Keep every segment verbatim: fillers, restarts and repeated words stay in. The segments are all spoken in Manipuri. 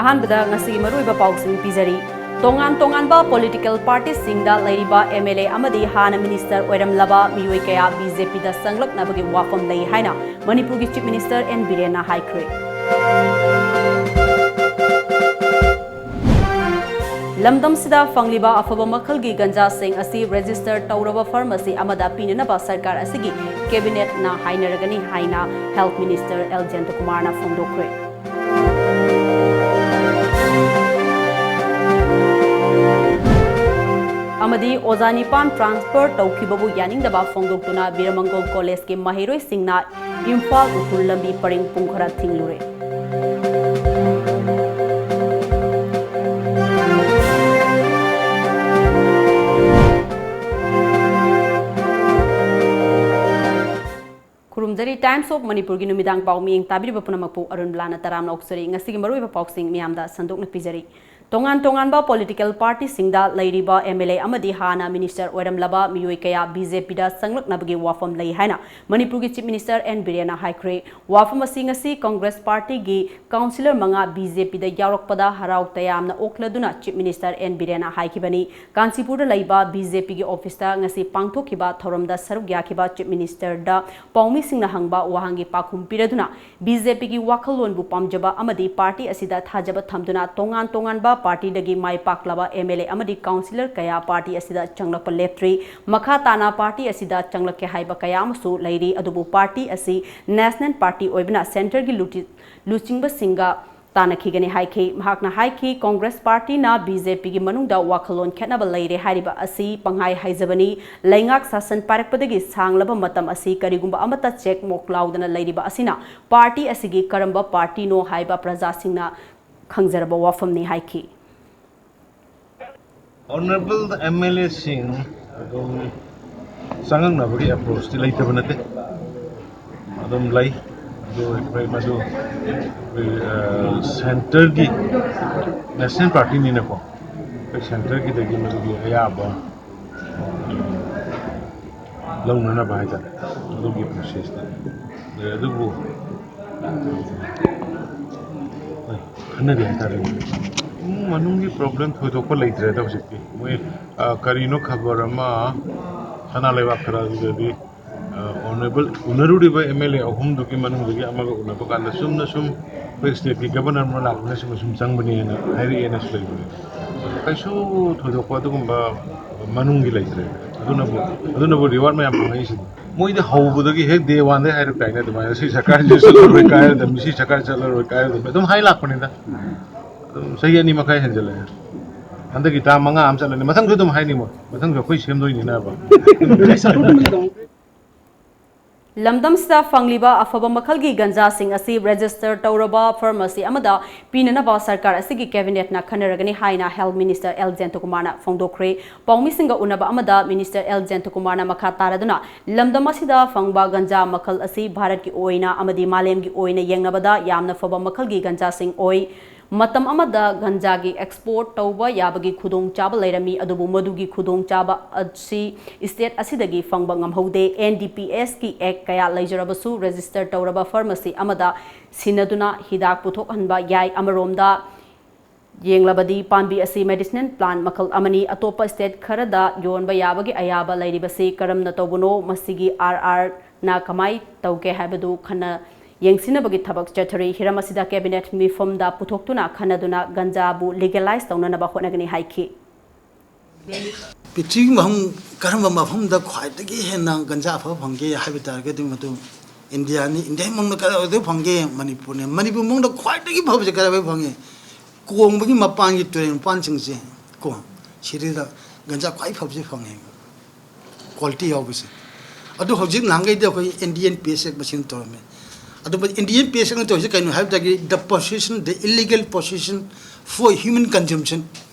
ꯑꯍꯥꯟꯕꯗ ꯉꯁꯤꯒꯤ ꯃꯔꯨꯑꯣꯏꯕ ꯄꯥꯎꯁꯤꯡ ꯄꯤꯖꯔꯤ꯫ ꯇꯣꯉꯥꯟ ꯇꯣꯉꯥꯟꯕ ꯄꯣꯂꯤꯇꯤꯀꯦꯜ ꯄꯥꯔꯇꯤꯁꯤꯡꯗ ꯂꯩꯔꯤꯕ ꯑꯦꯝ ꯑꯦꯜ ꯑꯦ ꯑꯃꯗꯤ ꯍꯥꯟꯅ ꯃꯤꯅꯤꯁꯇꯔ ꯑꯣꯏꯔꯝꯂꯕ ꯃꯤꯑꯣꯏ ꯀꯌꯥ ꯕꯤ ꯖꯦ ꯄꯤꯗ ꯆꯪꯂꯛꯅꯕꯒꯤ ꯋꯥꯐꯝ ꯂꯩ ꯍꯥꯏꯅ ꯃꯅꯤꯄꯨꯔꯒꯤ ꯆꯤꯐ ꯃꯤꯅꯤꯁꯇꯔ ꯑꯦꯟ ꯕꯤꯔꯦꯟꯅ ꯍꯥꯏꯈ꯭ꯔꯦ꯫ ꯂꯝꯗꯝꯁꯤꯗ ꯐꯪꯂꯤꯕ ꯑꯐꯕ ꯃꯈꯜꯒꯤ ꯒꯟꯖꯥꯁꯤꯡ ꯑꯁꯤ ꯔꯦꯖꯤꯁꯇꯔ ꯇꯧꯔꯕ ꯐꯥꯔꯃꯥꯁꯤ ꯑꯃꯗ ꯄꯤꯅꯅꯕ ꯁꯔꯀꯥꯔ ꯑꯁꯤꯒꯤ ꯀꯦꯕꯤꯅꯦꯠꯅ ꯍꯥꯏꯅꯔꯒꯅꯤ ꯍꯥꯏꯅ ꯍꯦꯜꯊ ꯃꯤꯅꯤꯁꯇꯔ ꯑꯦꯜ ꯖꯌꯟꯇꯀꯨꯃꯥꯔꯅ ꯐꯣꯡꯗꯣꯛꯈ꯭ꯔꯦ꯫ ꯑꯃꯗꯤ ꯑꯣꯖꯥ ꯅꯤꯄꯥꯟ ꯇ꯭ꯔꯥꯟꯁꯐꯔ ꯇꯧꯈꯤꯕꯕꯨ ꯌꯥꯅꯤꯡꯗꯕ ꯐꯣꯡꯗꯣꯛꯇꯨꯅ ꯕꯤꯔꯃꯪꯒꯣꯜ ꯀꯣꯂꯦꯖꯀꯤ ꯃꯍꯩꯔꯣꯏꯁꯤꯡꯅ ꯏꯝꯐꯥꯜ ꯎꯈ꯭ꯔꯨꯜ ꯂꯝꯕꯤ ꯄꯔꯤꯡ ꯄꯨꯡ ꯈꯔ ꯊꯤꯡꯂꯨꯔꯦ꯫ ꯈꯨꯔꯨꯝꯖꯔꯤ꯫ Times of ꯃꯅꯤꯄꯨꯔꯒꯤ ꯅꯨꯃꯤꯗꯥꯡ ꯄꯥꯎ ꯃꯤꯠꯌꯦꯡ ꯇꯥꯕꯤꯔꯤꯕ ꯄꯨꯝꯅꯃꯛꯄꯨ ꯑꯔꯨꯟ ꯕꯂꯥꯅ ꯇꯔꯥꯝꯅ ꯑꯣꯛꯆꯔꯤ꯫ ꯉꯁꯤꯒꯤ ꯃꯔꯨꯑꯣꯏꯕ ꯄꯥꯎꯁꯤꯡ ꯃꯤꯌꯥꯝꯗ ꯁꯟꯗꯣꯛꯅ ꯄꯤꯖꯔꯤ꯫ ꯇꯣꯉꯥꯟ ꯇꯣꯉꯥꯟꯕ ꯄꯣꯂꯤꯇꯤꯀꯦꯜ ꯄꯥꯔꯇꯤꯁꯤꯡꯗ ꯂꯩꯔꯤꯕ ꯑꯦꯝ ꯑꯦꯜ ꯑꯦ ꯑꯃꯗꯤ ꯍꯥꯟꯅ ꯃꯤꯅꯤꯁꯇꯔ ꯑꯣꯏꯔꯝꯂꯕ ꯃꯤꯑꯣꯏ ꯀꯌꯥ ꯕꯤ ꯖꯦ ꯄꯤꯗ ꯆꯪꯂꯛꯅꯕꯒꯤ ꯋꯥꯐꯝ ꯂꯩ ꯍꯥꯏꯅ ꯃꯅꯤꯄꯨꯔꯒꯤ ꯆꯤꯐ ꯃꯤꯅꯤꯁꯇꯔ ꯑꯦꯟ ꯕꯤꯔꯦꯟꯅ ꯍꯥꯏꯈ꯭ꯔꯦ꯫ ꯋꯥꯐꯝ ꯑꯁꯤ ꯉꯁꯤ ꯀꯪꯒ꯭ꯔꯦꯁ ꯄꯥꯔꯇꯤꯒꯤ ꯀꯥꯎꯟꯁꯤꯂꯔ ꯃꯉꯥ ꯕꯤ ꯖꯦ ꯄꯤꯗ ꯌꯥꯎꯔꯛꯄꯗ ꯍꯔꯥꯎ ꯇꯌꯥꯝꯅ ꯑꯣꯛꯂꯗꯨꯅ ꯆꯤꯐ ꯃꯤꯅꯤꯁꯇꯔ ꯑꯦꯟ ꯕꯤꯔꯦꯟꯅ ꯍꯥꯏꯈꯤꯕꯅꯤ꯫ ꯀꯥꯟꯆꯤꯄꯨꯔꯗ ꯂꯩꯕ ꯕꯤ ꯖꯦ ꯄꯤꯒꯤ ꯑꯣꯐꯤꯁꯇ ꯉꯁꯤ ꯄꯥꯡꯊꯣꯛꯈꯤꯕ ꯊꯧꯔꯝꯗ ꯁꯔꯨꯛ ꯌꯥꯈꯤꯕ ꯆꯤꯐ ꯃꯤꯅꯤꯁꯇꯔꯗ ꯄꯥꯎꯃꯤꯁꯤꯡꯅ ꯍꯪꯕ ꯋꯥꯍꯪꯒꯤ ꯄꯥꯎꯈꯨꯝ ꯄꯤꯔꯗꯨꯅ ꯕꯤ ꯖꯦ ꯄꯤꯒꯤ ꯋꯥꯈꯜꯂꯣꯟꯕꯨ ꯄꯥꯝꯖꯕ ꯑꯃꯗꯤ ꯄꯥꯔꯇꯤ ꯑꯁꯤꯗ ꯊꯥꯖꯕ ꯊꯝꯗꯨꯅ ꯇꯣꯉꯥꯟ ꯇꯣꯉꯥꯟꯕ ꯄꯥꯔꯇꯤꯗꯒꯤ ꯃꯥꯏ ꯄꯥꯛꯂꯕ ꯑꯦꯝ ꯑꯦꯜ ꯑꯦ ꯑꯃꯗꯤ ꯀꯥꯎꯟꯁꯤꯂꯔ ꯀꯌꯥ ꯄꯥꯔꯇꯤ ꯑꯁꯤꯗ ꯆꯪꯂꯛꯄ ꯂꯦꯞꯇ꯭ꯔꯤ꯫ ꯃꯈꯥ ꯇꯥꯅ ꯄꯥꯔꯇꯤ ꯑꯁꯤꯗ ꯆꯪꯂꯛꯀꯦ ꯍꯥꯏꯕ ꯀꯌꯥ ꯑꯃꯁꯨ ꯂꯩꯔꯤ, ꯑꯗꯨꯕꯨ ꯄꯥꯔꯇꯤ ꯑꯁꯤ ꯅꯦꯁꯅꯦꯜ ꯄꯥꯔꯇꯤ ꯑꯣꯏꯕꯅ ꯁꯦꯟꯇꯔꯒꯤ ꯂꯨꯆꯤ-, ꯂꯨꯆꯤꯡꯕꯁꯤꯡꯒ ꯇꯥꯟꯅꯈꯤꯒꯅꯤ ꯍꯥꯏꯈꯤ꯫ ꯃꯍꯥꯛꯅ ꯍꯥꯏꯈꯤ, ꯀꯪꯒ꯭ꯔꯦꯁ ꯄꯥꯔꯇꯤꯅ ꯕꯤ ꯖꯦ ꯄꯤꯒꯤ ꯃꯅꯨꯡꯗ ꯋꯥꯈꯜꯂꯣꯟ ꯈꯦꯠꯅꯕ ꯂꯩꯔꯦ ꯍꯥꯏꯔꯤꯕ ꯑꯁꯤ ꯄꯪꯍꯥꯏ ꯍꯥꯏꯖꯕꯅꯤ꯫ ꯂꯩꯉꯥꯛ ꯁꯥꯁꯟ ꯄꯥꯏꯔꯛꯄꯗꯒꯤ ꯁꯥꯡꯂꯕ ꯃꯇꯝ ꯑꯁꯤ ꯀꯔꯤꯒꯨꯝꯕ ꯑꯃꯠꯇ ꯆꯦꯛ ꯃꯣꯛ ꯂꯥꯎꯗꯅ ꯂꯩꯔꯤꯕ ꯑꯁꯤꯅ ꯄꯥꯔꯇꯤ ꯑꯁꯤꯒꯤ ꯀꯔꯝꯕ ꯄꯥꯔꯇꯤꯅꯣ ꯍꯥꯏꯕ ꯄ꯭ꯔꯖꯥꯁꯤꯡꯅ ꯈꯪꯖꯔꯕ ꯋꯥꯐꯝꯅꯤ ꯍꯥꯏꯈꯤ꯫ ꯑꯣꯅꯔꯦꯕꯜ ꯑꯦꯝ ꯑꯦꯜ ꯑꯦꯁꯤꯡ ꯑꯗꯨꯝ ꯆꯪꯉꯛꯅꯕꯒꯤ ꯑꯦꯄ꯭ꯔꯣꯆꯇꯤ ꯂꯩꯇꯕ ꯅꯠꯇꯦ, ꯑꯗꯨꯝ ꯂꯩ꯫ ꯑꯗꯨ ꯑꯩꯈꯣꯏ ꯃꯗꯨ ꯑꯩꯈꯣꯏ, ꯑ, ꯁꯦꯟꯇꯔꯒꯤ ꯅꯦꯁꯅꯦꯜ ꯄꯥꯔꯇꯤꯅꯤꯅꯀꯣ, ꯑꯩꯈꯣꯏ ꯁꯦꯟꯇꯔꯒꯤꯗꯒꯤ ꯃꯗꯨꯒꯤ ꯑꯌꯥꯕ, ꯎꯝ, ꯂꯧꯅꯅꯕ ꯍꯥꯏꯇꯥꯔꯦ, ꯑꯗꯨꯒꯤ ꯄ꯭ꯔꯣꯁꯦꯁꯇ ꯂꯩ꯫ ꯑꯗꯨꯕꯨ, ꯍꯣꯏ, ꯈꯟꯅꯔꯤ ꯍꯥꯏꯇꯥꯔꯦ꯫ ꯏꯃꯨꯡ ꯃꯅꯨꯡꯒꯤ ꯄ꯭ꯔꯣꯕ꯭ꯂꯦꯝ ꯊꯣꯏꯗꯣꯛꯄ ꯂꯩꯇ꯭ꯔꯦꯗ ꯍꯧꯖꯤꯛꯇꯤ꯫ ꯃꯣꯏ, ꯑ, ꯀꯔꯤꯅꯣ ꯈꯕꯔ ꯑꯃ ꯁꯅꯥ ꯂꯩꯕꯥꯛ ꯈꯔꯗꯨꯗꯗꯤ, ꯑ, ꯑꯣꯅꯔꯦꯕꯜ, ꯎꯅꯔꯨꯔꯤꯕ ꯑꯦꯝ ꯑꯦꯜ ꯑꯦ ꯑꯍꯨꯝꯗꯨꯒꯤ ꯃꯅꯨꯡꯗꯒꯤ ꯑꯃꯒ ꯎꯅꯕ ꯀꯥꯟꯗ ꯆꯨꯝꯅ ꯁꯨꯝ ꯑꯩꯈꯣꯏ ꯁ꯭ꯇꯦꯠꯀꯤ ꯒꯕꯔꯅꯔ ꯑꯃ ꯂꯥꯛꯄꯅ ꯁꯨꯝ ꯁꯨꯝ ꯆꯪꯕꯅꯦꯅ ꯍꯥꯏꯔꯛꯑꯦꯅꯁꯨ ꯂꯩꯕꯅꯦ꯫ ꯀꯩꯁꯨ ꯊꯣꯏꯗꯣꯛꯄ ꯑꯗꯨꯒꯨꯝꯕ ꯃꯅꯨꯡꯒꯤ ꯂꯩꯇ꯭ꯔꯦ꯫ ꯑꯗꯨꯅꯕꯨ, ꯑꯗꯨꯅꯕꯨ ꯔꯤꯋꯥꯔꯗ ꯃꯌꯥꯝ ꯐꯪꯉꯛꯏꯁꯤꯅꯤ꯫ ꯃꯣꯏꯗꯤ ꯍꯧꯕꯗꯒꯤ ꯍꯦꯛ ꯗꯦ ꯋꯥꯟꯗꯩ ꯍꯥꯏꯔꯛꯇꯥꯏꯅꯦ ꯑꯗꯨꯃꯥꯏꯅ, "ꯁꯤ ꯁꯔꯀꯥꯔꯁꯤ ꯆꯠꯂꯔꯣꯏ ꯀꯥꯏꯔꯗꯕꯅꯤ, ꯁꯤ ꯁꯔꯀꯥꯔ ꯆꯠꯂꯔꯣꯏ ꯀꯥꯏꯔꯗꯕꯅꯤ" ꯑꯗꯨꯝ ꯍꯥꯏ ꯂꯥꯛꯄꯅꯤꯗ꯫ ꯑꯗꯨꯝ ꯆꯍꯤ ꯑꯅꯤ ꯃꯈꯥꯏ ꯍꯦꯟꯖꯜꯂꯛꯑꯦ꯫ ꯍꯟꯗꯛꯀꯤ ꯇꯔꯥ ꯃꯉꯥ ꯑꯃ ꯆꯠꯂꯅꯤ, ꯃꯊꯪꯁꯨ ꯑꯗꯨꯝ ꯍꯥꯏꯅꯤ ꯃꯣꯏ, ꯃꯊꯪꯁꯨ ꯑꯩꯈꯣꯏ ꯁꯦꯝꯗꯣꯏꯅꯤꯅꯕ꯫ ꯂꯝꯗꯝꯁꯤꯗ ꯐꯪꯂꯤꯕ ꯑꯐꯕ ꯃꯈꯜꯒꯤ ꯒꯟꯖꯥꯁꯤꯡ ꯑꯁꯤ ꯔꯦꯖꯤꯁꯇꯔ ꯇꯧꯔꯕ ꯐꯥꯔꯃꯥꯁꯤ ꯑꯃꯗ ꯄꯤꯅꯅꯕ ꯁꯔꯀꯥꯔ ꯑꯁꯤꯒꯤ ꯀꯦꯕꯤꯅꯦꯠꯅ ꯈꯟꯅꯔꯒꯅꯤ ꯍꯥꯏꯅ ꯍꯦꯜꯊ ꯃꯤꯅꯤꯁꯇꯔ ꯑꯦꯜ ꯖꯌꯟꯇꯀꯨꯃꯥꯔꯅ ꯐꯣꯡꯗꯣꯛꯈ꯭ꯔꯦ꯫ ꯄꯥꯎꯃꯤꯁꯤꯡꯒ ꯎꯅꯕ ꯑꯃꯗ ꯃꯤꯅꯤꯁꯇꯔ ꯑꯦꯜ ꯖꯌꯟꯇꯀꯨꯃꯥꯔꯅ ꯃꯈꯥ ꯇꯥꯔꯗꯨꯅ, ꯂꯝꯗꯝ ꯑꯁꯤꯗ ꯐꯪꯕ ꯒꯟꯖꯥ ꯃꯈꯜ ꯑꯁꯤ ꯚꯥꯔꯠꯀꯤ ꯑꯣꯏꯅ ꯑꯃꯗꯤ ꯃꯥꯂꯦꯝꯒꯤ ꯑꯣꯏꯅ ꯌꯦꯡꯅꯕꯗ ꯌꯥꯝꯅ ꯐꯕ ꯃꯈꯜꯒꯤ ꯒꯟꯖꯥꯁꯤꯡ ꯑꯣꯏ꯫ ꯃꯇꯝ ꯑꯃꯗ ꯒꯟꯖꯥꯒꯤ ꯑꯦꯛꯁꯄꯣꯔꯠ ꯇꯧꯕ ꯌꯥꯕꯒꯤ ꯈꯨꯗꯣꯡꯆꯥꯕ ꯂꯩꯔꯝꯃꯤ, ꯑꯗꯨꯕꯨ ꯃꯗꯨꯒꯤ ꯈꯨꯗꯣꯡꯆꯥꯕ ꯑꯁꯤ ꯁ꯭ꯇꯦꯠ ꯑꯁꯤꯗꯒꯤ ꯐꯪꯕ ꯉꯝꯍꯧꯗꯦ꯫ ꯑꯦꯟ ꯗꯤ ꯄꯤ ꯑꯦꯁꯀꯤ ꯑꯦꯛ ꯀꯌꯥ ꯂꯩꯖꯔꯕꯁꯨ, ꯔꯦꯖꯤꯁꯇꯔ ꯇꯧꯔꯕ ꯐꯥꯔꯃꯥꯁꯤ ꯑꯃꯗ ꯁꯤꯟꯅꯗꯨꯅ ꯍꯤꯗꯥꯛ ꯄꯨꯊꯣꯛꯍꯟꯕ ꯌꯥꯏ꯫ ꯑꯃꯔꯣꯝꯗ ꯌꯦꯡꯂꯕꯗꯤ, ꯄꯥꯝꯕꯤ ꯑꯁꯤ ꯃꯦꯗꯤꯁꯤꯅꯦꯜ ꯄ꯭ꯂꯥꯟꯠ ꯃꯈꯜ ꯑꯃꯅꯤ꯫ ꯑꯇꯣꯞꯄ ꯁ꯭ꯇꯦꯠ ꯈꯔꯗ ꯌꯣꯟꯕ ꯌꯥꯕꯒꯤ ꯑꯌꯥꯕ ꯂꯩꯔꯤꯕꯁꯤ ꯀꯔꯝꯅ ꯇꯧꯕꯅꯣ? ꯃꯁꯤꯒꯤ ꯑꯥꯔ ꯑꯥꯔꯅ ꯀꯃꯥꯏ ꯇꯧꯒꯦ ꯍꯥꯏꯕꯗꯨ ꯈꯟꯅ ꯌꯦꯡꯁꯤꯟꯅꯕꯒꯤ ꯊꯕꯛ ꯆꯠꯊꯔꯤ꯫ ꯍꯤꯔꯝ ꯑꯁꯤꯗ ꯀꯦꯕꯤꯅꯦꯠ ꯃꯤꯐꯝꯗ ꯄꯨꯊꯣꯛꯇꯨꯅ ꯈꯟꯅꯗꯨꯅ ꯒꯟꯖꯥꯕꯨ ꯂꯤꯒꯦꯂꯥꯏꯖ ꯇꯧꯅꯅꯕ ꯍꯣꯠꯅꯒꯅꯤ ꯍꯥꯏꯈꯤ꯫ ꯄ꯭ꯔꯤꯊꯤꯕꯤꯒꯤ ꯃꯐꯝ ꯀꯔꯝꯕ ꯃꯐꯝꯗ ꯈ꯭ꯋꯥꯏꯗꯒꯤ ꯍꯦꯟꯅ ꯒꯟꯖꯥ ꯑꯐꯕ ꯐꯪꯒꯦ ꯍꯥꯏꯕ ꯇꯥꯔꯒꯗꯤ, ꯃꯗꯨ ꯏꯟꯗꯤꯌꯥꯅꯤ꯫ ꯏꯟꯗꯤꯌꯥꯒꯤ ꯃꯅꯨꯡꯗ ꯀꯗꯥꯏꯗ ꯐꯪꯒꯦ? ꯃꯅꯤꯄꯨꯔꯅꯤ꯫ ꯃꯅꯤꯄꯨꯔ ꯃꯅꯨꯡꯗ ꯈ꯭ꯋꯥꯏꯗꯒꯤ ꯐꯕꯁꯦ ꯀꯗꯥꯏꯗ ꯐꯪꯉꯦ? ꯀꯣꯡꯕꯒꯤ ꯃꯄꯥꯟꯒꯤ ꯇꯨꯔꯦꯜ ꯃꯄꯥꯟꯁꯤꯡꯁꯦ ꯀꯣ, ꯁꯤꯗꯩꯗ ꯒꯟꯖꯥ ꯈ꯭ꯋꯥꯏ ꯐꯕꯁꯦ ꯐꯪꯉꯦ, ꯀ꯭ꯋꯥꯂꯤꯇꯤ ꯌꯥꯎꯕꯁꯦ꯫ ꯑꯗꯨ ꯍꯧꯖꯤꯛ ꯅꯍꯥꯟꯈꯩꯗꯤ ꯑꯩꯈꯣꯏ ꯏꯟꯗꯤꯌꯟ ꯄꯤ ꯑꯦꯁ ꯑꯦꯛ ꯃꯁꯤꯅ ꯇꯧꯔꯝꯃꯦ꯫ ꯑꯗꯨꯕꯨ ꯏꯟꯗꯤꯌꯟ ꯄꯤ ꯑꯦꯁ ꯑꯦꯛꯅ ꯇꯧꯔꯤꯁꯦ ꯀꯩꯅꯣ ꯍꯥꯏꯕ ꯇꯥꯔꯗꯤ, the possession, the illegal possession for human consumption,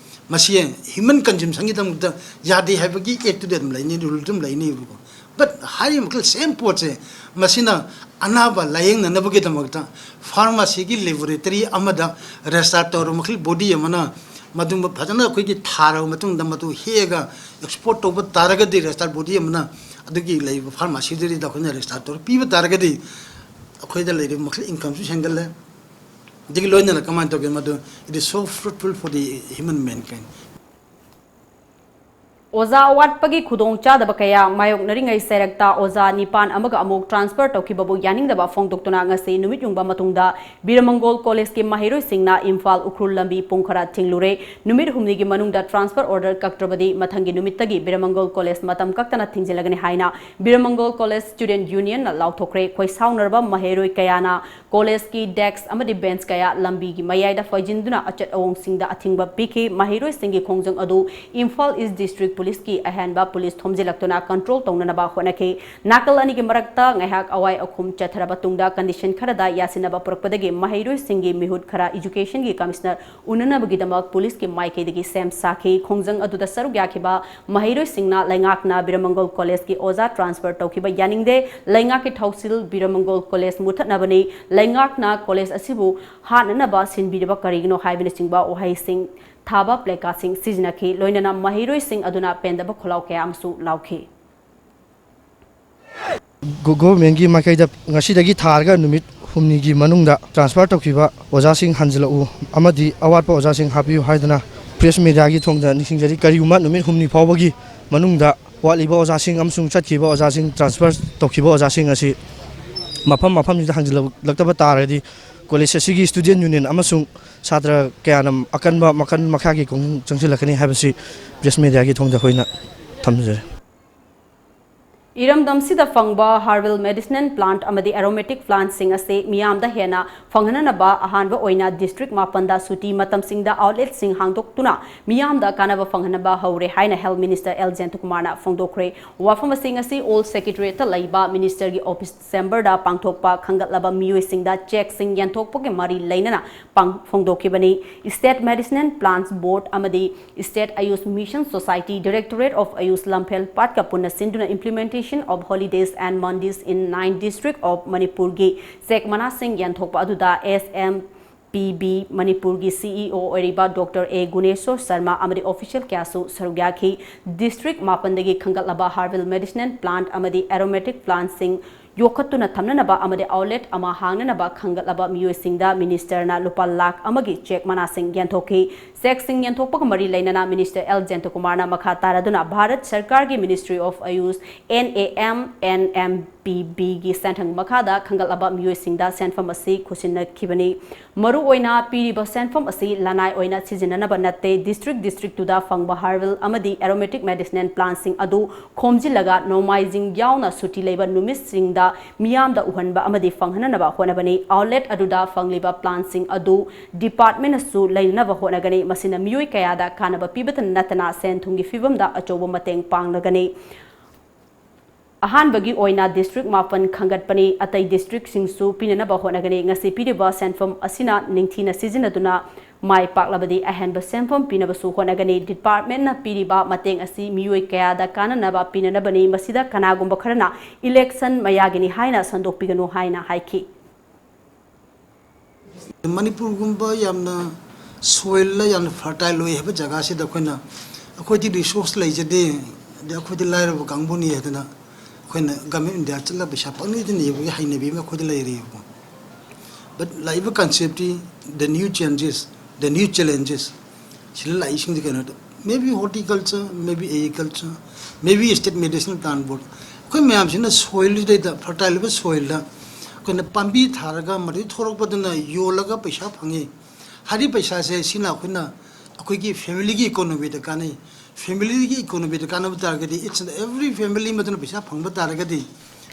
ꯃꯁꯤ ꯍ꯭ꯌꯨꯃꯦꯟ ꯀꯟꯖꯨꯝꯁꯟꯒꯤꯗꯃꯛꯇ ꯌꯥꯗꯦ ꯍꯥꯏꯕꯒꯤ ꯑꯦꯛꯇꯨꯗꯤ ꯑꯗꯨꯝ ꯂꯩꯅꯤ, ꯔꯨꯜꯗꯨ ꯑꯗꯨꯝ ꯂꯩꯅꯤꯕꯀꯣ꯫ ꯕꯠ ꯍꯥꯏꯔꯤꯕ ꯃꯈꯩ ꯁꯦꯝ ꯄꯣꯠꯁꯦ, ꯃꯁꯤꯅ ꯑꯅꯥꯕ ꯂꯥꯌꯦꯡꯅꯅꯕꯒꯤꯗꯃꯛꯇ ꯐꯥꯔꯃꯥꯁꯤꯒꯤ ꯂꯦꯕꯣꯔꯦꯇꯔꯤ ꯑꯃꯗ ꯔꯦꯖꯤꯁꯇꯥꯔ ꯇꯧꯔꯕ ꯃꯈꯩ, ꯕꯣꯗꯤ ꯑꯃꯅ ꯃꯗꯨ ꯐꯖꯅ ꯑꯩꯈꯣꯏꯒꯤ ꯊꯥꯔꯕ ꯃꯇꯨꯡꯗ, ꯃꯗꯨ ꯍꯦꯛꯑꯒ ꯑꯦꯛꯁꯄꯣꯔꯠ ꯇꯧꯕ ꯇꯥꯔꯒꯗꯤ, ꯔꯦꯖꯤꯁꯇꯥꯔ ꯕꯣꯗꯤ ꯑꯃꯅ ꯑꯗꯨꯒꯤ ꯂꯩꯔꯤꯕ ꯐꯥꯔꯃꯥꯁꯤꯗꯨꯗ ꯑꯩꯈꯣꯏꯅ ꯔꯦꯖꯤꯁꯇꯥꯔ ꯇꯧꯔ ꯄꯤꯕ ꯇꯥꯔꯒꯗꯤ, ꯑꯩꯈꯣꯏꯗ ꯂꯩꯔꯤꯕ ꯃꯈꯩ ꯏꯟꯀꯝꯁꯨ ꯍꯦꯟꯒꯠꯂꯦ, ꯑꯗꯒꯤ ꯂꯣꯏꯅꯅ ꯀꯃꯥꯏꯅ ꯇꯧꯒꯦ ꯃꯗꯨ, it is so fruitful for the human mankind. ꯑꯣꯖꯥ ꯑꯋꯥꯠꯄꯒꯤ ꯈꯨꯗꯣꯡꯆꯥꯗꯕ ꯀꯌꯥ ꯃꯥꯌꯣꯛꯅꯔꯤꯉꯩ ꯆꯩꯔꯛꯇ ꯑꯣꯖꯥ ꯅꯤꯄꯥꯟ ꯑꯃꯒ ꯑꯃꯨꯛ transfer ꯇꯧꯈꯤꯕꯕꯨ ꯌꯥꯅꯤꯡꯗꯕ ꯐꯣꯡꯗꯣꯛꯇꯨꯅ ꯉꯁꯤ ꯅꯨꯃꯤꯠ ꯌꯨꯡꯕ ꯃꯇꯨꯡꯗ ꯕꯤꯔꯃꯪꯒꯣꯜ ꯀꯣꯂꯦꯖꯀꯤ ꯃꯍꯩꯔꯣꯏꯁꯤꯡꯅ ꯏꯝꯐꯥꯜ ꯎꯈ꯭ꯔꯨꯜ ꯂꯝꯕꯤ ꯄꯨꯡ ꯈꯔ ꯊꯤꯡꯂꯨꯔꯦ꯫ ꯅꯨꯃꯤꯠ ꯍꯨꯝꯅꯤꯒꯤ ꯃꯅꯨꯡꯗ transfer order ꯀꯛꯇ꯭ꯔꯕꯗꯤ ꯃꯊꯪꯒꯤ ꯅꯨꯃꯤꯠꯇꯒꯤ ꯕꯤꯔꯃꯪꯒꯣꯜ ꯀꯣꯂꯦꯖ ꯃꯇꯝ ꯀꯛꯇꯅ ꯊꯤꯡꯖꯤꯜꯂꯒꯅꯤ ꯍꯥꯏꯅ ꯕꯤꯔꯃꯪꯒꯣꯜ ꯀꯣꯂꯦꯖ student unionꯅ ꯂꯥꯎꯊꯣꯛꯈ꯭ꯔꯦ꯫ ꯈꯣꯏꯁꯥꯎꯅꯔꯕ ꯃꯍꯩꯔꯣꯏ ꯀꯌꯥꯅ ꯀꯣꯂꯦꯖꯀꯤ desk ꯑꯃꯗꯤ bench ꯀꯌꯥ ꯂꯝꯕꯤꯒꯤ ꯃꯌꯥꯏꯗ ꯐꯩꯖꯤꯟꯗꯨꯅ ꯑꯆꯠ ꯑꯋꯣꯡꯁꯤꯡꯗ ꯑꯊꯤꯡꯕ ꯄꯤꯈꯤ꯫ ꯃꯍꯩꯔꯣꯏꯁꯤꯡꯒꯤ ꯈꯣꯡꯖꯪ ꯑꯗꯨ ꯏꯝꯐꯥꯜ East District Policeꯀꯤ ꯑꯍꯦꯟꯕ police ꯊꯣꯝꯖꯤꯜꯂꯛꯇꯨꯅ control ꯇꯧꯅꯅꯕ ꯍꯣꯠꯅꯈꯤ꯫ ꯅꯥꯀꯜ ꯑꯅꯤꯒꯤ ꯃꯔꯛꯇ ꯉꯥꯏꯍꯥꯛ ꯑꯋꯥꯏ ꯑꯈꯨꯝ ꯆꯠꯊꯔꯕ ꯇꯨꯡꯗ condition ꯈꯔꯗ ꯌꯥꯁꯤꯟꯅꯕ ꯄꯨꯔꯛꯄꯗꯒꯤ ꯃꯍꯩꯔꯣꯏꯁꯤꯡꯒꯤ ꯃꯤꯍꯨꯠ ꯈꯔ educationꯒꯤ commissioner ꯎꯅꯅꯕꯒꯤꯗꯃꯛ policeꯀꯤ ꯃꯥꯏꯀꯩꯗꯒꯤ ꯁꯦꯝ ꯁꯥꯈꯤ꯫ ꯈꯣꯡꯖꯪ ꯑꯗꯨꯗ ꯁꯔꯨꯛ ꯌꯥꯈꯤꯕ ꯃꯍꯩꯔꯣꯏꯁꯤꯡꯅ ꯂꯩꯉꯥꯛꯅ ꯕꯤꯔꯃꯪꯒꯣꯜ ꯀꯣꯂꯦꯖꯀꯤ ꯑꯣꯖꯥ transfer ꯇꯧꯈꯤꯕ ꯌꯥꯅꯤꯡꯗꯦ, ꯂꯩꯉꯥꯛꯀꯤ ꯊꯧꯁꯤꯜ ꯕꯤꯔꯃꯪꯒꯣꯜ ꯀꯣꯂꯦꯖ ꯃꯨꯊꯠꯅꯕꯅꯤ, ꯂꯩꯉꯥꯛꯅ ꯀꯣꯂꯦꯖ ꯑꯁꯤꯕꯨ ꯍꯥꯠꯅꯅꯕ ꯁꯤꯟꯕꯤꯔꯤꯕ ꯀꯔꯤꯒꯤꯅꯣ ꯍꯥꯏꯕꯅꯆꯤꯡꯕ ꯋꯥꯍꯩꯁꯤꯡ ꯊꯥꯕ placardꯁꯤꯡ ꯁꯤꯖꯤꯟꯅꯈꯤ꯫ ꯂꯣꯏꯅꯅ ꯃꯍꯩꯔꯣꯏꯁꯤꯡ ꯑꯗꯨꯅ ꯄꯦꯟꯗꯕ ꯈꯣꯜꯂꯥꯎ ꯀꯌꯥ ꯑꯃꯁꯨ ꯂꯥꯎꯈꯤ꯫ ꯒꯣ-, ꯒꯣꯚꯔꯟꯃꯦꯟꯒꯤ ꯃꯥꯏꯀꯩꯗ ꯉꯁꯤꯗꯒꯤ ꯊꯥꯔꯒ ꯅꯨꯃꯤꯠ ꯍꯨꯝꯅꯤꯒꯤ ꯃꯅꯨꯡꯗ transfer ꯇꯧꯈꯤꯕ ꯑꯣꯖꯥꯁꯤꯡ ꯍꯟꯖꯤꯜꯂꯛꯎ ꯑꯃꯗꯤ ꯑꯋꯥꯠꯄ ꯑꯣꯖꯥꯁꯤꯡ ꯍꯥꯞꯄꯤꯌꯨ ꯍꯥꯏꯗꯨꯅ press mediaꯒꯤ ꯊꯣꯡꯗ ꯅꯤꯡꯁꯤꯡꯖꯔꯤ꯫ ꯀꯔꯤꯒꯨꯝꯕ ꯅꯨꯃꯤꯠ ꯍꯨꯝꯅꯤ ꯐꯥꯎꯕꯒꯤ ꯃꯅꯨꯡꯗ ꯋꯥꯠꯂꯤꯕ ꯑꯣꯖꯥꯁꯤꯡ ꯑꯃꯁꯨꯡ ꯆꯠꯈꯤꯕ ꯑꯣꯖꯥꯁꯤꯡ, transfer ꯇꯧꯈꯤꯕ ꯑꯣꯖꯥꯁꯤꯡ ꯑꯁꯤ ꯃꯐꯝ ꯃꯐꯝꯁꯤꯗ ꯍꯟꯖꯤꯜꯂꯛꯂꯛꯇꯕ ꯇꯥꯔꯒꯗꯤ ꯀꯣꯂꯦꯖ ꯑꯁꯤꯒꯤ student union ꯑꯃꯁꯨꯡ ꯁꯥꯇ꯭ꯔ ꯀꯌꯥꯅ ꯑꯀꯟꯕ ꯃꯈꯜ ꯃꯈꯥꯒꯤ ꯈꯣꯡꯖꯪ ꯆꯪꯁꯤꯜꯂꯛꯀꯅꯤ ꯍꯥꯏꯕꯁꯤ press mediaꯒꯤ ꯊꯣꯡꯗ ꯑꯩꯈꯣꯏꯅ ꯊꯝꯖꯔꯤ꯫ ꯏꯔꯝꯗꯝꯁꯤꯗ ꯐꯪꯕ herbal medicinal plant ꯑꯃꯗꯤ aromatic plantꯁꯤꯡ ꯑꯁꯤ ꯃꯤꯌꯥꯝꯗ ꯍꯦꯟꯅ ꯐꯪꯍꯟꯅꯕ ꯑꯍꯥꯟꯕ ꯑꯣꯏꯅ district ꯃꯥꯄꯟꯗ ꯁꯨꯇꯤ ꯃꯇꯝꯁꯤꯡꯗ outletꯁꯤꯡ ꯍꯥꯡꯗꯣꯛꯇꯨꯅ ꯃꯤꯌꯥꯝꯗ ꯀꯥꯟꯅꯕ ꯐꯪꯍꯟꯅꯕ ꯍꯧꯔꯦ ꯍꯥꯏꯅ Health Minister ꯑꯦꯜ ꯖꯌꯟꯇꯀꯨꯃꯥꯔꯅ ꯐꯣꯡꯗꯣꯛꯈ꯭ꯔꯦ꯫ ꯋꯥꯐꯝ ꯑꯁꯤ ꯉꯁꯤ Old Secretariatꯇ ꯂꯩꯕ ministerꯒꯤ office chamberꯗ ꯄꯥꯡꯊꯣꯛꯄ ꯈꯟꯒꯠꯂꯕ ꯃꯤꯑꯣꯏꯁꯤꯡꯗ chequeꯁꯤꯡ ꯌꯦꯟꯊꯣꯛꯄꯒꯤ ꯃꯔꯤ ꯂꯩꯅꯅ ꯄꯥꯡ-, ꯐꯣꯡꯗꯣꯛꯈꯤꯕꯅꯤ꯫ State Medicinal Plants Board ꯑꯃꯗꯤ State Ayush Mission Society, Directorate of Ayush ꯂꯝꯐꯦꯜ ꯄꯥꯠꯀ ꯄꯨꯟꯅ ꯁꯤꯟꯗꯨꯅ Implementation of Holidays and Mandis in nine District of Manipurꯒꯤ cheque ꯃꯅꯥꯁꯤꯡ ꯌꯦꯟꯊꯣꯛꯄ ꯑꯗꯨꯗ S M P B ꯃꯅꯤꯄꯨꯔꯒꯤ CEO ꯑꯣꯏꯔꯤꯕ Doctor A ꯒꯨꯅꯦꯁꯣꯔ ꯁꯔꯃ ꯑꯃꯗꯤ official ꯀꯌꯥꯁꯨ ꯁꯔꯨꯛ ꯌꯥꯈꯤ꯫ District ꯃꯥꯄꯟꯗꯒꯤ ꯈꯟꯒꯠꯂꯕ herbal medicinal plant ꯑꯃꯗꯤ aromatic plantꯁꯤꯡ ꯌꯣꯛꯈꯠꯇꯨꯅ ꯊꯝꯅꯅꯕ ꯑꯃꯗꯤ ꯑꯥꯎꯠꯂꯦꯠ ꯑꯃ ꯍꯥꯡꯅꯅꯕ ꯈꯟꯒꯠꯂꯕ ꯃꯤꯑꯣꯏꯁꯤꯡꯗ ꯃꯤꯅꯤꯁꯇꯔꯅ ꯂꯨꯄꯥ ꯂꯥꯈ ꯑꯃꯒꯤ ꯆꯦꯛ ꯃꯅꯥꯁꯤꯡ ꯌꯦꯟꯊꯣꯛꯈꯤ꯫ ꯆꯦꯛꯁꯤꯡ ꯌꯦꯟꯊꯣꯛꯄꯒ ꯃꯔꯤ ꯂꯩꯅꯅ ꯃꯤꯅꯤꯁꯇꯔ ꯑꯦꯜ ꯖꯌꯟꯇꯀꯨꯃꯥꯔꯅ ꯃꯈꯥ ꯇꯥꯔꯗꯨꯅ ꯚꯥꯔꯠ ꯁꯔꯀꯥꯔꯒꯤ Ministry of AYUSH, N A M N M P B ꯒꯤ ꯁꯦꯟꯊꯪ ꯃꯈꯥꯗ ꯈꯟꯒꯠꯂꯕ ꯃꯤꯑꯣꯏꯁꯤꯡꯗ ꯁꯦꯟꯐꯝ ꯑꯁꯤ ꯈꯨꯠꯁꯤꯟꯅꯈꯤꯕꯅꯤ꯫ ꯃꯔꯨꯑꯣꯏꯅ ꯄꯤꯔꯤꯕ ꯁꯦꯟꯐꯝ ꯑꯁꯤ ꯂꯅꯥꯏ ꯑꯣꯏꯅ ꯁꯤꯖꯤꯟꯅꯅꯕ ꯅꯠꯇꯦ꯫ District districtꯇꯨꯗ ꯐꯪꯕ herbal ꯑꯃꯗꯤ aromatic medicine plantꯁꯤꯡ ꯑꯗꯨ ꯈꯣꯝꯖꯤꯜꯂꯒ ꯅꯣꯡꯃꯥꯏꯖꯤꯡ ꯌꯥꯎꯅ ꯁꯨꯇꯤ ꯂꯩꯕ ꯅꯨꯃꯤꯠꯁꯤꯡꯗ ꯃꯤꯌꯥꯝꯗ ꯎꯍꯟꯕ ꯑꯃꯗꯤ ꯐꯪꯍꯟꯅꯕ ꯍꯣꯠꯅꯕꯅꯤ꯫ Outlet ꯑꯗꯨꯗ ꯐꯪꯂꯤꯕ plantꯁꯤꯡ ꯑꯗꯨ departmentꯅꯁꯨ ꯂꯩꯅꯅꯕ ꯍꯣꯠꯅꯒꯅꯤ꯫ ꯃꯁꯤꯅ ꯃꯤꯑꯣꯏ ꯀꯌꯥꯗ ꯀꯥꯟꯅꯕ ꯄꯤꯕꯇ ꯅꯠꯇꯅ ꯁꯦꯟ ꯊꯨꯝꯒꯤ ꯐꯤꯕꯝꯗ ꯑꯆꯧꯕ ꯃꯇꯦꯡ ꯄꯥꯡꯂꯒꯅꯤ꯫ ꯑꯍꯥꯟꯕꯒꯤ ꯑꯣꯏꯅ district ꯃꯥꯄꯟ ꯈꯟꯒꯠꯄꯅꯤ꯫ ꯑꯇꯩ districtꯁꯤꯡꯁꯨ ꯄꯤꯅꯅꯕ ꯍꯣꯠꯅꯒꯅꯤ꯫ ꯉꯁꯤ ꯄꯤꯔꯤꯕ ꯁꯦꯟꯐꯝ ꯑꯁꯤꯅ ꯅꯤꯡꯊꯤꯅ ꯁꯤꯖꯤꯟꯅꯗꯨꯅ ꯃꯥꯏ ꯄꯥꯛꯂꯕꯗꯤ ꯑꯍꯦꯟꯕ ꯁꯦꯟꯐꯝ ꯄꯤꯅꯕꯁꯨ ꯍꯣꯠꯅꯒꯅꯤ꯫ Departmentꯅ ꯄꯤꯔꯤꯕ ꯃꯇꯦꯡ ꯑꯁꯤ ꯃꯤꯑꯣꯏ ꯀꯌꯥꯗ ꯀꯥꯟꯅꯅꯕ ꯄꯤꯅꯅꯕꯅꯤ꯫ ꯃꯁꯤꯗ ꯀꯅꯥꯒꯨꯝꯕ ꯈꯔꯅ election ꯃꯌꯥꯒꯤꯅꯤ ꯍꯥꯏꯅ ꯁꯟꯗꯣꯛꯄꯤꯒꯅꯨ ꯍꯥꯏꯅ ꯍꯥꯏꯈꯤ꯫ ꯃꯅꯤꯄꯨꯔꯒꯨꯝꯕ ꯌꯥꯝꯅ soilꯗ ꯌꯥꯝꯅ fertile ꯑꯣꯏ ꯍꯥꯏꯕ ꯖꯒꯥꯁꯤꯗ ꯑꯩꯈꯣꯏꯅ, ꯑꯩꯈꯣꯏꯗꯤ resource ꯂꯩꯖꯗꯦ, ꯑꯗꯩ ꯑꯩꯈꯣꯏꯗꯤ ꯂꯥꯏꯔꯕ ꯀꯥꯡꯕꯨꯅꯤ ꯍꯥꯏꯗꯅ ꯑꯩꯈꯣꯏꯅ Government of India ꯆꯠꯂꯒ ꯄꯩꯁꯥ ꯄꯪꯅꯤꯗ ꯅꯤꯕꯒꯤ ꯍꯩꯅꯕꯤ ꯑꯃ ꯑꯩꯈꯣꯏꯗ ꯂꯩꯔꯤꯕꯀꯣ꯫ But ꯂꯥꯛꯏꯕ conceptꯇꯤ the new changes, the new challenges ꯁꯤꯗ ꯂꯥꯛꯏꯁꯤꯡꯁꯤ ꯀꯩꯅꯣꯗ, maybe horticulture, maybe agriculture, maybe state medicinal plant board, ꯑꯩꯈꯣꯏ ꯃꯌꯥꯝꯁꯤꯅ soilꯁꯤꯗꯩꯗ, fertile ꯑꯣꯏꯕ soilꯗ ꯑꯩꯈꯣꯏꯅ ꯄꯥꯝꯕꯤ ꯊꯥꯔꯒ ꯃꯗꯨꯗꯒꯤ ꯊꯣꯛꯂꯛꯄꯗꯨꯅ ꯌꯣꯜꯂꯒ ꯄꯩꯁꯥ ꯐꯪꯉꯤ꯫ ꯍꯥꯏꯔꯤꯕ ꯄꯩꯁꯥꯁꯦ ꯁꯤꯅ ꯑꯩꯈꯣꯏꯅ, ꯑꯩꯈꯣꯏꯒꯤ familyꯒꯤ economyꯗ ꯀꯥꯟꯅꯩ꯫ Familyꯒꯤ economyꯗ ꯀꯥꯟꯅꯕ ꯇꯥꯔꯒꯗꯤ, each and every family ꯑꯃꯗꯨꯅ ꯄꯩꯁꯥ ꯐꯪꯕ ꯇꯥꯔꯒꯗꯤ,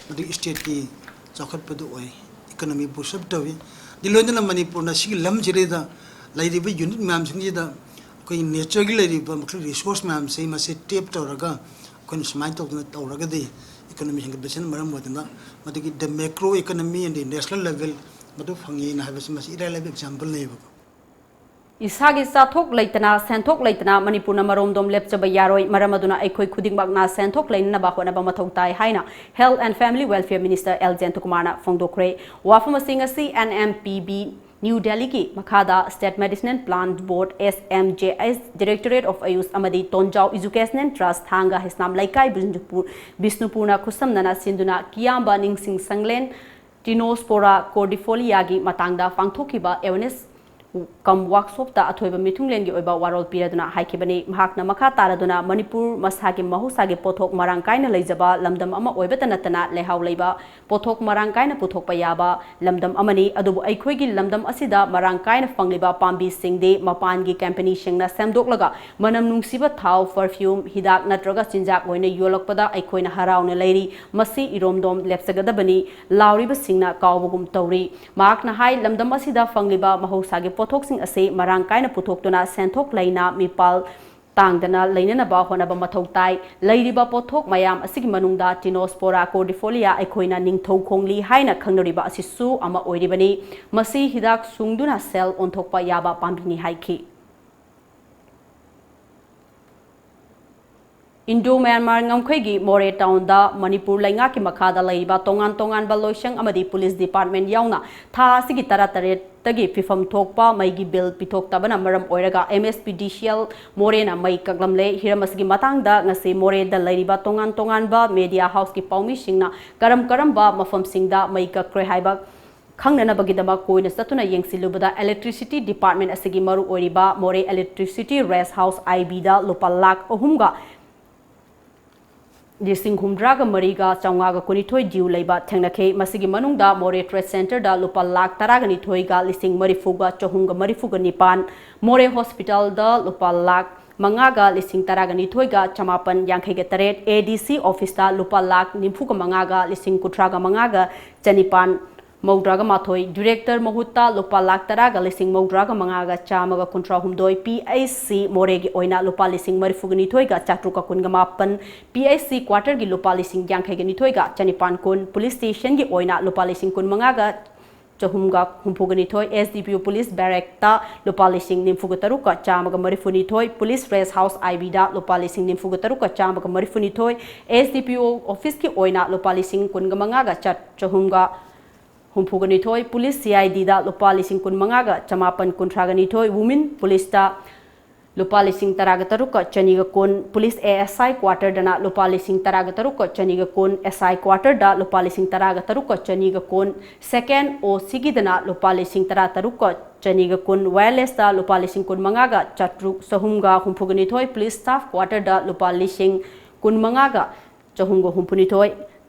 ꯃꯗꯨ stateꯀꯤ ꯆꯥꯎꯈꯠꯄꯗꯨ ꯑꯣꯏ, economy boost up ꯇꯧꯏ꯫ ꯑꯗꯨ ꯂꯣꯏꯅꯅ ꯃꯅꯤꯄꯨꯔꯅ ꯁꯤꯒꯤ ꯂꯝꯁꯤꯗꯩꯗ ꯂꯩꯔꯤꯕ unit ꯃꯌꯥꯝꯁꯤꯡꯁꯤꯗ ꯑꯩꯈꯣꯏꯒꯤ natureꯒꯤ ꯂꯩꯔꯤꯕ ꯃꯈꯜ resource ꯃꯌꯥꯝꯁꯤ ꯃꯁꯤ tap ꯇꯧꯔꯒ ꯑꯩꯈꯣꯏꯅ ꯁꯨꯃꯥꯏꯅ ꯇꯧꯗꯅ ꯇꯧꯔꯒꯗꯤ economy ꯍꯦꯟꯒꯠꯄꯁꯤꯅ ꯃꯔꯝ ꯑꯣꯏꯗꯅ ꯃꯗꯨꯒꯤ the macro economy and the national level ꯃꯗꯨ ꯐꯪꯉꯦꯅ ꯍꯥꯏꯕꯁꯤ ꯃꯁꯤ ꯏꯔꯥꯏ ꯂꯥꯏꯕ exampleꯅꯦꯕꯀꯣ꯫ ꯏꯁꯥꯒꯤ ꯆꯥꯊꯣꯛ ꯂꯩꯇꯅ, ꯁꯦꯟꯊꯣꯛ ꯂꯩꯇꯅ ꯃꯅꯤꯄꯨꯔꯅ ꯃꯔꯣꯝꯗꯣꯝ ꯂꯦꯞꯆꯕ ꯌꯥꯔꯣꯏ꯫ ꯃꯔꯝ ꯑꯗꯨꯅ ꯑꯩꯈꯣꯏ ꯈꯨꯗꯤꯡꯃꯛꯅ ꯁꯦꯟꯊꯣꯛ ꯂꯩꯅꯅꯕ ꯍꯣꯠꯅꯕ ꯃꯊꯧ ꯇꯥꯏ ꯍꯥꯏꯅ Health and Family Welfare Minister L ꯖꯌꯟꯇꯀꯨꯃꯥꯔꯅ ꯐꯣꯡꯗꯣꯛꯈ꯭ꯔꯦ꯫ ꯋꯥꯐꯝ ꯑꯁꯤ ꯉꯁꯤ N M P B new ꯗꯦꯜꯂꯤꯒꯤ ꯃꯈꯥꯗ State Medicinal Plant Board, S M J S, Directorate of Ayush ꯑꯃꯗꯤ ꯇꯣꯟꯖꯥꯎ Educational Trust, ꯊꯥꯡꯒ ꯍꯩꯁꯅꯥꯝ ꯂꯩꯀꯥꯏ, ꯕꯤꯁꯅꯨꯄꯨꯔ, ꯕꯤꯁꯅꯨꯄꯨꯔꯅ ꯈꯨꯠꯁꯝꯅꯅ ꯁꯤꯟꯗꯨꯅ ꯀꯤꯌꯥꯝꯕ ꯅꯤꯡꯁꯤꯡ ꯁꯪꯂꯦꯟ Tinospora cordifoliaꯒꯤ ꯃꯇꯥꯡꯗ ꯄꯥꯡꯊꯣꯛꯈꯤꯕ awareness cum workshopꯇ ꯑꯊꯣꯏꯕ ꯃꯤꯊꯨꯡꯂꯦꯟꯒꯤ ꯑꯣꯏꯕ ꯋꯥꯔꯣꯜ ꯄꯤꯔꯗꯨꯅ ꯍꯥꯏꯈꯤꯕꯅꯤ꯫ ꯃꯍꯥꯛꯅ ꯃꯈꯥ ꯇꯥꯔꯗꯨꯅ, ꯃꯅꯤꯄꯨꯔ ꯃꯁꯥꯒꯤ ꯃꯍꯧꯁꯥꯒꯤ ꯄꯣꯠꯊꯣꯛ ꯃꯔꯥꯡ ꯀꯥꯏꯅ ꯂꯩꯖꯕ ꯂꯝꯗꯝ ꯑꯃ ꯑꯣꯏꯕꯇ ꯅꯠꯇꯅ ꯂꯩꯍꯥꯎ ꯂꯩꯕ ꯄꯣꯠꯊꯣꯛ ꯃꯔꯥꯡ ꯀꯥꯏꯅ ꯄꯨꯊꯣꯛꯄ ꯌꯥꯕ ꯂꯝꯗꯝ ꯑꯃꯅꯤ꯫ ꯑꯗꯨꯕꯨ ꯑꯩꯈꯣꯏꯒꯤ ꯂꯝꯗꯝ ꯑꯁꯤꯗ ꯃꯔꯥꯡ ꯀꯥꯏꯅ ꯐꯪꯂꯤꯕ ꯄꯥꯝꯕꯤꯁꯤꯡꯗꯤ ꯃꯄꯥꯟꯒꯤ ꯀꯝꯄꯦꯅꯤꯁꯤꯡꯅ ꯁꯦꯝꯗꯣꯛꯂꯒ ꯃꯅꯝ ꯅꯨꯡꯁꯤꯕ ꯊꯥꯎ, perfume, ꯍꯤꯗꯥꯛ ꯅꯠꯇ꯭ꯔꯒ ꯆꯤꯟꯖꯥꯛ ꯑꯣꯏꯅ ꯌꯣꯜꯂꯛꯄꯗ ꯑꯩꯈꯣꯏꯅ ꯍꯔꯥꯎꯅ ꯂꯩꯔꯤ꯫ ꯃꯁꯤ ꯏꯔꯣꯝꯗꯣꯝ ꯂꯦꯞꯆꯒꯗꯕꯅꯤ ꯂꯥꯎꯔꯤꯕꯁꯤꯡꯅ ꯀꯥꯎꯕꯒꯨꯝ ꯇꯧꯔꯤ꯫ ꯃꯍꯥꯛꯅ ꯍꯥꯏ, ꯂꯝꯗꯝ ꯑꯁꯤꯗ ꯐꯪꯂꯤꯕ ꯃꯍꯧꯁꯥꯒꯤ ꯄꯣꯠꯊꯣꯛꯁꯤꯡ ꯑꯁꯤ ꯃꯔꯥꯡ ꯀꯥꯏꯅ ꯄꯨꯊꯣꯛꯇꯨꯅ ꯁꯦꯟꯊꯣꯛ ꯂꯩꯅ ꯃꯤꯄꯥꯜ ꯇꯥꯡꯗꯅ ꯂꯩꯅꯅꯕ ꯍꯣꯠꯅꯕ ꯃꯊꯧ ꯇꯥꯏ꯫ ꯂꯩꯔꯤꯕ ꯄꯣꯠꯊꯣꯛ ꯃꯌꯥꯝ ꯑꯁꯤꯒꯤ ꯃꯅꯨꯡꯗ Tinospora cordifolia, ꯑꯩꯈꯣꯏꯅ ꯅꯤꯡꯊꯧ ꯈꯣꯡꯂꯤ ꯍꯥꯏꯅ ꯈꯪꯅꯔꯤꯕ ꯑꯁꯤꯁꯨ ꯑꯃ ꯑꯣꯏꯔꯤꯕꯅꯤ꯫ ꯃꯁꯤ ꯍꯤꯗꯥꯛ ꯁꯨꯡꯗꯨꯅ ꯁꯦꯜ ꯑꯣꯟꯊꯣꯛꯄ ꯌꯥꯕ ꯄꯥꯝꯕꯤꯅꯤ ꯍꯥꯏꯈꯤ꯫ ꯏꯟꯗꯣ ꯃ꯭ꯌꯥꯟꯃꯥꯔ ꯉꯝꯈꯩꯒꯤ ꯃꯣꯔꯦ ꯇꯥꯎꯟꯗ ꯃꯅꯤꯄꯨꯔ ꯂꯩꯉꯥꯛꯀꯤ ꯃꯈꯥꯗ ꯂꯩꯔꯤꯕ ꯇꯣꯉꯥꯟ ꯇꯣꯉꯥꯟꯕ ꯂꯣꯏꯁꯪ ꯑꯃꯗꯤ ꯄꯨꯂꯤꯁ ꯗꯤꯄꯥꯔꯠꯃꯦꯟ ꯌꯥꯎꯅ ꯊꯥ ꯑꯁꯤꯒꯤ ꯇꯔꯥꯇꯔꯦꯠꯇꯒꯤ ꯐꯤꯐꯝ ꯊꯣꯛꯄ ꯃꯩꯒꯤ ꯕꯤꯜ ꯄꯤꯊꯣꯛꯇꯕꯅ ꯃꯔꯝ ꯑꯣꯏꯔꯒ M S P D C L ꯃꯣꯔꯦꯅ ꯃꯩ ꯀꯛꯂꯝꯂꯦ꯫ ꯍꯤꯔꯝ ꯑꯁꯤꯒꯤ ꯃꯇꯥꯡꯗ ꯉꯁꯤ ꯃꯣꯔꯦꯗ ꯂꯩꯔꯤꯕ ꯇꯣꯉꯥꯟ ꯇꯣꯉꯥꯟꯕ media houseꯀꯤ ꯄꯥꯎꯃꯤꯁꯤꯡꯅ ꯀꯔꯝ ꯀꯔꯝꯕ ꯃꯐꯝꯁꯤꯡꯗ ꯃꯩ ꯀꯛꯈ꯭ꯔꯦ ꯍꯥꯏꯕ ꯈꯪꯅꯅꯕꯒꯤꯗꯃꯛ ꯀꯣꯏꯅ ꯆꯠꯇꯨꯅ ꯌꯦꯡꯁꯤꯜꯂꯨꯕꯗ, electricity department ꯑꯁꯤꯒꯤ ꯃꯔꯨ ꯑꯣꯏꯔꯤꯕ ꯃꯣꯔꯦ Electricity Rest House I Bꯗ ꯂꯨꯄꯥ ꯂꯥꯈ ꯑꯍꯨꯝꯒ ꯂꯤꯁꯤꯡ ꯍꯨꯝꯗ꯭ꯔꯥꯒ ꯃꯔꯤꯒ ꯆꯥꯝꯃꯉꯥꯒ ꯀꯨꯟꯅꯤꯊꯣꯏ due ꯂꯩꯕ ꯊꯦꯡꯅꯈꯤ꯫ ꯃꯁꯤꯒꯤ ꯃꯅꯨꯡꯗ ꯃꯣꯔꯦ Trade Centreꯗ ꯂꯨꯄꯥ ꯂꯥꯈ ꯇꯔꯥꯒ ꯅꯤꯊꯣꯏꯒ ꯂꯤꯁꯤꯡ ꯃꯔꯤꯐꯨꯒ ꯆꯍꯨꯝꯒ ꯃꯔꯤꯐꯨꯒ ꯅꯤꯄꯥꯟ, ꯃꯣꯔꯦ Hospitalꯗ ꯂꯨꯄꯥ ꯂꯥꯈ ꯃꯉꯥꯒ ꯂꯤꯁꯤꯡ ꯇꯔꯥꯒ ꯅꯤꯊꯣꯏꯒ ꯆꯃꯥꯄꯟ ꯌꯥꯡꯈꯩꯒ ꯇꯔꯦꯠ, A D C officeꯇ ꯂꯨꯄꯥ ꯂꯥꯈ ꯅꯤꯐꯨꯒ ꯃꯉꯥꯒ ꯂꯤꯁꯤꯡ ꯀꯨꯟꯊ꯭ꯔꯥꯒ ꯃꯉꯥꯒ ꯆꯅꯤꯄꯥꯟ ꯃꯧꯗ꯭ꯔꯥꯒ ꯃꯥꯊꯣꯏ, director ꯃꯍꯨꯠꯇ ꯂꯨꯄꯥ ꯂꯥꯈ ꯇꯔꯥꯒ ꯂꯤꯁꯤꯡ ꯃꯧꯗ꯭ꯔꯥꯒ ꯃꯉꯥꯒ ꯆꯥꯝꯃꯒ ꯀꯨꯟꯊ꯭ꯔꯥ ꯍꯨꯝꯗꯣꯏ, P H C ꯃꯣꯔꯦꯒꯤ ꯑꯣꯏꯅ ꯂꯨꯄꯥ ꯂꯤꯁꯤꯡ ꯃꯔꯤꯐꯨꯒ ꯅꯤꯊꯣꯏꯒ ꯆꯥꯇ꯭ꯔꯨꯛꯀ ꯀꯨꯟꯒ ꯃꯥꯄꯟ, P H C quarterꯒꯤ ꯂꯨꯄꯥ ꯂꯤꯁꯤꯡ ꯌꯥꯡꯈꯩꯒ ꯅꯤꯊꯣꯏꯒ ꯆꯅꯤꯄꯥꯟ ꯀꯨꯟ, police stationꯒꯤ ꯑꯣꯏꯅ ꯂꯨꯄꯥ ꯂꯤꯁꯤꯡ ꯀꯨꯟꯃꯉꯥꯒ ꯆꯍꯨꯝꯒ ꯍꯨꯝꯐꯨꯒ ꯅꯤꯊꯣꯏ, S D P O police barrackꯇ ꯂꯨꯄꯥ ꯂꯤꯁꯤꯡ ꯅꯤꯐꯨꯒ ꯇꯔꯨꯛꯀ ꯆꯥꯝꯃꯒ ꯃꯔꯤꯐꯨ ꯅꯤꯊꯣꯏ, police rest house I Bꯗ ꯂꯨꯄꯥ ꯂꯤꯁꯤꯡ ꯅꯤꯐꯨꯒ ꯇꯔꯨꯛꯀ ꯆꯥꯝꯃꯒ ꯃꯔꯤꯐꯨ ꯅꯤꯊꯣꯏ, S D P O officeꯀꯤ ꯑꯣꯏꯅ ꯂꯨꯄꯥ ꯂꯤꯁꯤꯡ ꯀꯨꯟꯒ ꯃꯉꯥꯒ ꯆꯥ-, ꯆꯍꯨꯝꯒ ꯍꯨꯝꯐꯨꯒ ꯅꯤꯊꯣꯏ, ꯄꯨꯂꯤꯁ C I D ꯗ ꯂꯨꯄꯥ ꯂꯤꯁꯤꯡ ꯀꯨꯟꯃꯉꯥꯒ ꯆꯃꯥꯄꯟ ꯀꯨꯟꯊ꯭ꯔꯥꯒ ꯅꯤꯊꯣꯏ, ꯋꯨꯃꯤꯟ ꯄꯨꯂꯤꯁꯇ ꯂꯨꯄꯥ ꯂꯤꯁꯤꯡ ꯇꯔꯥꯒ ꯇꯔꯨꯛꯀ ꯆꯅꯤꯒ ꯀꯨꯟ, ꯄꯨꯂꯤꯁ A S I ꯀ꯭ꯋꯥꯇꯔꯗꯅ ꯂꯨꯄꯥ ꯂꯤꯁꯤꯡ ꯇꯔꯥꯒ ꯇꯔꯨꯛꯀ ꯆꯅꯤꯒ ꯀꯨꯟ, S I ꯀ꯭ꯋꯥꯇꯔꯗ ꯂꯨꯄꯥ ꯂꯤꯁꯤꯡ ꯇꯔꯥꯒ ꯇꯔꯨꯛꯀ ꯆꯅꯤꯒ ꯀꯨꯟ, ꯁꯦꯀꯦꯟ O C ꯒꯤꯗꯅ ꯂꯨꯄꯥ ꯂꯤꯁꯤꯡ ꯇꯔꯥ ꯇꯔꯨꯛꯀ ꯆꯅꯤꯒ ꯀꯨꯟ, ꯋꯥꯌꯔꯂꯦꯁꯇ ꯂꯨꯄꯥ ꯂꯤꯁꯤꯡ ꯀꯨꯟꯃꯉꯥꯒ ꯆꯥꯇ꯭ꯔꯨꯛ ꯆꯍꯨꯝꯒ ꯍꯨꯝꯐꯨꯒ ꯅꯤꯊꯣꯏ, ꯄꯨꯂꯤꯁ ꯁ꯭ꯇꯥꯐ ꯀ꯭ꯋꯥꯇꯔꯗ ꯂꯨꯄꯥ ꯂꯤꯁꯤꯡ ꯀꯨꯟꯃꯉꯥꯒ ꯆꯍꯨꯝꯒ ꯍꯨꯝꯐꯨꯅꯤꯊꯣꯏ,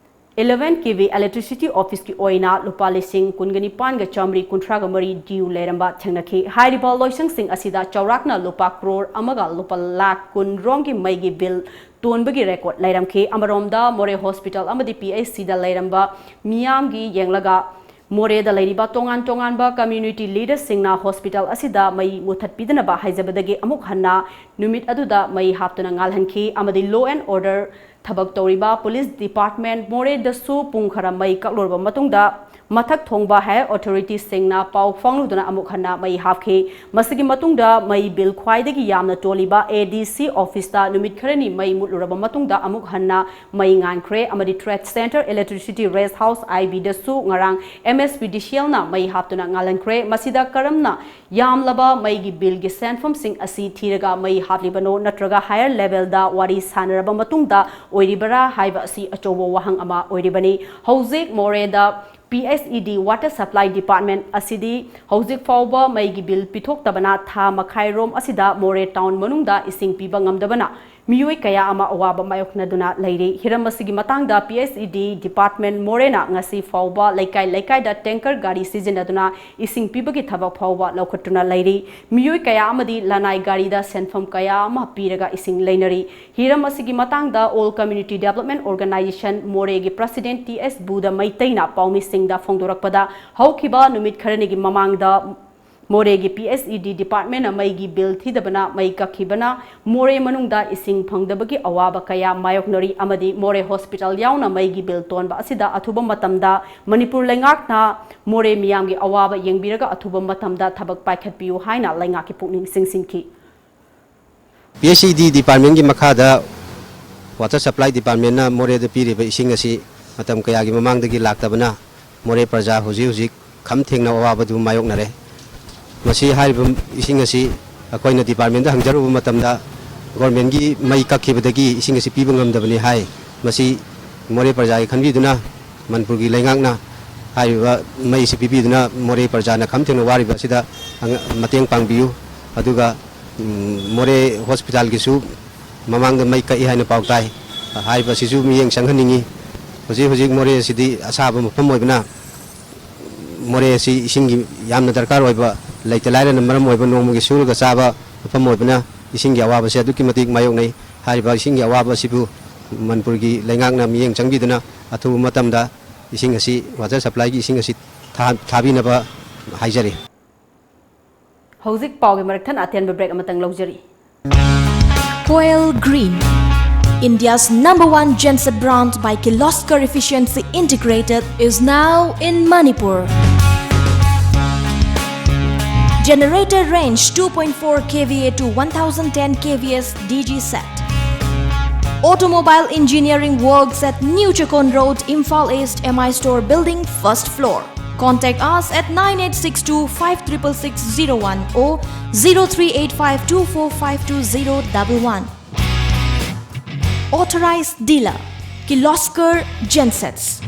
eleven K V electricity office ꯀꯤ ꯑꯣꯏꯅ ꯂꯨꯄꯥ ꯂꯤꯁꯤꯡ ꯀꯨꯟꯒ ꯅꯤꯄꯥꯟꯒ ꯆꯥꯃꯔꯤ ꯀꯨꯟꯊ꯭ꯔꯥꯒ ꯃꯔꯤ due ꯂꯩꯔꯝꯕ ꯊꯦꯡꯅꯈꯤ꯫ ꯍꯥꯏꯔꯤꯕ ꯂꯣꯏꯁꯪꯁꯤꯡ ꯑꯁꯤꯗ ꯆꯥꯎꯔꯥꯛꯅ ꯂꯨꯄꯥ ꯀ꯭ꯔꯣꯔ ꯑꯃꯒ ꯂꯨꯄꯥ ꯂꯥꯈ ꯀꯨꯟ ꯔꯣꯝꯒꯤ ꯃꯩꯒꯤ ꯕꯤꯜ ꯇꯣꯟꯕꯒꯤ ꯔꯦꯀꯣꯔꯗ ꯂꯩꯔꯝꯈꯤ꯫ ꯑꯃꯔꯣꯝꯗ ꯃꯣꯔꯦ ꯍꯣꯁꯄꯤꯇꯥꯜ ꯑꯃꯗꯤ P H C ꯗ ꯂꯩꯔꯝꯕ ꯃꯤꯌꯥꯝꯒꯤ ꯌꯦꯡꯂꯒ ꯃꯣꯔꯦꯗ ꯂꯩꯔꯤꯕ ꯇꯣꯉꯥꯟ ꯇꯣꯉꯥꯟꯕ community leader ꯁꯤꯡꯅ ꯍꯣꯁꯄꯤꯇꯥꯜ ꯑꯁꯤꯗ ꯃꯩ ꯃꯨꯊꯠꯄꯤꯗꯅꯕ ꯍꯥꯏꯖꯕꯗꯒꯤ ꯑꯃꯨꯛ ꯍꯟꯅ ꯅꯨꯃꯤꯠ ꯑꯗꯨꯗ ꯃꯩ ꯍꯥꯞꯇꯨꯅ ꯉꯥꯜꯍꯟꯈꯤ ꯑꯃꯗꯤ law and order ꯊꯕꯛ ꯇꯧꯔꯤꯕ ꯄꯨꯂꯤꯁ ꯗꯤꯄꯥꯔꯠꯃꯦꯟ ꯃꯣꯔꯦꯗꯁꯨ ꯄꯨꯡ ꯈꯔ ꯃꯩ ꯀꯛꯂꯨꯔꯕ ꯃꯇꯨꯡꯗ ꯃꯊꯛ ꯊꯣꯡꯕ higher authority ꯁꯤꯡꯅ ꯄꯥꯎ ꯐꯥꯎꯅꯗꯨꯅ ꯑꯃꯨꯛ ꯍꯟꯅ ꯃꯩ ꯍꯥꯞꯈꯤ꯫ ꯃꯁꯤꯒꯤ ꯃꯇꯨꯡꯗ ꯃꯩ ꯕꯤꯜ ꯈ꯭ꯋꯥꯏꯗꯒꯤ ꯌꯥꯝꯅ ꯇꯣꯜꯂꯤꯕ A D C office ꯇ ꯅꯨꯃꯤꯠ ꯈꯔꯅꯤ ꯃꯩ ꯃꯨꯠꯂꯨꯔꯕ ꯃꯇꯨꯡꯗ ꯑꯃꯨꯛ ꯍꯟꯅ ꯃꯩ ꯉꯥꯟꯈ꯭ꯔꯦ ꯑꯃꯗꯤ Trade Centre Electricity Rest House I B ꯗꯁꯨ ꯉꯔꯥꯡ M S P D C L ꯅ ꯃꯩ ꯍꯥꯞꯇꯨꯅ ꯉꯥꯜꯍꯟꯈ꯭ꯔꯦ꯫ ꯃꯁꯤꯗ ꯀꯔꯝꯅ ꯌꯥꯝꯂꯕ ꯃꯩꯒꯤ ꯕꯤꯜꯒꯤ ꯁꯦꯟꯐꯝꯁꯤꯡ ꯑꯁꯤ ꯊꯤꯔꯒ ꯃꯩ ꯍꯥꯞꯂꯤꯕꯅꯣ ꯅꯠꯇ꯭ꯔꯒ higher level ꯗ ꯋꯥꯔꯤ ꯁꯥꯅꯔꯕ ꯃꯇꯨꯡꯗ ꯑꯣꯏꯔꯤꯕꯔꯥ ꯍꯥꯏꯕ ꯑꯁꯤ ꯑꯆꯧꯕ ꯋꯥꯍꯪ ꯑꯃ ꯑꯣꯏꯔꯤꯕꯅꯤ꯫ ꯍꯧꯖꯤꯛ ꯃꯣꯔꯦꯗ P H E D water supply department ꯑꯁꯤꯗꯤ ꯍꯧꯖꯤꯛ ꯐꯥꯎꯕ ꯃꯩꯒꯤ ꯕꯤꯜ ꯄꯤꯊꯣꯛꯇꯕꯅ ꯊꯥ ꯃꯈꯥꯏꯔꯣꯝ ꯑꯁꯤꯗ ꯃꯣꯔꯦ ꯇꯥꯎꯟ ꯃꯅꯨꯡꯗ ꯏꯁꯤꯡ ꯄꯤꯕ ꯉꯝꯗꯕꯅ ꯃꯤꯑꯣꯏ ꯀꯌꯥ ꯑꯃ ꯑꯋꯥꯕ ꯃꯥꯌꯣꯛꯅꯗꯨꯅ ꯂꯩꯔꯤ꯫ ꯍꯤꯔꯝ ꯑꯁꯤꯒꯤ ꯃꯇꯥꯡꯗ P H E D department ꯃꯣꯔꯦꯅ ꯉꯁꯤ ꯐꯥꯎꯕ ꯂꯩꯀꯥꯏ ꯂꯩꯀꯥꯏꯗ tanker ꯒꯥꯔꯤ ꯁꯤꯖꯤꯟꯅꯗꯨꯅ ꯏꯁꯤꯡ ꯄꯤꯕꯒꯤ ꯊꯕꯛ ꯐꯥꯎꯕ ꯂꯧꯈꯠꯇꯨꯅ ꯂꯩꯔꯤ꯫ ꯃꯤꯑꯣꯏ ꯀꯌꯥ ꯑꯃꯗꯤ ꯂꯅꯥꯏ ꯒꯥꯔꯤꯗ ꯁꯦꯟꯐꯝ ꯀꯌꯥ ꯑꯃ ꯄꯤꯔꯒ ꯏꯁꯤꯡ ꯂꯩꯅꯔꯤ꯫ ꯍꯤꯔꯝ ꯑꯁꯤꯒꯤ ꯃꯇꯥꯡꯗ All Community Development Organisation ꯃꯣꯔꯦꯒꯤ president T S ꯕꯨꯙ ꯃꯩꯇꯩꯅ ꯄꯥꯎꯃꯤꯁꯤꯡꯗ ꯐꯣꯡꯗꯣꯔꯛꯄꯗ, ꯍꯧꯈꯤꯕ ꯅꯨꯃꯤꯠ ꯈꯔꯅꯤꯒꯤ ꯃꯃꯥꯡꯗ ꯃꯣꯔꯦꯒꯤ P H E D department ꯅ ꯃꯩꯒꯤ ꯕꯤꯜ ꯊꯤꯗꯕꯅ ꯃꯩ ꯀꯛꯈꯤꯕꯅ ꯃꯣꯔꯦ ꯃꯅꯨꯡꯗ ꯏꯁꯤꯡ ꯐꯪꯗꯕꯒꯤ ꯑꯋꯥꯕ ꯀꯌꯥ ꯃꯥꯌꯣꯛꯅꯔꯤ ꯑꯃꯗꯤ ꯃꯣꯔꯦ ꯍꯣꯁꯄꯤꯇꯥꯜ ꯌꯥꯎꯅ ꯃꯩꯒꯤ ꯕꯤꯜ ꯇꯣꯟꯕ ꯑꯁꯤꯗ ꯑꯊꯨꯕ ꯃꯇꯝꯗ ꯃꯅꯤꯄꯨꯔ ꯂꯩꯉꯥꯛꯅ ꯃꯣꯔꯦ ꯃꯤꯌꯥꯝꯒꯤ ꯑꯋꯥꯕ ꯌꯦꯡꯕꯤꯔꯒ ꯑꯊꯨꯕ ꯃꯇꯝꯗ ꯊꯕꯛ ꯄꯥꯏꯈꯠꯄꯤꯌꯨ ꯍꯥꯏꯅ ꯂꯩꯉꯥꯛꯀꯤ ꯄꯨꯛꯅꯤꯡ ꯆꯤꯡꯁꯤꯟꯈꯤ꯫ P H E D department ꯀꯤ ꯃꯈꯥꯗ water supply department ꯅ ꯃꯣꯔꯦꯗ ꯄꯤꯔꯤꯕ ꯏꯁꯤꯡ ꯑꯁꯤ ꯃꯇꯝ ꯀꯌꯥꯒꯤ ꯃꯃꯥꯡꯗꯒꯤ ꯂꯥꯛꯇꯕꯅ ꯃꯣꯔꯦ ꯄ꯭ꯔꯖꯥ ꯍꯧꯖꯤꯛ ꯍꯧꯖꯤꯛ ꯈꯝ ꯊꯦꯡꯅ ꯑꯋꯥꯕꯗꯨ ꯃꯥꯌꯣꯛꯅꯔꯦ꯫ ꯃꯁꯤ ꯍꯥꯏꯔꯤꯕ ꯏꯁꯤꯡ ꯑꯁꯤ ꯑꯩꯈꯣꯏꯅ ꯗꯤꯄꯥꯔꯠꯃꯦꯟꯗ ꯍꯪꯖꯔꯨꯕ ꯃꯇꯝꯗ, ꯒꯣꯔꯃꯦꯟꯒꯤ ꯃꯩ ꯀꯛꯈꯤꯕꯗꯒꯤ ꯏꯁꯤꯡ ꯑꯁꯤ ꯄꯤꯕ ꯉꯝꯗꯕꯅꯤ ꯍꯥꯏ꯫ ꯃꯁꯤ ꯃꯣꯔꯦ ꯄ꯭ꯔꯖꯥꯒꯤ ꯈꯟꯕꯤꯗꯨꯅ ꯃꯅꯤꯄꯨꯔꯒꯤ ꯂꯩꯉꯥꯛꯅ ꯍꯥꯏꯔꯤꯕ ꯃꯩ ꯑꯁꯤ ꯄꯤꯕꯤꯗꯨꯅ ꯃꯣꯔꯦ ꯄ꯭ꯔꯖꯥꯅ ꯈꯝ ꯊꯦꯡꯅ ꯋꯥꯔꯤꯕ ꯑꯁꯤꯗ ꯑꯉ-, ꯃꯇꯦꯡ ꯄꯥꯡꯕꯤꯌꯨ꯫ ꯑꯗꯨꯒ, ꯎꯝ, ꯃꯣꯔꯦ ꯍꯣꯁꯄꯤꯇꯥꯜꯒꯤꯁꯨ ꯃꯃꯥꯡꯗ ꯃꯩ ꯀꯛꯏ ꯍꯥꯏꯅ ꯄꯥꯎ ꯇꯥꯏ꯫ ꯍꯥꯏꯔꯤꯕ ꯑꯁꯤꯁꯨ ꯃꯤꯠꯌꯦꯡ ꯆꯪꯍꯟꯅꯤꯡꯉꯤ꯫ ꯍꯧꯖꯤꯛ ꯍꯧꯖꯤꯛ ꯃꯣꯔꯦ ꯑꯁꯤꯗꯤ ꯑꯁꯥꯕ ꯃꯐꯝ ꯑꯣꯏꯕꯅ, ꯃꯣꯔꯦ ꯑꯁꯤ ꯏꯁꯤꯡꯒꯤ ꯌꯥꯝꯅ ꯗꯔꯀꯥꯔ ꯑꯣꯏꯕ, ꯂꯩꯇ ꯂꯥꯏꯔꯅ ꯃꯔꯝ ꯑꯣꯏꯕ, ꯅꯣꯡꯃꯒꯤ ꯁꯨꯔꯒ ꯆꯥꯕ ꯃꯐꯝ ꯑꯣꯏꯕꯅ, ꯏꯁꯤꯡꯒꯤ ꯑꯋꯥꯕꯁꯦ ꯑꯗꯨꯛꯀꯤ ꯃꯇꯤꯛ ꯃꯥꯌꯣꯛꯅꯩ꯫ ꯍꯥꯏꯔꯤꯕ ꯏꯁꯤꯡꯒꯤ ꯑꯋꯥꯕ ꯑꯁꯤꯕꯨ ꯃꯅꯤꯄꯨꯔꯒꯤ ꯂꯩꯉꯥꯛꯅ ꯃꯤꯠꯌꯦꯡ ꯆꯪꯕꯤꯗꯨꯅ ꯑꯊꯨꯕ ꯃꯇꯝꯗ ꯏꯁꯤꯡ ꯑꯁꯤ, ꯋꯥꯇꯔ ꯁꯄ꯭ꯂꯥꯏꯒꯤ ꯏꯁꯤꯡ ꯑꯁꯤ ꯊꯥ-, ꯊꯥꯕꯤꯅꯕ ꯍꯥꯏꯖꯔꯤ꯫ ꯍꯧꯖꯤꯛ ꯄꯥꯎꯒꯤ ꯃꯔꯛ ꯊꯠꯅ ꯑꯇꯦꯟꯕ ꯕ꯭ꯔꯦꯛ ꯑꯃꯇꯪ ꯂꯧꯖꯔꯤ꯫ Koel Green, India's number one genset brand by Kirloskar Efficiency Integrated, is now in Manipur. Generator range two point four K V A to one thousand ten K V S D G set. Automobile engineering works at New Chakon Road, Imphal East, M I Store Building, first floor. Contact us at nine eight six two five triple six zero one or zero three eight five two four five two zero double one. Authorized dealer, Kirloskar Gensets.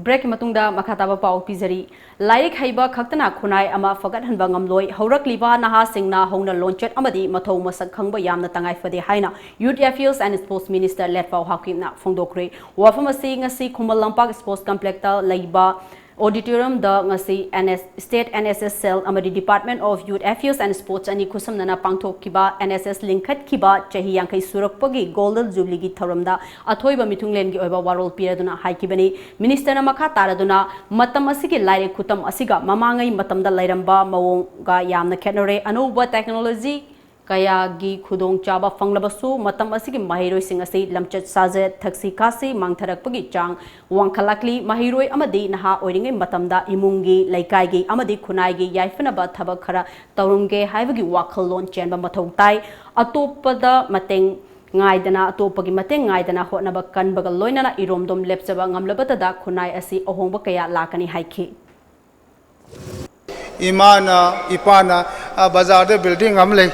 ꯕ꯭ꯔꯦꯛꯀꯤ ꯃꯇꯨꯡꯗ ꯃꯈꯥ ꯇꯥꯕ ꯄꯥꯎ ꯄꯤꯖꯔꯤ꯫ ꯂꯥꯏꯔꯤꯛ ꯍꯩꯕ ꯈꯛꯇꯅ ꯈꯨꯟꯅꯥꯏ ꯑꯃ ꯐꯒꯠꯍꯟꯕ ꯉꯝꯂꯣꯏ꯫ ꯍꯧꯔꯛꯂꯤꯕ ꯅꯍꯥꯁꯤꯡꯅ ꯍꯧꯅ ꯂꯣꯟꯆꯠ ꯑꯃꯗꯤ ꯃꯊꯧ ꯃꯁꯛ ꯈꯪꯕ ꯌꯥꯝꯅ ꯇꯉꯥꯏ ꯐꯗꯦ ꯍꯥꯏꯅ Youth Affairs and Sports Minister ꯂꯦꯠꯄꯥꯎ ꯍꯥꯎꯀꯤꯞꯅ ꯐꯣꯡꯗꯣꯛꯈ꯭ꯔꯦ꯫ ꯋꯥꯐꯝ ꯑꯁꯤ ꯉꯁꯤ ꯈꯨꯃꯟ ꯂꯝꯄꯥꯛ Sports Complexꯇ ꯂꯩꯕ Auditoriumꯗ ꯉꯁꯤ N S, State N S S Cell ꯑꯃꯗꯤ Department of Youth Affairs and Sports ꯑꯅꯤ ꯈꯨꯠꯁꯝꯅꯅ ꯄꯥꯡꯊꯣꯛꯈꯤꯕ N S S ꯂꯤꯡꯈꯠꯈꯤꯕ ꯆꯍꯤ ꯌꯥꯡꯈꯩ ꯁꯨꯔꯛꯄꯒꯤ Golden Jubileeꯒꯤ ꯊꯧꯔꯝꯗ ꯑꯊꯣꯏꯕ ꯃꯤꯊꯨꯡꯂꯦꯟꯒꯤ ꯑꯣꯏꯕ ꯋꯥꯔꯣꯜ ꯄꯤꯔꯗꯨꯅ ꯍꯥꯏꯈꯤꯕꯅꯤ꯫ Ministerꯅ ꯃꯈꯥ ꯇꯥꯔꯗꯨꯅ, ꯃꯇꯝ ꯑꯁꯤꯒꯤ ꯂꯥꯏꯔꯤꯛ ꯈꯨꯇꯝ ꯑꯁꯤꯒ ꯃꯃꯥꯡꯉꯩ ꯃꯇꯝꯗ ꯂꯩꯔꯝꯕ ꯃꯑꯣꯡꯒ ꯌꯥꯝꯅ ꯈꯦꯠꯅꯔꯦ꯫ ꯑꯅꯧꯕ technology ꯀꯌꯥꯒꯤ ꯈꯨꯗꯣꯡꯆꯥꯕ ꯐꯪꯂꯕꯁꯨ, ꯃꯇꯝ ꯑꯁꯤꯒꯤ ꯃꯍꯩꯔꯣꯏꯁꯤꯡ ꯑꯁꯤ ꯂꯝꯆꯠ ꯁꯥꯖꯠ, ꯊꯛꯁꯤ ꯈꯥꯁꯤ ꯃꯥꯡꯊꯔꯛꯄꯒꯤ ꯆꯥꯡ ꯋꯥꯡꯈꯠꯂꯛꯂꯤ꯫ ꯃꯍꯩꯔꯣꯏ ꯑꯃꯗꯤ ꯅꯍꯥ ꯑꯣꯏꯔꯤꯉꯩ ꯃꯇꯝꯗ ꯏꯃꯨꯡꯒꯤ, ꯂꯩꯀꯥꯏꯒꯤ ꯑꯃꯗꯤ ꯈꯨꯟꯅꯥꯏꯒꯤ ꯌꯥꯏꯐꯅꯕ ꯊꯕꯛ ꯈꯔ ꯇꯧꯔꯝꯒꯦ ꯍꯥꯏꯕꯒꯤ ꯋꯥꯈꯜꯂꯣꯟ ꯆꯦꯟꯕ ꯃꯊꯧ ꯇꯥꯏ꯫ ꯑꯇꯣꯞꯄꯗ ꯃꯇꯦꯡ ꯉꯥꯏꯗꯅ, ꯑꯇꯣꯞꯄꯒꯤ ꯃꯇꯦꯡ ꯉꯥꯏꯗꯅ ꯍꯣꯠꯅꯕ ꯀꯟꯕꯒ ꯂꯣꯏꯅꯅ ꯏꯔꯣꯝꯗꯣꯝ ꯂꯦꯞꯆꯕ ꯉꯝꯂꯕꯇꯗ ꯈꯨꯟꯅꯥꯏ ꯑꯁꯤ ꯑꯍꯣꯡꯕ ꯀꯌꯥ ꯂꯥꯛꯀꯅꯤ ꯍꯥꯏꯈꯤ꯫ ꯏꯃꯥꯅ, ꯏꯄꯥꯅ, "ꯑ, ꯕꯖꯥꯔꯗ building ꯑꯃ ꯂꯩ,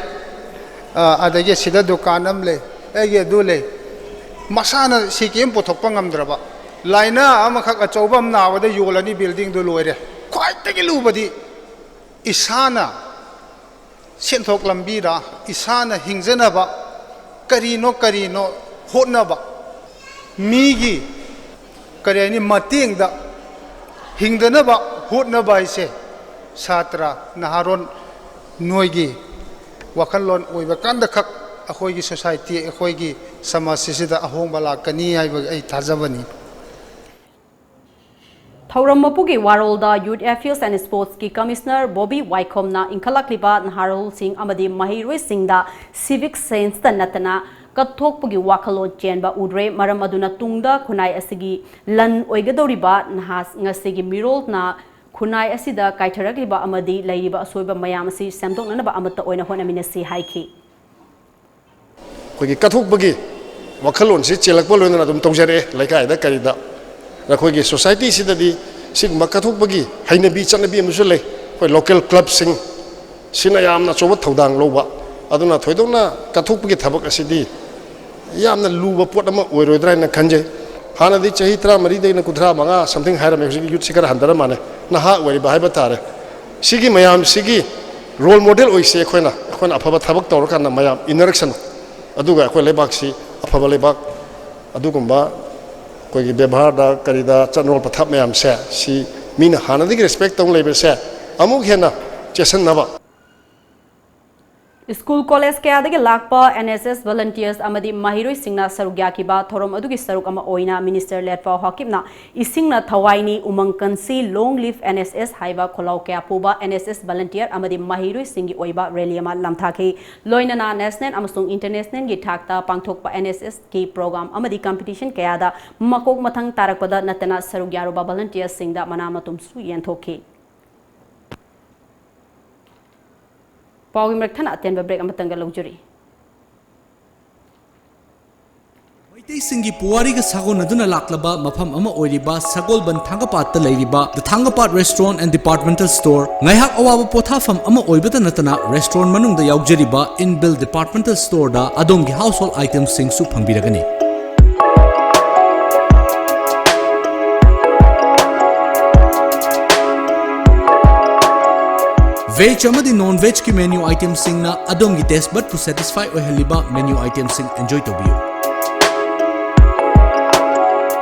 ꯑ, ꯑꯗꯒꯤ ꯁꯤꯗ ꯗꯨꯀꯥꯟ ꯑꯃ ꯂꯩ, ꯑꯩꯒꯤ ꯑꯗꯨ ꯂꯩ", ꯃꯁꯥꯅ ꯁꯤ ꯀꯩꯝ ꯄꯨꯊꯣꯛꯄ ꯉꯝꯗ꯭ꯔꯕ, ꯂꯥꯏꯅꯥ ꯑꯃꯈꯛ ꯑꯆꯧꯕ ꯑꯃ ꯅꯥꯕꯗ ꯌꯣꯜꯂꯅꯤ, buildingꯗꯨ ꯂꯣꯏꯔꯦ꯫ ꯈ꯭ꯋꯥꯏꯗꯒꯤ ꯂꯨꯕꯗꯤ ꯏꯁꯥꯅ ꯁꯦꯟꯊꯣꯛ ꯂꯝꯕꯤꯔ, ꯏꯁꯥꯅ ꯍꯤꯡꯖꯅꯕ ꯀꯔꯤꯅꯣ ꯀꯔꯤꯅꯣ ꯍꯣꯠꯅꯕ, ꯃꯤꯒꯤ, ꯀꯔꯤ ꯍꯥꯏꯅꯤ, ꯃꯇꯦꯡꯗ ꯍꯤꯡꯗꯅꯕ ꯍꯣꯠꯅꯕ ꯍꯥꯏꯁꯦ, ꯁꯥꯇ꯭ꯔ, ꯅꯍꯥꯔꯣꯟ, ꯅꯣꯏꯒꯤ ꯋꯥꯈꯜꯂꯣꯟ ꯑꯣꯏꯕ ꯀꯥꯟꯗ ꯈꯛ ꯑꯩꯈꯣꯏꯒꯤ society, ꯑꯩꯈꯣꯏꯒꯤ ꯁꯃꯥꯖ ꯑꯁꯤꯗ ꯑꯍꯣꯡꯕ ꯂꯥꯛꯀꯅꯤ ꯍꯥꯏꯕ ꯑꯩ ꯊꯥꯖꯕꯅꯤ꯫ ꯊꯧꯔꯝ ꯃꯄꯨꯒꯤ ꯋꯥꯔꯣꯜꯗ Youth Affairs and Sportsꯀꯤ Commissioner Bobby ꯋꯥꯏꯈꯣꯝꯅ ꯏꯟꯈꯠꯂꯛꯂꯤꯕ ꯅꯍꯥꯔꯣꯜꯁꯤꯡ ꯑꯃꯗꯤ ꯃꯍꯩꯔꯣꯏꯁꯤꯡꯗ civic senseꯇ ꯅꯠꯇꯅ ꯀꯠꯊꯣꯛꯄꯒꯤ ꯋꯥꯈꯜꯂꯣꯟ ꯆꯦꯟꯕ ꯎꯗ꯭ꯔꯦ꯫ ꯃꯔꯝ ꯑꯗꯨꯅ ꯇꯨꯡꯗ ꯈꯨꯟꯅꯥꯏ ꯑꯁꯤꯒꯤ ꯂꯟ ꯑꯣꯏꯒꯗꯧꯔꯤꯕ ꯅꯍꯥ, ꯉꯁꯤꯒꯤ ꯃꯤꯔꯣꯜꯅ ꯈꯨꯟꯅꯥꯏ ꯑꯁꯤꯗ ꯀꯥꯏꯊꯔꯛꯂꯤꯕ ꯑꯃꯗꯤ ꯂꯩꯔꯤꯕ ꯑꯁꯣꯏꯕ ꯃꯌꯥꯝ ꯑꯁꯤ ꯁꯦꯝꯗꯣꯛꯅꯅꯕ ꯑꯃꯠꯇ ꯑꯣꯏꯅ ꯍꯣꯠꯅꯃꯤꯟꯅꯁꯤ ꯍꯥꯏꯈꯤ꯫ ꯑꯩꯈꯣꯏꯒꯤ ꯀꯠꯊꯣꯛꯄꯒꯤ ꯋꯥꯈꯜꯂꯣꯟꯁꯤ ꯆꯦꯜꯂꯛꯄ ꯂꯣꯏꯅꯅ ꯑꯗꯨꯝ ꯇꯧꯖꯔꯛꯑꯦ꯫ ꯂꯩꯀꯥꯏꯗ ꯀꯔꯤꯗ ꯑꯩꯈꯣꯏꯒꯤ societyꯁꯤꯗꯗꯤ ꯁꯤꯒꯨꯝꯕ ꯀꯠꯊꯣꯛꯄꯒꯤ ꯍꯩꯅꯕꯤ, ꯆꯠꯅꯕꯤ ꯑꯃꯁꯨ ꯂꯩ꯫ ꯑꯩꯈꯣꯏ local clubꯁꯤꯡ ꯁꯤꯅ ꯌꯥꯝꯅ ꯑꯆꯧꯕ ꯊꯧꯗꯥꯡ ꯂꯧꯕ꯫ ꯑꯗꯨꯅ ꯊꯣꯏꯗꯣꯛꯅ ꯀꯠꯊꯣꯛꯄꯒꯤ ꯊꯕꯛ ꯑꯁꯤꯗꯤ ꯌꯥꯝꯅ ꯂꯨꯕ ꯄꯣꯠ ꯑꯃ ꯑꯣꯏꯔꯣꯏꯗ꯭ꯔꯥ ꯍꯥꯏꯅ ꯈꯟꯖꯩ꯫ ꯍꯥꯟꯅꯗꯤ ꯆꯍꯤ ꯇꯔꯥꯃꯔꯤꯗꯒꯤꯅ ꯀꯨꯟꯊ꯭ꯔꯥ ꯃꯉꯥ something ꯍꯥꯏꯔꯝꯃꯦ, ꯍꯧꯖꯤꯛꯇꯤ youthꯁꯤ ꯈꯔ ꯍꯟꯊꯔ ꯃꯥꯜꯂꯦ, ꯅꯍꯥ ꯑꯣꯏꯔꯤꯕ ꯍꯥꯏꯕ ꯇꯥꯔꯦ꯫ ꯁꯤꯒꯤ ꯃꯌꯥꯝꯁꯤꯒꯤ role model ꯑꯣꯏꯁꯦ꯫ ꯑꯩꯈꯣꯏꯅ, ꯑꯩꯈꯣꯏꯅ ꯑꯐꯕ ꯊꯕꯛ ꯇꯧꯔꯀꯥꯟꯗ ꯃꯌꯥꯝ ꯏꯟꯅꯔꯛꯁꯅꯨ, ꯑꯗꯨꯒ ꯑꯩꯈꯣꯏ ꯂꯩꯕꯥꯛꯁꯤ ꯑꯐꯕ ꯂꯩꯕꯥꯛ, ꯑꯗꯨꯒꯨꯝꯕ ꯑꯩꯈꯣꯏꯒꯤ ꯕꯦꯕꯥꯔꯗ ꯀꯔꯤꯗ ꯆꯠꯅꯔꯣꯜ ꯄꯊꯥꯞ ꯃꯌꯥꯝꯁꯦ, ꯁꯤ ꯃꯤꯅ ꯍꯥꯟꯅꯗꯒꯤ respect ꯇꯧꯅ ꯂꯩꯕꯁꯦ ꯑꯃꯨꯛ ꯍꯦꯟꯅ ꯆꯦꯠꯁꯤꯟꯅꯕ꯫ ꯁ꯭ꯀꯨꯜ ꯀꯣꯂꯦꯖ ꯀꯌꯥꯗꯒꯤ ꯂꯥꯛꯄ NSS volunteers ꯑꯃꯗꯤ ꯃꯍꯩꯔꯣꯏꯁꯤꯡꯅ ꯁꯔꯨꯛ ꯌꯥꯈꯤꯕ ꯊꯧꯔꯝ ꯑꯗꯨꯒꯤ ꯁꯔꯨꯛ ꯑꯃ ꯑꯣꯏꯅ Minister ꯂꯦꯠꯄꯥꯎ ꯍꯥꯀꯤꯞꯅ "ꯏꯁꯤꯡꯅ ꯊꯋꯥꯏꯅꯤ, ꯎꯃꯪ ꯀꯟꯁꯤ, long live NSS" ꯍꯥꯏꯕ ꯈꯣꯜꯂꯥꯎ ꯀꯌꯥ ꯄꯨꯕ NSS volunteer ꯑꯃꯗꯤ ꯃꯍꯩꯔꯣꯏꯁꯤꯡꯒꯤ ꯑꯣꯏꯕ rally ꯑꯃ ꯂꯝꯊꯥꯈꯤ꯫ ꯂꯣꯏꯅꯅ national ꯑꯃꯁꯨꯡ internationalꯒꯤ ꯊꯥꯛꯇ ꯄꯥꯡꯊꯣꯛꯄ NSSꯀꯤ program ꯑꯃꯗꯤ competition ꯀꯌꯥꯗ ꯃꯀꯣꯛ ꯃꯊꯪ ꯇꯥꯔꯛꯄꯗ ꯅꯠꯇꯅ ꯁꯔꯨꯛ ꯌꯥꯔꯨꯕ volunteersꯁꯤꯡꯗ ꯃꯅꯥ ꯃꯇꯨꯝꯁꯨ ꯌꯦꯟꯊꯣꯛꯈꯤ꯫ ꯄꯥꯎꯒꯤ ꯃꯔꯛ ꯊꯠꯅ ꯑꯇꯦꯟꯕ break ꯑꯃꯇꯪꯒ ꯂꯧꯖꯔꯤ꯫ ꯃꯩꯇꯩꯁꯤꯡꯒꯤ ꯄꯨꯋꯥꯔꯤꯒ ꯁꯥꯒꯣꯟꯅꯗꯨꯅ ꯂꯥꯛꯂꯕ ꯃꯐꯝ ꯑꯃ ꯑꯣꯏꯔꯤꯕ ꯁꯒꯣꯜꯕꯟ ꯊꯥꯡꯒꯄꯥꯠꯇ ꯂꯩꯔꯤꯕ The Thangapad Restaurant and Departmental Store ꯉꯥꯏꯍꯥꯛ ꯑꯋꯥꯕ ꯄꯣꯊꯥꯐꯝ ꯑꯃ ꯑꯣꯏꯕꯇ ꯅꯠꯇꯅ restaurant ꯃꯅꯨꯡꯗ ꯌꯥꯎꯖꯔꯤꯕ inbuilt departmental storeꯗ ꯑꯗꯣꯝꯒꯤ household itemꯁꯤꯡꯁꯨ ꯐꯪꯕꯤꯔꯒꯅꯤ꯫ Veg ꯑꯃꯗꯤ non vegꯀꯤ menu itemꯁꯤꯡꯅ ꯑꯗꯣꯝꯒꯤ taste budꯄꯨ satisfy ꯑꯣꯏꯍꯜꯂꯤꯕ menu itemꯁꯤꯡ enjoy ꯇꯧꯕꯤꯌꯨ꯫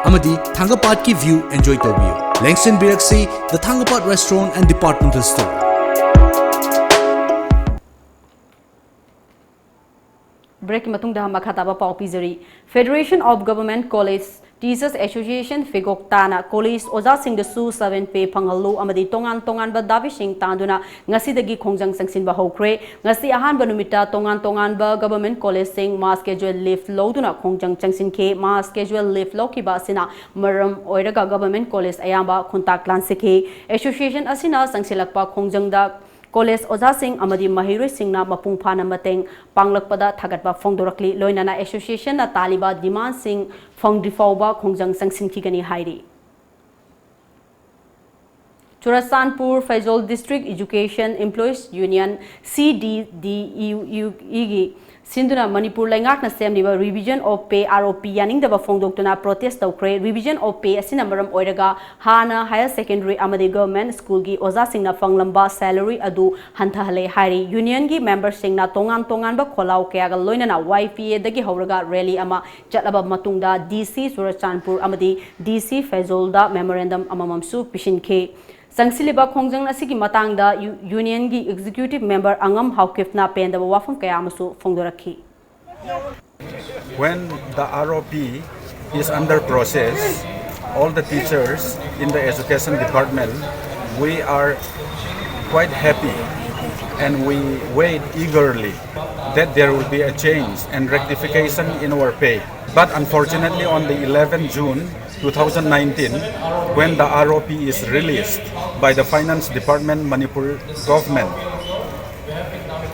ꯑꯃꯗꯤ ꯊꯥꯡꯒꯄꯥꯠꯀꯤ view enjoy ꯇꯧꯕꯤꯌꯨ꯫ ꯂꯦꯡꯁꯤꯟꯕꯤꯔꯛꯁꯤ The Thangapad Restaurant and Departmental Store꯫ Breakꯀꯤ ꯃꯇꯨꯡꯗ ꯃꯈꯥ ꯇꯥꯕ ꯄꯥꯎ ꯄꯤꯖꯔꯤ꯫ Federation of Government College Teachers Association, ꯐꯦꯒꯣꯛꯇꯥꯅ college ꯑꯣꯖꯥꯁꯤꯡꯗꯁꯨ seven pay ꯐꯪꯍꯜꯂꯨ ꯑꯃꯗꯤ ꯇꯣꯉꯥꯟ ꯇꯣꯉꯥꯟꯕ ꯗꯥꯕꯤꯁꯤꯡ ꯇꯥꯟꯗꯨꯅ ꯉꯁꯤꯗꯒꯤ ꯈꯣꯡꯖꯪ ꯆꯪꯁꯤꯟꯕ ꯍꯧꯈ꯭ꯔꯦ꯫ ꯉꯁꯤ ꯑꯍꯥꯟꯕ ꯅꯨꯃꯤꯠꯇ ꯇꯣꯉꯥꯟ ꯇꯣꯉꯥꯟꯕ government collegeꯁꯤꯡ mass casual leave ꯂꯧꯗꯨꯅ ꯈꯣꯡꯖꯪ ꯆꯪꯁꯤꯟꯈꯤ꯫ Mass casual leave ꯂꯧꯈꯤꯕ ꯑꯁꯤꯅ ꯃꯔꯝ ꯑꯣꯏꯔꯒ government college ꯑꯌꯥꯝꯕ ꯈꯨꯟꯇꯥꯛ ꯂꯥꯟꯁꯤꯈꯤ꯫ Association ꯑꯁꯤꯅ ꯆꯪꯁꯤꯜꯂꯛꯄ ꯈꯣꯡꯖꯪꯗ college ꯑꯣꯖꯥꯁꯤꯡ ꯑꯃꯗꯤ ꯃꯍꯩꯔꯣꯏꯁꯤꯡꯅ ꯃꯄꯨꯡ ꯐꯥꯅ ꯃꯇꯦꯡ ꯄꯥꯡꯂꯛꯄꯗ ꯊꯥꯒꯠꯄ ꯐꯣꯡꯗꯣꯔꯛꯂꯤ꯫ ꯂꯣꯏꯅꯅ associationꯅ ꯇꯥꯜꯂꯤꯕ demandꯁꯤꯡ ꯐꯪꯗ꯭ꯔꯤ ꯐꯥꯎꯕ ꯈꯣꯡꯖꯪ ꯆꯪꯁꯤꯟꯈꯤꯒꯅꯤ ꯍꯥꯏꯔꯤ꯫ Churachandpur ꯐꯩꯖꯣꯜ District Education Employees Union, CDDEUEꯒꯤ ꯁꯤꯟꯗꯨꯅ ꯃꯅꯤꯄꯨꯔ ꯂꯩꯉꯥꯛꯅ ꯁꯦꯝꯂꯤꯕ Revision of Pay, ROP, ꯌꯥꯅꯤꯡꯗꯕ ꯐꯣꯡꯗꯣꯛꯇꯨꯅ protest ꯇꯧꯈ꯭ꯔꯦ꯫ Revision of Pay ꯑꯁꯤꯅ ꯃꯔꯝ ꯑꯣꯏꯔꯒ ꯍꯥꯟꯅ higher secondary ꯑꯃꯗꯤ government schoolꯒꯤ ꯑꯣꯖꯥꯁꯤꯡꯅ ꯐꯪꯂꯝꯕ salary ꯑꯗꯨ ꯍꯟꯊꯍꯜꯂꯦ ꯍꯥꯏꯔꯤ꯫ Unionꯒꯤ memberꯁꯤꯡꯅ ꯇꯣꯉꯥꯟ ꯇꯣꯉꯥꯟꯕ ꯈꯣꯜꯂꯥꯎ ꯀꯌꯥꯒ ꯂꯣꯏꯅꯅ YPAꯗꯒꯤ ꯍꯧꯔꯒ rally ꯑꯃ ꯆꯠꯂꯕ ꯃꯇꯨꯡꯗ DC ꯆꯨꯔꯆꯥꯟꯄꯨꯔ ꯑꯃꯗꯤ DC ꯐꯩꯖꯣꯜꯗ memorandum ꯑꯃꯃꯝꯁꯨ ꯄꯤꯁꯤꯟꯈꯤ꯫ ꯆꯪꯁꯤꯜꯂꯤꯕ ꯈꯣꯡꯖꯪ ꯑꯁꯤꯒꯤ ꯃꯇꯥꯡꯗ ꯌꯨ-, unionꯒꯤ executive member ꯑꯉꯝ ꯍꯥꯎꯀꯤꯞꯅ ꯄꯦꯟꯗꯕ ꯋꯥꯐꯝ ꯀꯌꯥ ꯑꯃꯁꯨ ꯐꯣꯡꯗꯣꯔꯛꯈꯤ꯫ When the ROP is under process, all the teachers in the education department, we are quite happy and we wait eagerly that there will be a change and rectification in our pay. But unfortunately, on the eleventh June two thousand nineteen, when the ROP is released by the Finance Department, Manipur government,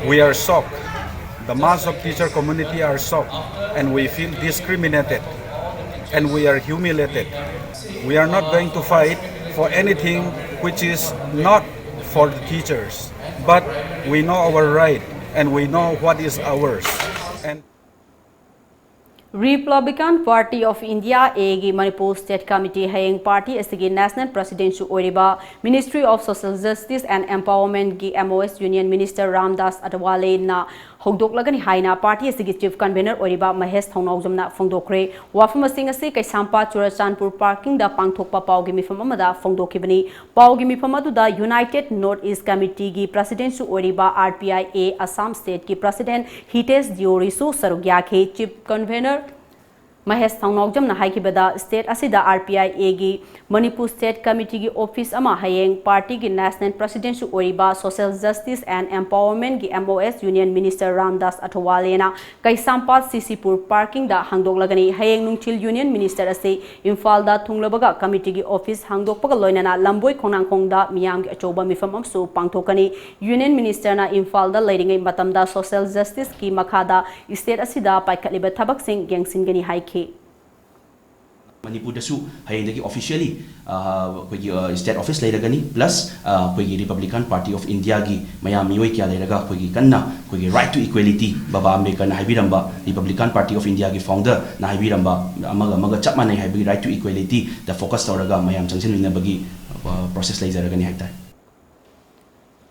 we are shocked The mass of teacher community are shocked, and we feel discriminated, and we are humiliated. We are not going to fight for anything which is not for the teachers, but we know our right and we know what is ours. And Republican Party of India A ꯒꯤ Manipur State Committee ꯍꯌꯦꯡ party ꯑꯁꯤꯒꯤ National President ꯁꯨ ꯑꯣꯏꯔꯤꯕ Ministry of Social Justice and Empowerment ꯒꯤ M O S Union Minister Ramdas Athawale ꯅ ꯍꯧꯗꯣꯛꯂꯒꯅꯤ ꯍꯥꯏꯅ party ꯑꯁꯤꯒꯤ Chief Convener ꯑꯣꯏꯔꯤꯕ ꯃꯍꯦꯁ ꯊꯧꯅꯥꯎꯖꯝꯅ ꯐꯣꯡꯗꯣꯛꯈ꯭ꯔꯦ꯫ ꯋꯥꯐꯝ ꯑꯁꯤꯡ ꯑꯁꯤ ꯀꯩꯁꯥꯝꯄꯥꯠ ꯆꯨꯔꯆꯥꯟꯄꯨꯔ parking ꯗ ꯄꯥꯡꯊꯣꯛꯄ ꯄꯥꯎꯒꯤ ꯃꯤꯐꯝ ꯑꯃꯗ ꯐꯣꯡꯗꯣꯛꯈꯤꯕꯅꯤ꯫ ꯄꯥꯎꯒꯤ ꯃꯤꯐꯝ ꯑꯗꯨꯗ United North East Committee ꯒꯤ President ꯁꯨ ꯑꯣꯏꯔꯤꯕ R P I A Assam State ꯀꯤ President ꯍꯤꯇꯦꯁ ꯗꯤꯑꯣꯔꯤꯁꯨ ꯁꯔꯨꯛ ꯌꯥꯈꯤ꯫ Chief Convener ꯃꯍꯦꯁ ꯊꯧꯅꯥꯎꯖꯝꯅ ꯍꯥꯏꯈꯤꯕꯗ, state ꯑꯁꯤꯗ R P I A ꯒꯤ Manipur State Committee ꯒꯤ office ꯑꯃ ꯍꯌꯦꯡ party ꯒꯤ National President ꯁꯨ ꯑꯣꯏꯔꯤꯕ Social Justice and Empowerment ꯒꯤ M O S Union Minister Ramdas Athawale ꯅ ꯀꯩꯁꯥꯝꯄꯥꯠ ꯁꯤꯁꯤꯄꯨꯔ parking ꯗ ꯍꯥꯡꯗꯣꯛꯂꯒꯅꯤ꯫ ꯍꯌꯦꯡ ꯅꯨꯡꯊꯤꯜ Union Minister ꯑꯁꯤ ꯏꯝꯐꯥꯜꯗ ꯊꯨꯡꯂꯕꯒ committee ꯒꯤ office ꯍꯥꯡꯗꯣꯛꯄꯒ ꯂꯣꯏꯅꯅ ꯂꯝꯕꯣꯏ ꯈꯣꯡꯅꯥꯡꯈꯣꯡꯗ ꯃꯤꯌꯥꯝꯒꯤ ꯑꯆꯧꯕ ꯃꯤꯐꯝ ꯑꯃꯁꯨ ꯄꯥꯡꯊꯣꯛꯀꯅꯤ꯫ Union Minister ꯅ ꯏꯝꯐꯥꯜꯗ ꯂꯩꯔꯤꯉꯩ ꯃꯇꯝꯗ social justice ꯀꯤ ꯃꯈꯥꯗ state ꯑꯁꯤꯗ ꯄꯥꯏꯈꯠꯂꯤꯕ ꯊꯕꯛꯁꯤꯡ ꯌꯦꯡꯁꯤꯟꯒꯅꯤ ꯍꯥꯏꯈꯤ꯫ ꯃꯅꯤꯄꯨꯔꯗꯁꯨ ꯍꯌꯦꯡꯗꯒꯤ officially ꯑꯩꯈꯣꯏꯒꯤ state office ꯂꯩꯔꯒꯅꯤ, plus ꯑꯩꯈꯣꯏꯒꯤ Republican Party of India ꯒꯤ ꯃꯌꯥꯝ ꯃꯤꯑꯣꯏ ꯀꯌꯥ ꯂꯩꯔꯒ ꯑꯩꯈꯣꯏꯒꯤ ꯀꯟꯅ ꯑꯩꯈꯣꯏꯒꯤ right to equality, Baba ꯑꯝꯕꯦꯗꯀꯔꯅ ꯍꯥꯏꯕꯤꯔꯝꯕ, Republican Party of India ꯒꯤ founder ꯅ ꯍꯥꯏꯕꯤꯔꯝꯕ ꯑꯃꯒ ꯑꯃꯒ ꯆꯞ ꯃꯥꯟꯅꯩ ꯍꯥꯏꯕꯒꯤ right to equality the focus ꯇꯧꯔꯒ ꯃꯌꯥꯝ ꯆꯪꯁꯤꯟꯃꯤꯟꯅꯕꯒꯤ process ꯂꯩꯖꯔꯒꯅꯤ ꯍꯥꯏꯕ ꯇꯥꯔꯦ꯫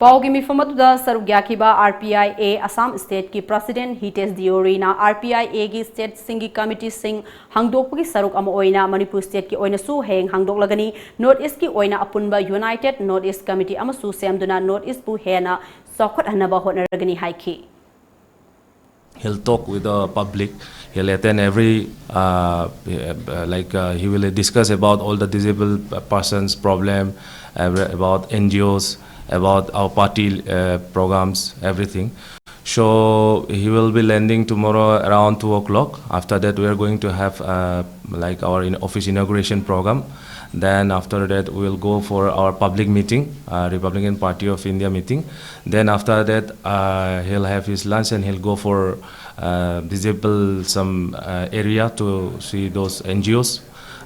ꯄꯥꯎꯒꯤ ꯃꯤꯐꯝ ꯑꯗꯨꯗ ꯁꯔꯨꯛ ꯌꯥꯈꯤꯕ R P I A Assam State ꯀꯤ President ꯍꯤꯇꯦꯁ ꯗꯤꯑꯣꯔꯤꯅ R P I A ꯒꯤ state ꯁꯤꯡꯒꯤ committee ꯁꯤꯡ ꯍꯥꯡꯗꯣꯛꯄꯒꯤ ꯁꯔꯨꯛ ꯑꯃ ꯑꯣꯏꯅ ꯃꯅꯤꯄꯨꯔ state ꯀꯤ ꯑꯣꯏꯅꯁꯨ ꯍꯌꯦꯡ ꯍꯥꯡꯗꯣꯛꯂꯒꯅꯤ꯫ North East ꯀꯤ ꯑꯣꯏꯅ ꯑꯄꯨꯟꯕ United North East Committee ꯑꯃꯁꯨ ꯁꯦꯝꯗꯨꯅ North East ꯄꯨ ꯍꯦꯟꯅ ꯆꯥꯎꯈꯠꯍꯟꯅꯕ ꯍꯣꯠꯅꯔꯒꯅꯤ ꯍꯥꯏꯈꯤ꯫ He'll talk with the public. He'll attend every, uh, uh, like, uh, he will discuss about all the disabled persons' problem, every- about N G Os, about our party uh, programs, everything. So he will be landing tomorrow around two o'clock. After that, we are going to have uh, like our in office inauguration program. Then after that, we'll go for our public meeting, uh, Republican Party of India meeting. Then after that, uh, he'll have his lunch and he'll go for uh, visible some uh, area to see those N G Os.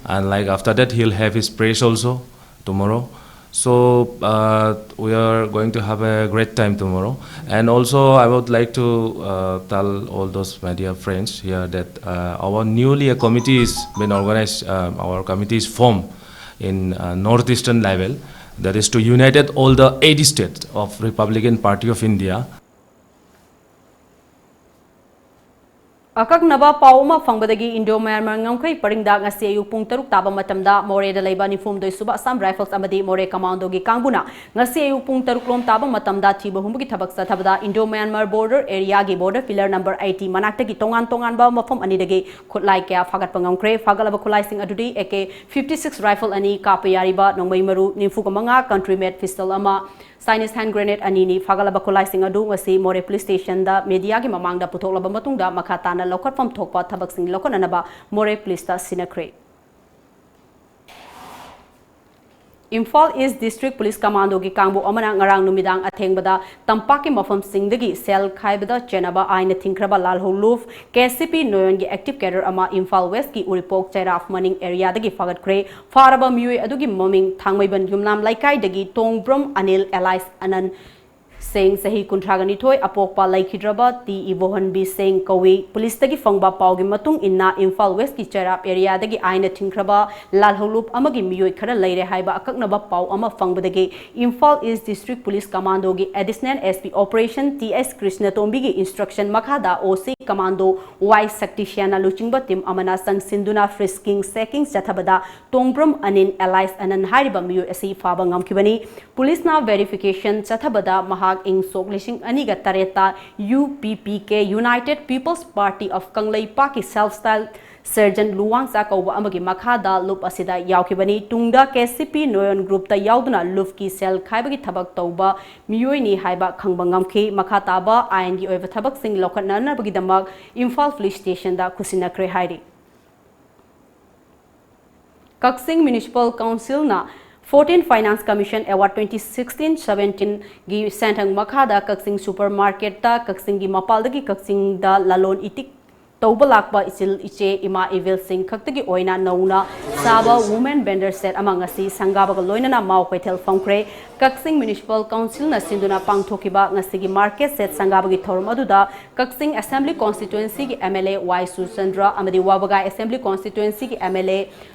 And like after that, he'll have his press also tomorrow. So uh, we are going to have a great time tomorrow. And also, I would like to uh, tell all those media friends here that uh, our newly a committee is been organized. Um, our committee is formed in uh, northeastern level, that is to united all the eighty states of Republican Party of India. ꯑꯀꯛꯅꯕ ꯄꯥꯎ ꯑꯃ ꯐꯪꯕꯗꯒꯤ ꯏꯟꯗꯣ ꯃ꯭ꯌꯥꯟꯃꯥꯔ ꯉꯝꯈꯩ ꯄꯔꯤꯡꯗ ꯉꯁꯤ ꯑꯌꯨꯛ ꯄꯨꯡ ꯇꯔꯨꯛ ꯇꯥꯕ ꯃꯇꯝꯗ ꯃꯣꯔꯦꯗ ꯂꯩꯕ ꯅꯤꯐꯨꯍꯨꯝꯗꯣꯏ ꯁꯨꯕ ꯑꯁꯥꯝ ꯔꯥꯏꯐꯜꯁ ꯑꯃꯗꯤ ꯃꯣꯔꯦ ꯀꯃꯥꯟꯗꯣꯒꯤ ꯀꯥꯡꯕꯨꯅ ꯉꯁꯤ ꯑꯌꯨꯛ ꯄꯨꯡ ꯇꯔꯨꯛ ꯂꯣꯝ ꯇꯥꯕ ꯃꯇꯝꯗ ꯊꯤꯕ ꯍꯨꯝꯕꯒꯤ ꯊꯕꯛ ꯆꯠꯊꯕꯗ ꯏꯟꯗꯣ ꯃ꯭ꯌꯥꯟꯃꯥꯔ ꯕꯣꯔꯗꯔ ꯑꯦꯔꯤꯌꯥꯒꯤ ꯕꯣꯔꯗꯔ ꯄꯤꯂꯔ ꯅꯝꯕꯔ ꯑꯩꯠꯇꯤ ꯃꯅꯥꯛꯇꯒꯤ ꯇꯣꯉꯥꯟ ꯇꯣꯉꯥꯟꯕ ꯃꯐꯝ ꯑꯅꯤꯗꯒꯤ ꯈꯨꯠꯂꯥꯏ ꯀꯌꯥ ꯐꯥꯒꯠꯄ ꯉꯝꯈ꯭ꯔꯦ꯫ ꯐꯥꯒꯠꯂꯕ ꯈꯨꯠꯂꯥꯏꯁꯤꯡ ꯑꯗꯨꯗꯤ A K fifty six rifle ꯑꯅꯤ, ꯀꯥꯞꯄ ꯌꯥꯔꯤꯕ ꯅꯣꯡꯃꯩ ꯃꯔꯨ ꯅꯤꯐꯨꯒ ꯃꯉꯥ, ꯀꯟꯇ꯭ꯔꯤ ꯃꯦꯗ ꯄꯤꯁꯇꯜ ꯑꯃ, ꯆꯥꯏꯅꯤꯁ ꯍꯦꯟ ꯒ꯭ꯔꯦꯅꯦꯗ ꯑꯅꯤꯅꯤ꯫ ꯐꯥꯒꯠꯂꯕ ꯈꯨꯠꯂꯥꯏꯁꯤꯡ ꯑꯗꯨ ꯉꯁꯤ ꯃꯣꯔꯦ ꯄꯨꯂꯤꯁ ꯁ꯭ꯇꯦꯁꯟꯗ ꯃꯦꯗꯤꯌꯥꯒꯤ ꯃꯃꯥꯡꯗ ꯄꯨꯊꯣꯛꯂꯕ ꯃꯇꯨꯡꯗ ꯃꯈꯥ ꯇꯥꯅ ꯂꯧꯈꯠꯐꯝ ꯊꯣꯛꯄ ꯊꯕꯛꯁꯤꯡ ꯂꯧꯈꯠꯅꯅꯕ ꯃꯣꯔꯦ ꯄꯨꯂꯤꯁꯇ ꯁꯤꯟꯅꯈ꯭ꯔꯦ꯫ ꯏꯝꯐꯥꯜ ꯏꯁ ꯗꯤꯁꯇ꯭ꯔꯤꯛ ꯄꯨꯂꯤꯁ ꯀꯃꯥꯟꯗꯣꯒꯤ ꯀꯥꯡꯕꯨ ꯑꯃꯅ ꯉꯔꯥꯡ ꯅꯨꯃꯤꯗꯥꯡ ꯑꯊꯦꯡꯕꯗ ꯇꯝꯄꯥꯛꯀꯤ ꯃꯐꯝꯁꯤꯡꯗꯒꯤ ꯁꯦꯜ ꯈꯥꯏꯕꯗ ꯆꯦꯟꯅꯕ ꯑꯥꯏꯟꯅ ꯊꯤꯡꯈ꯭ꯔꯕ ꯂꯥꯜꯍꯧꯂꯨꯞ ꯀꯦ ꯁꯤ ꯄꯤ ꯅꯣꯌꯣꯟꯒꯤ ꯑꯦꯛꯇꯤꯚ ꯀꯦꯗꯔ ꯑꯃ ꯏꯝꯐꯥꯜ ꯋꯦꯁꯀꯤ ꯎꯔꯤꯄꯣꯛ ꯆꯩꯔꯥꯞ ꯃꯅꯤꯡ ꯑꯦꯔꯤꯌꯥꯗꯒꯤ ꯐꯥꯒꯠꯈ꯭ꯔꯦ꯫ ꯐꯥꯔꯕ ꯃꯤꯑꯣꯏ ꯑꯗꯨꯒꯤ ꯃꯃꯤꯡ ꯊꯥꯡꯃꯩꯕꯟ ꯌꯨꯝꯅꯥꯝ ꯂꯩꯀꯥꯏꯗꯒꯤ ꯇꯣꯡꯕ꯭ꯔꯝ ꯑꯅꯤꯜ ꯑꯦꯂꯥꯏꯁ ꯑꯅꯟ ꯁꯦꯡ, ꯆꯍꯤ ꯀꯨꯟꯊ꯭ꯔꯥꯒ ꯅꯤꯊꯣꯏ, ꯑꯄꯣꯛꯄ ꯂꯩꯈꯤꯗ꯭ꯔꯕ ꯇꯤ ꯏꯕꯣꯍꯟꯕꯤ ꯁꯦꯡ ꯀꯧꯏ꯫ ꯄꯨꯂꯤꯁꯇꯒꯤ ꯐꯪꯕ ꯄꯥꯎꯒꯤ ꯃꯇꯨꯡ ꯏꯟꯅ ꯏꯝꯐꯥꯜ ꯋꯦꯁꯀꯤ ꯆꯩꯔꯥꯞ ꯑꯦꯔꯤꯌꯥꯗꯒꯤ ꯑꯥꯏꯟꯅ ꯊꯤꯡꯈ꯭ꯔꯕ ꯂꯥꯜꯍꯧꯂꯨꯞ ꯑꯃꯒꯤ ꯃꯤꯑꯣꯏ ꯈꯔ ꯂꯩꯔꯦ ꯍꯥꯏꯕ ꯑꯀꯛꯅꯕ ꯄꯥꯎ ꯑꯃ ꯐꯪꯕꯗꯒꯤ ꯏꯝꯐꯥꯜ ꯏꯁ ꯗꯤꯁꯇ꯭ꯔꯤꯛ ꯄꯨꯂꯤꯁ ꯀꯃꯥꯟꯗꯣꯒꯤ additional S P operation T S ꯀ꯭ꯔꯤꯁꯅꯇꯣꯝꯕꯤꯒꯤ ꯏꯟꯁꯇ꯭ꯔꯛꯁꯟ ꯃꯈꯥꯗ ꯑꯣ ꯁꯤ ꯀꯃꯥꯟꯗꯣ ꯋꯥꯏ ꯁꯛꯇꯤꯁ꯭ꯌꯥꯅ ꯂꯨꯆꯤꯡꯕ ꯇꯤꯝ ꯑꯃꯅ ꯆꯪꯁꯤꯟꯗꯨꯅ ꯐ꯭ꯔꯤꯁꯀꯤꯡ ꯆꯦꯀꯤꯡ ꯆꯠꯊꯕꯗ ꯇꯣꯡꯕ꯭ꯔꯝ ꯑꯅꯤꯜ ꯑꯦꯂꯥꯏꯁ ꯑꯅꯟ ꯍꯥꯏꯔꯤꯕ ꯃꯤꯑꯣꯏ ꯑꯁꯤ ꯐꯥꯕ ꯉꯝꯈꯤꯕꯅꯤ꯫ ꯄꯨꯂꯤꯁꯅ ꯚꯦꯔꯤꯐꯤꯀꯦꯁꯟ ꯆꯠꯊꯕꯗ ꯃꯍꯥꯛ ꯏꯪ ꯁꯣꯛ ꯂꯤꯁꯤꯡ ꯑꯅꯤꯒ ꯇꯔꯦꯠꯇ U P P K, United People's Party of ꯀꯪꯂꯩꯄꯥꯛꯀꯤ ꯁꯦꯜꯐ ꯁ꯭ꯇꯥꯏꯜ ꯁꯔꯖꯟ ꯂꯨꯋꯥꯡꯆꯥ ꯀꯧꯕ ꯑꯃꯒꯤ ꯃꯈꯥꯗ ꯂꯨꯞ ꯑꯁꯤꯗ ꯌꯥꯎꯈꯤꯕꯅꯤ꯫ ꯇꯨꯡꯗ ꯀꯦ ꯁꯤ ꯄꯤ ꯅꯣꯌꯣꯟ ꯒ꯭ꯔꯨꯞꯇ ꯌꯥꯎꯗꯨꯅ ꯂꯨꯞꯀꯤ ꯁꯦꯜ ꯈꯥꯏꯕꯒꯤ ꯊꯕꯛ ꯇꯧꯕ ꯃꯤꯑꯣꯏꯅꯤ ꯍꯥꯏꯕ ꯈꯪꯕ ꯉꯝꯈꯤ꯫ ꯃꯈꯥ ꯇꯥꯕ ꯑꯥꯏꯟꯒꯤ ꯑꯣꯏꯕ ꯊꯕꯛꯁꯤꯡ ꯂꯧꯈꯠꯅꯅꯕꯒꯤꯗꯃꯛ ꯏꯝꯐꯥꯜ ꯄꯨꯂꯤꯁ ꯁ꯭ꯇꯦꯁꯟꯗ ꯈꯨꯠꯁꯤꯟꯅꯈ꯭ꯔꯦ ꯍꯥꯏꯔꯤ꯫ ꯀꯛꯆꯤꯡ ꯃ꯭ꯌꯨꯅꯤꯁꯤꯄꯥꯜ ꯀꯥꯎꯟꯁꯤꯜꯅ Fourteen Finance Commission Award twenty sixteen seventeenꯒꯤ ꯁꯦꯟꯊꯪ ꯃꯈꯥꯗ ꯀꯛꯆꯤꯡ ꯁꯨꯄꯔ ꯃꯥꯔꯀꯦꯠꯇ ꯀꯛꯆꯤꯡꯒꯤ ꯃꯄꯥꯜꯗꯒꯤ ꯀꯛꯆꯤꯡꯗ ꯂꯂꯣꯟ ꯏꯇꯤꯛ ꯇꯧꯕ ꯂꯥꯛꯄ ꯏꯆꯤꯜ ꯏꯆꯦ ꯏꯃꯥ ꯏꯕꯦꯜꯁꯤꯡ ꯈꯛꯇꯒꯤ ꯑꯣꯏꯅ ꯅꯧꯅ ꯁꯥꯕ ꯋꯨꯃꯦꯟ ꯚꯦꯟꯗꯔ ꯁꯦꯠ ꯑꯃ ꯉꯁꯤ ꯁꯪꯒꯥꯕꯒ ꯂꯣꯏꯅꯅ ꯃꯥꯎ ꯀꯩꯊꯦꯜ ꯐꯝꯈ꯭ꯔꯦ꯫ ꯀꯛꯆꯤꯡ ꯃ꯭ꯌꯨꯅꯤꯁꯤꯄꯥꯜ ꯀꯥꯎꯟꯁꯤꯜꯅ ꯁꯤꯟꯗꯨꯅ ꯄꯥꯡꯊꯣꯛꯈꯤꯕ ꯉꯁꯤꯒꯤ ꯃꯥꯔꯀꯦꯠ ꯁꯦꯠ ꯁꯪꯒꯥꯕꯒꯤ ꯊꯧꯔꯝ ꯑꯗꯨꯗ ꯀꯛꯆꯤꯡ ꯑꯦꯁꯦꯝꯕ꯭ꯂꯤ ꯀꯣꯟꯁꯇꯤꯇ꯭ꯋꯦꯟꯁꯤꯒꯤ M L A Y Surchandra ꯑꯃꯗꯤ ꯋꯥꯕꯒꯥꯏ ꯑꯦꯁꯦꯝꯕ꯭ꯂꯤ ꯀꯣꯟꯁꯇꯤꯇ꯭ꯋꯦꯟꯁꯤꯒꯤ M L A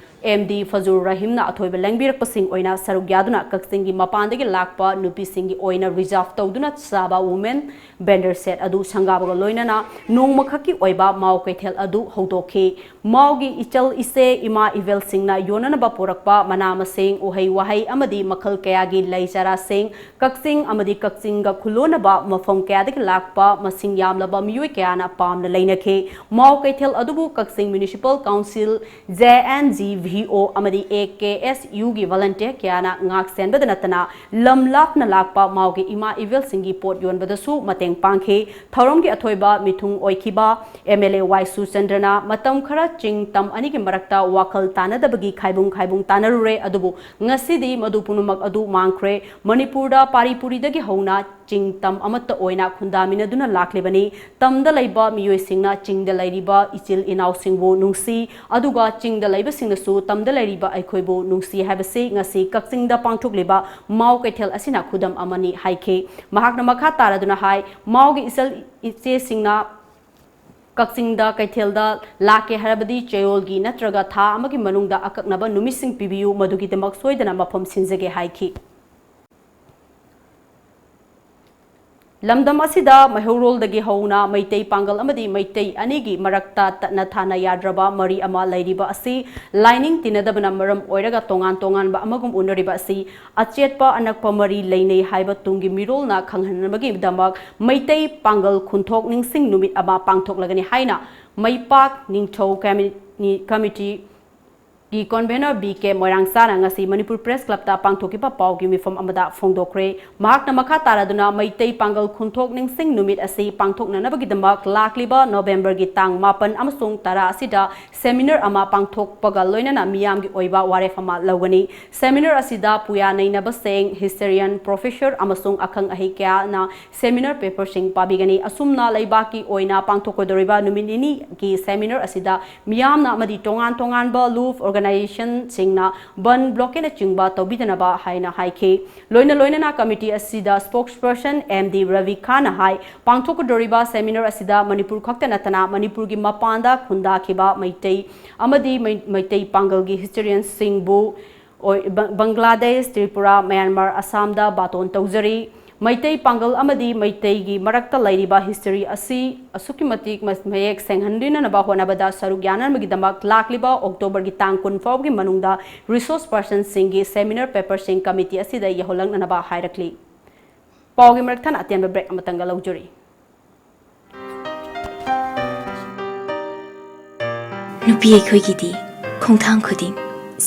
M D Fajur ꯔꯍꯤꯝꯅ ꯑꯊꯣꯏꯕ ꯂꯦꯡꯕꯤꯔꯛꯄꯁꯤꯡ ꯑꯣꯏꯅ ꯁꯔꯨꯛ ꯌꯥꯗꯨꯅ ꯀꯛꯆꯤꯡꯒꯤ ꯃꯄꯥꯟꯗꯒꯤ ꯂꯥꯛꯄ ꯅꯨꯄꯤꯁꯤꯡꯒꯤ ꯑꯣꯏꯅ ꯔꯤꯖꯥꯔꯚ ꯇꯧꯗꯨꯅ ꯁꯥꯕ ꯋꯨꯃꯦꯟ ꯚꯦꯟꯗꯔ ꯁꯦꯠ ꯑꯗꯨ ꯁꯪꯒꯥꯕꯒ ꯂꯣꯏꯅꯅ ꯅꯣꯡꯃꯈꯛꯀꯤ ꯑꯣꯏꯕ ꯃꯥꯎ ꯀꯩꯊꯦꯜ ꯑꯗꯨ ꯍꯧꯗꯣꯛꯈꯤ꯫ ꯃꯥꯎꯒꯤ ꯏꯆꯜ ꯏꯆꯦ ꯏꯃꯥ ꯏꯕꯦꯜꯁꯤꯡꯅ ꯌꯣꯟꯅꯅꯕ ꯄꯨꯔꯛꯄ ꯃꯅꯥ ꯃꯁꯤꯡ, ꯎꯍꯩ ꯋꯥꯍꯩ ꯑꯃꯗꯤ ꯃꯈꯜ ꯀꯌꯥꯒꯤ ꯂꯩ ꯆꯥꯔꯥꯁꯤꯡ, ꯀꯛꯆꯤꯡ ꯑꯃꯗꯤ ꯀꯛꯆꯤꯡꯒ ꯈꯨꯜꯂꯣꯟꯅꯕ ꯃꯐꯝ ꯀꯌꯥꯗꯒꯤ ꯂꯥꯛꯄ ꯃꯁꯤꯡ ꯌꯥꯝꯂꯕ ꯃꯤꯑꯣꯏ ꯀꯌꯥꯅ ꯄꯥꯝꯅ ꯂꯩꯅꯈꯤ꯫ ꯃꯥꯎ ꯀꯩꯊꯦꯜ ꯑꯗꯨꯕꯨ Kakching municipal council, J N G V O ꯑꯃꯗꯤ ꯑꯦ ꯀꯦ ꯑꯦꯁ ꯌꯨꯒꯤ ꯚꯣꯂꯟꯇꯤꯌꯔ ꯀꯌꯥꯅ ꯉꯥꯛ ꯁꯦꯟꯕꯗ ꯅꯠꯇꯅ ꯂꯝ ꯂꯥꯞꯅ ꯂꯥꯛꯄ ꯃꯥꯎꯒꯤ ꯏꯃꯥ ꯏꯕꯦꯜꯁꯤꯡꯒꯤ ꯄꯣꯠ ꯌꯣꯟꯕꯗꯁꯨ ꯃꯇꯦꯡ ꯄꯥꯡꯈꯤ꯫ ꯊꯧꯔꯝꯒꯤ ꯑꯊꯣꯏꯕ ꯃꯤꯊꯨꯡ ꯑꯣꯏꯈꯤꯕ ꯑꯦꯝ ꯑꯦꯜ ꯑꯦ ꯋꯥꯏ ꯁꯨꯔꯆꯟꯗ꯭ꯔꯅ ꯃꯇꯝ ꯈꯔ ꯆꯤꯡ ꯇꯝ ꯑꯅꯤꯒꯤ ꯃꯔꯛꯇ ꯋꯥꯈꯜ ꯇꯥꯅꯗꯕꯒꯤ ꯈꯥꯏꯕꯨꯡ ꯈꯥꯏꯕꯨꯡ ꯇꯥꯅꯔꯨꯔꯦ, ꯑꯗꯨꯕꯨ ꯉꯁꯤꯗꯤ ꯃꯗꯨ ꯄꯨꯝꯅꯃꯛ ꯑꯗꯨ ꯃꯥꯡꯈ꯭ꯔꯦ꯫ ꯃꯅꯤꯄꯨꯔꯗ ꯄꯥꯔꯤ ꯄꯨꯔꯤꯗꯒꯤ ꯍꯧꯅ ꯆꯤꯡ ꯇꯝ ꯑꯃꯠꯇ ꯑꯣꯏꯅ ꯈꯨꯟꯗꯥꯃꯤꯟꯅꯗꯨꯅ ꯂꯥꯛꯂꯤꯕꯅꯤ꯫ ꯇꯝꯗ ꯂꯩꯕ ꯃꯤꯑꯣꯏꯁꯤꯡꯅ ꯆꯤꯡꯗ ꯂꯩꯔꯤꯕ ꯏꯆꯤꯜ ꯏꯅꯥꯎꯁꯤꯡꯕꯨ ꯅꯨꯡꯁꯤ, ꯑꯗꯨꯒ ꯆꯤꯡꯗ ꯂꯩꯕꯁꯤꯡꯅꯁꯨ ꯇꯝꯗ ꯂꯩꯔꯤꯕ ꯑꯩꯈꯣꯏꯕꯨ ꯅꯨꯡꯁꯤ ꯍꯥꯏꯕꯁꯤ ꯉꯁꯤ ꯀꯛꯆꯤꯡꯗ ꯄꯥꯡꯊꯣꯛꯂꯤꯕ ꯃꯥꯎ ꯀꯩꯊꯦꯜ ꯑꯁꯤꯅ ꯈꯨꯗꯝ ꯑꯃꯅꯤ ꯍꯥꯏꯈꯤ꯫ ꯃꯍꯥꯛꯅ ꯃꯈꯥ ꯇꯥꯔꯗꯨꯅ ꯍꯥꯏ, ꯃꯥꯎꯒꯤ ꯏꯆꯜ ꯏꯆꯦꯁꯤꯡꯅ ꯀꯛꯆꯤꯡꯗ ꯀꯩꯊꯦꯜꯗ ꯂꯥꯛꯀꯦ ꯍꯥꯏꯔꯕꯗꯤ ꯆꯌꯣꯜꯒꯤ ꯅꯠꯇ꯭ꯔꯒ ꯊꯥ ꯑꯃꯒꯤ ꯃꯅꯨꯡꯗ ꯑꯀꯛꯅꯕ ꯅꯨꯃꯤꯠꯁꯤꯡ ꯄꯤꯕꯤꯌꯨ, ꯃꯗꯨꯒꯤꯗꯃꯛ ꯁꯣꯏꯗꯅ ꯃꯐꯝ ꯁꯤꯟꯖꯒꯦ ꯍꯥꯏꯈꯤ꯫ ꯂꯝꯗꯝ ꯑꯁꯤꯗ ꯃꯩꯍꯧꯔꯣꯜꯗꯒꯤ ꯍꯧꯅ ꯃꯩꯇꯩ ꯄꯥꯡꯒꯜ ꯑꯃꯗꯤ ꯃꯩꯇꯩ ꯑꯅꯤꯒꯤ ꯃꯔꯛꯇ ꯇꯠꯅ ꯊꯥꯅ ꯌꯥꯗ꯭ꯔꯕ ꯃꯔꯤ ꯑꯃ ꯂꯩꯔꯤꯕ ꯑꯁꯤ ꯂꯥꯏꯅꯤꯡ ꯇꯤꯟꯅꯗꯕꯅ ꯃꯔꯝ ꯑꯣꯏꯔꯒ ꯇꯣꯉꯥꯟ ꯇꯣꯉꯥꯟꯕ ꯑꯃꯒꯨꯝ ꯎꯅꯔꯤꯕ ꯑꯁꯤ ꯑꯆꯦꯠꯄ ꯑꯅꯛꯄ ꯃꯔꯤ ꯂꯩꯅꯩ ꯍꯥꯏꯕ ꯇꯨꯡꯒꯤ ꯃꯤꯔꯣꯜꯅ ꯈꯪꯍꯟꯅꯕꯒꯤꯗꯃꯛ ꯃꯩꯇꯩ ꯄꯥꯡꯒꯜ ꯈꯨꯟꯊꯣꯛ ꯅꯤꯡꯁꯤꯡ ꯅꯨꯃꯤꯠ ꯑꯃ ꯄꯥꯡꯊꯣꯛꯂꯒꯅꯤ ꯍꯥꯏꯅ ꯃꯩꯄꯥꯛ ꯅꯤꯡꯊꯧ ꯀꯃꯤ-, ꯀꯃꯤꯇꯤꯒꯤ ꯀꯣꯟꯚꯦꯅꯔ ꯕꯤ ꯀꯦ ꯃꯣꯏꯔꯥꯡꯆꯥꯅ ꯉꯁꯤ ꯃꯅꯤꯄꯨꯔ ꯄ꯭ꯔꯦꯁ ꯀ꯭ꯂꯕꯇ ꯄꯥꯡꯊꯣꯛꯈꯤꯕ ꯄꯥꯎꯒꯤ ꯃꯤꯐꯝ ꯑꯃꯗ ꯐꯣꯡꯗꯣꯛꯈ꯭ꯔꯦ꯫ ꯃꯍꯥꯛꯅ ꯃꯈꯥ ꯇꯥꯔꯗꯨꯅ ꯃꯩꯇꯩ ꯄꯥꯡꯒꯜ ꯈꯨꯟꯊꯣꯛ ꯅꯤꯡꯁꯤꯡ ꯅꯨꯃꯤꯠ ꯑꯁꯤ ꯄꯥꯡꯊꯣꯛꯅꯅꯕꯒꯤꯗꯃꯛ ꯂꯥꯛꯂꯤꯕ ꯅꯣꯕꯦꯝꯕꯔꯒꯤ ꯇꯥꯡ ꯃꯥꯄꯟ ꯑꯃꯁꯨꯡ ꯇꯔꯥ ꯑꯁꯤꯗ ꯁꯦꯃꯤꯅꯥꯔ ꯑꯃ ꯄꯥꯡꯊꯣꯛꯄꯒ ꯂꯣꯏꯅꯅ ꯃꯤꯌꯥꯝꯒꯤ ꯑꯣꯏꯕ ꯋꯥꯔꯦꯞ ꯑꯃ ꯂꯧꯒꯅꯤ꯫ ꯁꯦꯃꯤꯅꯥꯔ ꯑꯁꯤꯗ ꯄꯨꯌꯥ ꯅꯩꯅꯕꯁꯤꯡ, ꯍꯤꯁꯇꯣꯔꯤꯌꯥꯟ, ꯄ꯭ꯔꯣꯐꯦꯁꯔ ꯑꯃꯁꯨꯡ ꯑꯈꯪ ꯑꯍꯩ ꯀꯌꯥꯅ ꯁꯦꯃꯤꯅꯥꯔ ꯄꯦꯄꯔꯁꯤꯡ ꯄꯥꯕꯤꯒꯅꯤ꯫ ꯑꯁꯨꯝꯅ ꯂꯩꯕꯥꯛꯀꯤ ꯑꯣꯏꯅ ꯄꯥꯡꯊꯣꯛꯀꯗꯧꯔꯤꯕ ꯅꯨꯃꯤꯠ ꯅꯤꯅꯤꯒꯤ ꯁꯦꯃꯤꯅꯥꯔ ꯑꯁꯤꯗ ꯃꯤꯌꯥꯝꯅ ꯑꯃꯗꯤ ꯇꯣꯉꯥꯟ ꯇꯣꯉꯥꯟꯕ ꯂꯨꯞ ꯑꯣꯔꯒꯅꯥꯏꯖꯦꯁꯟꯁꯤꯡꯅ ꯕꯟ, ꯕ꯭ꯂꯣꯀꯦꯠꯅꯆꯤꯡꯕ ꯇꯧꯕꯤꯗꯅꯕ ꯍꯥꯏꯅ ꯍꯥꯏꯈꯤ꯫ ꯂꯣꯏꯅ ꯂꯣꯏꯅꯅ ꯀꯃꯤꯇꯤ ꯑꯁꯤꯗ ꯁ꯭ꯄꯣꯛꯁꯄꯔꯁꯟ ꯑꯦꯝ ꯗꯤ ꯔꯕꯤ ꯈꯥꯟꯅ ꯍꯥꯏ, ꯄꯥꯡꯊꯣꯛꯀꯗꯧꯔꯤꯕ ꯁꯦꯃꯤꯅꯥꯔ ꯑꯁꯤꯗ ꯃꯅꯤꯄꯨꯔ ꯈꯛꯇ ꯅꯠꯇꯅ ꯃꯅꯤꯄꯨꯔꯒꯤ ꯃꯄꯥꯟꯗ ꯈꯨꯟꯗꯥꯈꯤꯕ ꯃꯩꯇꯩ ꯑꯃꯗꯤ ꯃꯩ-, ꯃꯩꯇꯩ ꯄꯥꯡꯒꯜꯒꯤ ꯍꯤꯁꯇꯣꯔꯤꯌꯟꯁꯤꯡꯕꯨ ꯑꯣꯏ-, ꯕ-, ꯕꯪꯒ꯭ꯂꯥꯗꯦꯁ, ꯇ꯭ꯔꯤꯄꯨꯔꯥ, ꯃꯌꯥꯟꯃꯥꯔ, ꯑꯁꯥꯝꯗ ꯕꯥꯇꯣꯟ ꯇꯧꯖꯔꯤ꯫ ꯃꯩꯇꯩ ꯄꯥꯡꯒꯜ ꯑꯃꯗꯤ ꯃꯩꯇꯩꯒꯤ ꯃꯔꯛꯇ ꯂꯩꯔꯤꯕ ꯍꯤꯁꯇꯣꯔꯤ ꯑꯁꯤ ꯑꯁꯨꯛꯀꯤ ꯃꯇꯤꯛ ꯃ-, ꯃꯌꯦꯛ ꯁꯦꯡꯍꯟꯗꯨꯅꯅꯕ ꯍꯣꯠꯅꯕꯗ ꯁꯔꯨꯛ ꯌꯥꯅꯅꯕꯒꯤꯗꯃꯛ ꯂꯥꯛꯂꯤꯕ ꯑꯣꯛꯇꯣꯕꯔꯒꯤ ꯇꯥꯡ ꯀꯨꯟ ꯐꯥꯎꯕꯒꯤ ꯃꯅꯨꯡꯗ ꯔꯤꯁꯣꯔꯁ ꯄꯔꯁꯟꯁꯤꯡꯒꯤ ꯁꯦꯃꯤꯅꯥꯔ ꯄꯦꯄꯔꯁꯤꯡ ꯀꯃꯤꯇꯤ ꯑꯁꯤꯗ ꯌꯧꯍꯜꯂꯛꯅꯅꯕ ꯍꯥꯏꯔꯛꯂꯤ꯫ ꯄꯥꯎꯒꯤ ꯃꯔꯛ ꯊꯠꯅ ꯑꯇꯦꯟꯕ ꯕ꯭ꯔꯦꯛ ꯑꯃꯇꯪꯒ ꯂꯧꯖꯔꯤ꯫ ꯅꯨꯄꯤ ꯑꯩꯈꯣꯏꯒꯤꯗꯤ ꯈꯣꯡꯊꯥꯡ ꯈꯨꯗꯤꯡ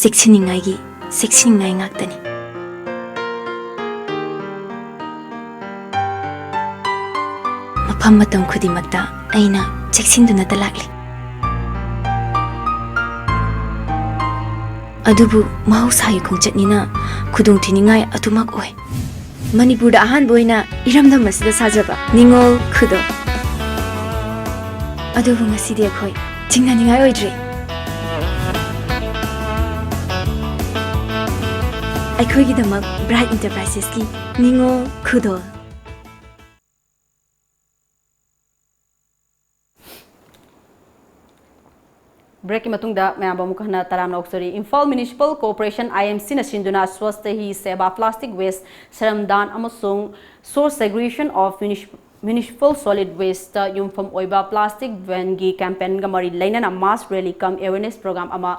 ꯆꯦꯛꯁꯤꯟꯅꯤꯡꯉꯥꯏꯒꯤ, ꯆꯦꯛꯁꯤꯟꯅꯤꯡꯉꯥꯏ ꯉꯥꯛꯇꯅꯤ꯫ ꯃꯐꯝ ꯃꯇꯝ ꯈꯨꯗꯤꯡꯃꯛꯇ ꯑꯩꯅ ꯆꯦꯛꯁꯤꯟꯗꯨꯅꯇ ꯂꯥꯛꯂꯤ꯫ ꯑꯗꯨꯕꯨ ꯃꯍꯧꯁꯥꯒꯤ ꯈꯣꯡꯆꯠꯅꯤꯅ ꯈꯨꯗꯣꯡꯊꯤꯅꯤꯡꯉꯥꯏ ꯑꯗꯨꯃꯛ ꯑꯣꯏ꯫ ꯃꯅꯤꯄꯨꯔꯗ ꯑꯍꯥꯟꯕ ꯑꯣꯏꯅ ꯏꯔꯝꯗꯝ ꯑꯁꯤꯗ ꯁꯥꯖꯕ ꯅꯤꯉꯣꯜ ꯈꯨꯗꯣꯜ꯫ ꯑꯗꯨꯕꯨ ꯉꯁꯤꯗꯤ ꯑꯩꯈꯣꯏ ꯆꯤꯡꯅꯅꯤꯡꯉꯥꯏ ꯑꯣꯏꯗ꯭ꯔꯦ꯫ ꯑꯩꯈꯣꯏꯒꯤꯗꯃꯛ ꯕ꯭ꯔꯥꯏꯠ ꯏꯟꯇꯔꯄ꯭ꯔꯥꯏꯁꯦꯁꯀꯤ ꯅꯤꯉꯣꯜ ꯈꯨꯗꯣꯜ꯫ ꯕ꯭ꯔꯦꯛꯀꯤ ꯃꯇꯨꯡꯗ ꯃꯌꯥꯝꯕꯨ ꯑꯃꯨꯛ ꯍꯟꯅ ꯇꯔꯥꯝꯅ ꯑꯣꯛꯆꯔꯤ꯫ ꯏꯝꯐꯥꯜ ꯃ꯭ꯌꯨꯅꯤꯁꯤꯄꯥꯜ ꯀꯣꯔꯄꯣꯔꯦꯁꯟ, ꯑꯥꯏ ꯑꯦꯝ ꯁꯤꯅ ꯁꯤꯟꯗꯨꯅ ꯁ꯭ꯋꯁꯊ ꯍꯤ ꯁꯦꯕꯥ, ꯄ꯭ꯂꯥꯁꯇꯤꯛ ꯋꯦꯁ ꯁ꯭ꯔꯝꯗꯥꯟ ꯑꯃꯁꯨꯡ Source Segregation of Munis-, Municipal Solid Waste ꯇ ꯌꯨꯝꯐꯝ ꯑꯣꯏꯕ ꯄ꯭ꯂꯥꯁꯇꯤꯛ ꯕꯦꯟꯒꯤ ꯀꯦꯝꯄꯦꯟꯒ ꯃꯔꯤ ꯂꯩꯅꯅ ꯃꯥꯁ ꯔꯦꯂꯤ ꯀꯝ ꯑꯦꯋꯦꯔꯅꯦꯁ ꯄ꯭ꯔꯣꯒ꯭ꯔꯥꯝ ꯑꯃ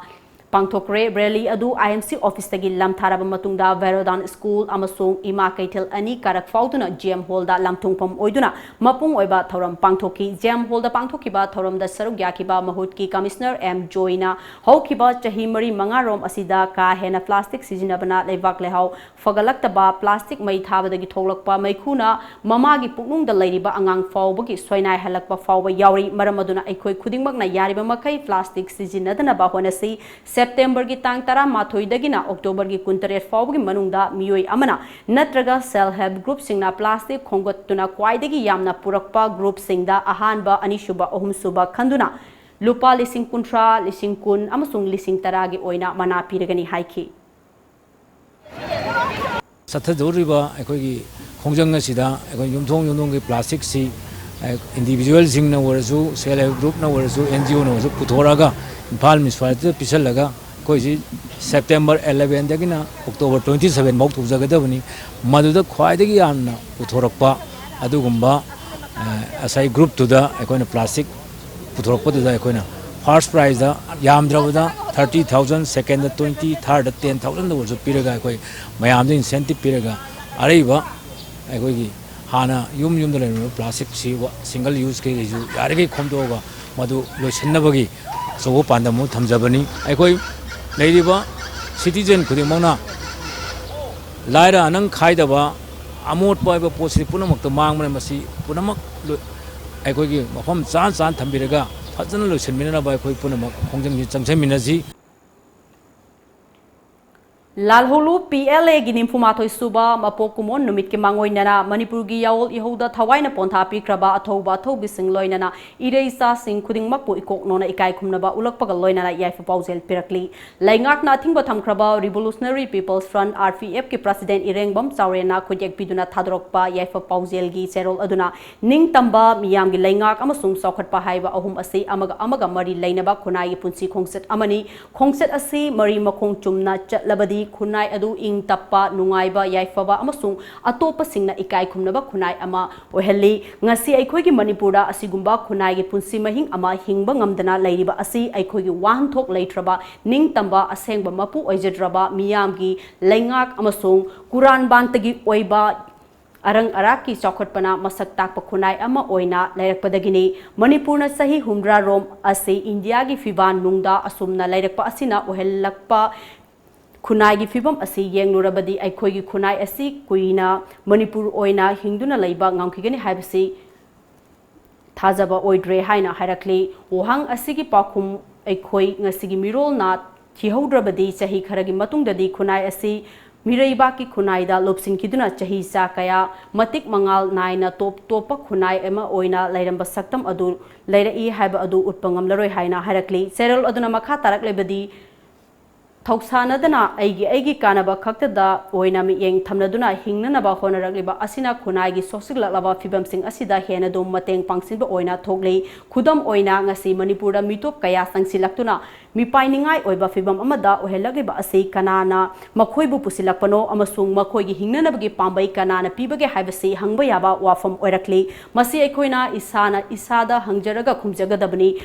ꯄꯥꯡꯊꯣꯛꯈ꯭ꯔꯦ꯫ ꯔꯦꯂꯤ ꯑꯗꯨ I M C officeꯇꯒꯤ ꯂꯝꯊꯥꯔꯕ ꯃꯇꯨꯡꯗ ꯚꯦꯔꯣꯗꯥꯟ ꯁ꯭ꯀꯨꯜ ꯑꯃꯁꯨꯡ ꯏꯃꯥ ꯀꯩꯊꯦꯜ ꯑꯅꯤ ꯀꯥꯔꯛ ꯐꯥꯎꯗꯨꯅ G M hallꯗ ꯂꯝꯊꯨꯡꯐꯝ ꯑꯣꯏꯗꯨꯅ ꯃꯄꯨꯡ ꯑꯣꯏꯕ ꯊꯧꯔꯝ ꯄꯥꯡꯊꯣꯛꯈꯤ꯫ G M hallꯗ ꯄꯥꯡꯊꯣꯛꯈꯤꯕ ꯊꯧꯔꯝꯗ ꯁꯔꯨꯛ ꯌꯥꯈꯤꯕ ꯃꯍꯨꯠꯀꯤ Commissioner M ꯖꯣꯏꯅ ꯍꯧꯈꯤꯕ ꯆꯍꯤ ꯃꯔꯤ ꯃꯉꯥꯔꯣꯝ ꯑꯁꯤꯗ ꯀꯥ ꯍꯦꯟꯅ plastic ꯁꯤꯖꯤꯟꯅꯕꯅ ꯂꯩꯕꯥꯛ ꯂꯩꯍꯥꯎ ꯐꯒꯠꯂꯛꯇꯕ, plastic ꯃꯩ ꯊꯥꯕꯗꯒꯤ ꯊꯣꯛꯂꯛꯄ ꯃꯩꯈꯨꯅ ꯃꯃꯥꯒꯤ ꯄꯨꯛꯅꯨꯡꯗ ꯂꯩꯔꯤꯕ ꯑꯉꯥꯡ ꯐꯥꯎꯕꯒꯤ ꯁꯣꯏꯅꯥꯏꯍꯜꯂꯛꯄ ꯐꯥꯎꯕ ꯌꯥꯎꯔꯤ꯫ ꯃꯔꯝ ꯑꯗꯨꯅ ꯑꯩꯈꯣꯏ ꯈꯨꯗꯤꯡꯃꯛꯅ ꯌꯥꯔꯤꯕ ꯃꯈꯩ plastic ꯁꯤꯖꯤꯟꯅꯗꯅꯕ ꯍꯣꯠꯅꯁꯤ꯫ Septemberꯒꯤ ꯇꯥꯡ ꯇꯔꯥꯃꯥꯊꯣꯏꯗꯒꯤꯅ Octoberꯒꯤ ꯀꯨꯟꯇꯔꯦꯠ ꯐꯥꯎꯕꯒꯤ ꯃꯅꯨꯡꯗ ꯃꯤꯑꯣꯏ ꯑꯃꯅ ꯅꯠꯇ꯭ꯔꯒ self help groupꯁꯤꯡꯅ plastic ꯈꯣꯝꯒꯠꯇꯨꯅ ꯈ꯭ꯋꯥꯏꯗꯒꯤ ꯌꯥꯝꯅ ꯄꯨꯔꯛꯄ groupꯁꯤꯡꯗ ꯑꯍꯥꯟꯕ, ꯑꯅꯤꯁꯨꯕ, ꯑꯍꯨꯝꯁꯨꯕ ꯈꯟꯗꯨꯅ ꯂꯨꯄꯥ ꯂꯤꯁꯤꯡ ꯀꯨꯟꯊ꯭ꯔꯥ, ꯂꯤꯁꯤꯡ ꯀꯨꯟ ꯑꯃꯁꯨꯡ ꯂꯤꯁꯤꯡ ꯇꯔꯥꯒꯤ ꯑꯣꯏꯅ ꯃꯅꯥ ꯄꯤꯔꯒꯅꯤ ꯍꯥꯏꯈꯤ꯫ ꯆꯠꯊꯗꯧꯔꯤꯕ ꯑꯩꯈꯣꯏꯒꯤ ꯈꯣꯡꯖꯪ ꯑꯁꯤꯗ ꯑꯩꯈꯣꯏ ꯌꯨꯝꯊꯣꯡ ꯌꯨꯝꯊꯣꯡꯒꯤ plasticꯁꯤ individualꯁꯤꯡꯅ ꯑꯣꯏꯔꯁꯨ, self help groupꯅ ꯑꯣꯏꯔꯁꯨ, N G Oꯅ ꯑꯣꯏꯔꯁꯨ ꯄꯨꯊꯣꯔꯛꯑꯒ ꯏꯝꯐꯥꯜ municipalityꯗ ꯄꯤꯁꯜꯂꯒ ꯑꯩꯈꯣꯏꯁꯤ September elevenꯗꯒꯤꯅ October twenty seven ꯐꯥꯎ ꯇꯧꯖꯒꯗꯕꯅꯤ꯫ ꯃꯗꯨꯗ ꯈ꯭ꯋꯥꯏꯗꯒꯤ ꯌꯥꯝꯅ ꯄꯨꯊꯣꯔꯛꯄ ꯑꯗꯨꯒꯨꯝꯕ ꯉꯁꯥꯏ groupꯇꯨꯗ ꯑꯩꯈꯣꯏꯅ plastic ꯄꯨꯊꯣꯔꯛꯄꯗꯨꯗ ꯑꯩꯈꯣꯏꯅ first prizeꯇ ꯌꯥꯝꯗ꯭ꯔꯕꯗ thirty thousand, secondꯗ twenty, thirdꯗ ten thousandꯗ ꯑꯣꯏꯔꯁꯨ ꯄꯤꯔꯒ ꯑꯩꯈꯣꯏ ꯃꯌꯥꯝꯗ incentive ꯄꯤꯔꯒ ꯑꯔꯩꯕ ꯑꯩꯈꯣꯏꯒꯤ ꯍꯥꯟꯅ ꯌꯨꯝ ꯌꯨꯝꯗ ꯂꯩꯔꯝꯃꯤꯕ plasticꯁꯤ single useꯀꯩꯁꯨ ꯌꯥꯔꯤꯈꯩ ꯈꯣꯝꯗꯣꯛꯑꯒ ꯃꯗꯨ ꯂꯣꯏꯁꯤꯟꯅꯕꯒꯤ ꯑꯆꯧꯕ ꯄꯥꯟꯗꯝ ꯑꯃ ꯊꯝꯖꯕꯅꯤ꯫ ꯑꯩꯈꯣꯏ ꯂꯩꯔꯤꯕ citizen ꯈꯨꯗꯤꯡꯃꯛꯅ ꯂꯥꯏꯔ ꯑꯅꯪ ꯈꯥꯏꯗꯕ ꯑꯃꯣꯠꯄ ꯍꯥꯏꯕ ꯄꯣꯠꯁꯤ ꯄꯨꯝꯅꯃꯛꯇ ꯃꯥꯡꯕꯅ ꯃꯁꯤ ꯄꯨꯝꯅꯃꯛ ꯑꯩꯈꯣꯏꯒꯤ ꯃꯐꯝ ꯆꯥ ꯆꯥꯅ ꯊꯝꯕꯤꯔꯒ ꯐꯖꯅ ꯂꯣꯏꯁꯤꯟꯃꯤꯟꯅꯅꯕ ꯑꯩꯈꯣꯏ ꯄꯨꯝꯅꯃꯛ ꯈꯣꯡꯖꯪꯁꯤ ꯆꯪꯁꯤꯟꯃꯤꯟꯅꯁꯤ꯫ ꯂꯥꯜꯍꯧꯂꯨ P L Aꯒꯤ ꯅꯤꯐꯨ ꯃꯥꯊꯣꯏ ꯁꯨꯕ ꯃꯄꯣꯛ ꯀꯨꯝꯑꯣꯟ ꯅꯨꯃꯤꯠꯀꯤ ꯃꯥꯡꯑꯣꯏꯅꯅ ꯃꯅꯤꯄꯨꯔꯒꯤ ꯌꯥꯑꯣꯜ ꯏꯍꯧꯗ ꯊꯋꯥꯏꯅ ꯄꯣꯟꯊꯥ ꯄꯤꯈ꯭ꯔꯕ ꯑꯊꯧꯕ ꯑꯊꯧꯕꯤꯁꯤꯡ ꯂꯣꯏꯅꯅ ꯏꯔꯩꯆꯥꯁꯤꯡ ꯈꯨꯗꯤꯡꯃꯛꯄꯨ ꯏꯀꯣꯛ ꯅꯣꯟꯅ ꯏꯀꯥꯏ ꯈꯨꯝꯅꯕ ꯎꯠꯂꯛꯄꯒ ꯂꯣꯏꯅꯅ ꯌꯥꯏꯐ ꯄꯥꯎꯖꯦꯜ ꯄꯤꯔꯛꯂꯤ꯫ ꯂꯩꯉꯥꯛꯅ ꯑꯊꯤꯡꯕ ꯊꯝꯈ꯭ꯔꯕ Revolutionary People's Front, R P Fꯀꯤ president ꯏꯔꯦꯡꯕꯝ ꯆꯥꯎꯔꯦꯟꯅ ꯈꯨꯠꯌꯦꯛ ꯄꯤꯗꯨꯅ ꯊꯥꯗꯣꯔꯛꯄ ꯌꯥꯏꯐ ꯄꯥꯎꯖꯦꯜꯒꯤ ꯆꯦꯔꯣꯜ ꯑꯗꯨꯅ ꯅꯤꯡꯇꯝꯕ ꯃꯤꯌꯥꯝꯒꯤ ꯂꯩꯉꯥꯛ ꯑꯃꯁꯨꯡ ꯆꯥꯎꯈꯠꯄ ꯍꯥꯏꯕ ꯑꯍꯨꯝ ꯑꯁꯤ ꯑꯃꯒ ꯑꯃꯒ ꯃꯔꯤ ꯂꯩꯅꯕ ꯈꯨꯟꯅꯥꯏꯒꯤ ꯄꯨꯟꯁꯤ ꯈꯣꯡꯆꯠ ꯑꯃꯅꯤ꯫ ꯈꯣꯡꯆꯠ ꯑꯁꯤ ꯃꯔꯤ ꯃꯈꯣꯡ ꯆꯨꯝꯅ ꯆꯠꯂꯕꯗꯤ ꯈꯨꯟꯅꯥꯏ ꯑꯗꯨ ꯏꯪ ꯇꯞꯄ, ꯅꯨꯡꯉꯥꯏꯕ, ꯌꯥꯏꯐꯕ ꯑꯃꯁꯨꯡ ꯑꯇꯣꯞꯄꯁꯤꯡꯅ ꯏꯀꯥꯏ ꯈꯨꯝꯅꯕ ꯈꯨꯟꯅꯥꯏ ꯑꯃ ꯑꯣꯏꯍꯜꯂꯤ꯫ ꯉꯁꯤ ꯑꯩꯈꯣꯏꯒꯤ ꯃꯅꯤꯄꯨꯔꯗ ꯑꯁꯤꯒꯨꯝꯕ ꯈꯨꯟꯅꯥꯏꯒꯤ ꯄꯨꯟꯁꯤ ꯃꯍꯤꯡ ꯑꯃ ꯍꯤꯡꯕ ꯉꯝꯗꯅ ꯂꯩꯔꯤꯕ ꯑꯁꯤ ꯑꯩꯈꯣꯏꯒꯤ ꯋꯥꯍꯟꯊꯣꯛ ꯂꯩꯇ꯭ꯔꯕ, ꯅꯤꯡꯇꯝꯕ, ꯑꯁꯦꯡꯕ ꯃꯄꯨ ꯑꯣꯏꯖꯗ꯭ꯔꯕ ꯃꯤꯌꯥꯝꯒꯤ ꯂꯩꯉꯥꯛ ꯑꯃꯁꯨꯡ ꯀꯨꯔꯥꯟꯕꯥꯟꯇꯒꯤ ꯑꯣꯏꯕ ꯑꯔꯪ ꯑꯔꯥꯛꯀꯤ ꯆꯥꯎꯈꯠꯄꯅ ꯃꯁꯛ ꯇꯥꯛꯄ ꯈꯨꯟꯅꯥꯏ ꯑꯃ ꯑꯣꯏꯅ ꯂꯩꯔꯛꯄꯗꯒꯤꯅꯤ꯫ ꯃꯅꯤꯄꯨꯔꯅ ꯆꯍꯤ ꯍꯨꯝꯗ꯭ꯔꯥ ꯔꯣꯝ ꯑꯁꯤ ꯏꯟꯗꯤꯌꯥꯒꯤ ꯐꯤꯕꯥꯟ ꯅꯨꯡꯗ ꯑꯁꯨꯝꯅ ꯂꯩꯔꯛꯄ ꯑꯁꯤꯅ ꯑꯣꯏꯍꯜꯂꯛꯄ ꯈꯨꯟꯅꯥꯏꯒꯤ ꯐꯤꯕꯝ ꯑꯁꯤ ꯌꯦꯡꯂꯨꯔꯕꯗꯤ ꯑꯩꯈꯣꯏꯒꯤ ꯈꯨꯟꯅꯥꯏ ꯑꯁꯤ ꯀꯨꯏꯅ ꯃꯅꯤꯄꯨꯔ ꯑꯣꯏꯅ ꯍꯤꯡꯗꯨꯅ ꯂꯩꯕ ꯉꯝꯈꯤꯒꯅꯤ ꯍꯥꯏꯕꯁꯤ ꯊꯥꯖꯕ ꯑꯣꯏꯗ꯭ꯔꯦ ꯍꯥꯏꯅ ꯍꯥꯏꯔꯛꯂꯤ꯫ ꯋꯥꯍꯪ ꯑꯁꯤꯒꯤ ꯄꯥꯎꯈꯨꯝ ꯑꯩꯈꯣꯏ ꯉꯁꯤꯒꯤ ꯃꯤꯔꯣꯜꯅ ꯊꯤꯍꯧꯗ꯭ꯔꯕꯗꯤ ꯆꯍꯤ ꯈꯔꯒꯤ ꯃꯇꯨꯡꯗꯗꯤ ꯈꯨꯟꯅꯥꯏ ꯑꯁꯤ ꯃꯤꯔꯩꯕꯥꯛꯀꯤ ꯈꯨꯟꯅꯥꯏꯗ ꯂꯣꯞꯁꯤꯟꯈꯤꯗꯨꯅ ꯆꯍꯤ ꯆꯥ ꯀꯌꯥ ꯃꯇꯤꯛ ꯃꯉꯥꯜ ꯅꯥꯏꯅ ꯇꯣꯞ ꯇꯣꯞꯄ ꯈꯨꯟꯅꯥꯏ ꯑꯃ ꯑꯣꯏꯅ ꯂꯩꯔꯝꯕ ꯁꯛꯇꯝ ꯑꯗꯨ ꯂꯩꯔꯛꯏ ꯍꯥꯏꯕ ꯑꯗꯨ ꯎꯠꯄ ꯉꯝꯂꯔꯣꯏ ꯍꯥꯏꯅ ꯍꯥꯏꯔꯛꯂꯤ꯫ ꯆꯦꯔꯣꯜ ꯑꯗꯨꯅ ꯃꯈꯥ ꯇꯥꯔꯛꯂꯤꯕꯗꯤ, ꯊꯧꯁꯥꯅꯗꯅ ꯑꯩꯒꯤ ꯑꯩꯒꯤ ꯀꯥꯟꯅꯕ ꯈꯛꯇꯗ ꯑꯣꯏꯅ ꯃꯤꯠꯌꯦꯡ ꯊꯝꯅꯗꯨꯅ ꯍꯤꯡꯅꯅꯕ ꯍꯣꯠꯅꯔꯛꯂꯤꯕ ꯑꯁꯤꯅ ꯈꯨꯟꯅꯥꯏꯒꯤ ꯁꯣꯛꯆꯤꯜꯂꯛꯂꯕ ꯐꯤꯕꯝꯁꯤꯡ ꯑꯁꯤꯗ ꯍꯦꯟꯅ ꯑꯗꯨꯝ ꯃꯇꯦꯡ ꯄꯥꯡꯁꯤꯟꯕ ꯑꯣꯏꯅ ꯊꯣꯛꯂꯤ꯫ ꯈꯨꯗꯝ ꯑꯣꯏꯅ, ꯉꯁꯤ ꯃꯅꯤꯄꯨꯔꯗ ꯃꯤꯇꯣꯞ ꯀꯌꯥ ꯆꯪꯁꯤꯜꯂꯛꯇꯨꯅ ꯃꯤꯄꯥꯏꯅꯤꯡꯉꯥꯏ ꯑꯣꯏꯕ ꯐꯤꯕꯝ ꯑꯃꯗ ꯑꯣꯏꯍꯜꯂꯛꯂꯤꯕ ꯑꯁꯤ ꯀꯅꯥꯅ ꯃꯈꯣꯏꯕꯨ ꯄꯨꯁꯤꯜꯂꯛꯄꯅꯣ ꯑꯃꯁꯨꯡ ꯃꯈꯣꯏꯒꯤ ꯍꯤꯡꯅꯅꯕꯒꯤ ꯄꯥꯝꯕꯩ ꯀꯅꯥꯅ ꯄꯤꯕꯒꯦ ꯍꯥꯏꯕꯁꯤ ꯍꯪꯕ ꯌꯥꯕ ꯋꯥꯐꯝ ꯑꯣꯏꯔꯛꯂꯤ꯫ ꯃꯁꯤ ꯑꯩꯈꯣꯏꯅ ꯏꯁꯥꯅ ꯏꯁꯥꯗ ꯍꯪꯖꯔꯒ ꯈꯨꯝꯖꯒꯗꯕꯅꯤ꯫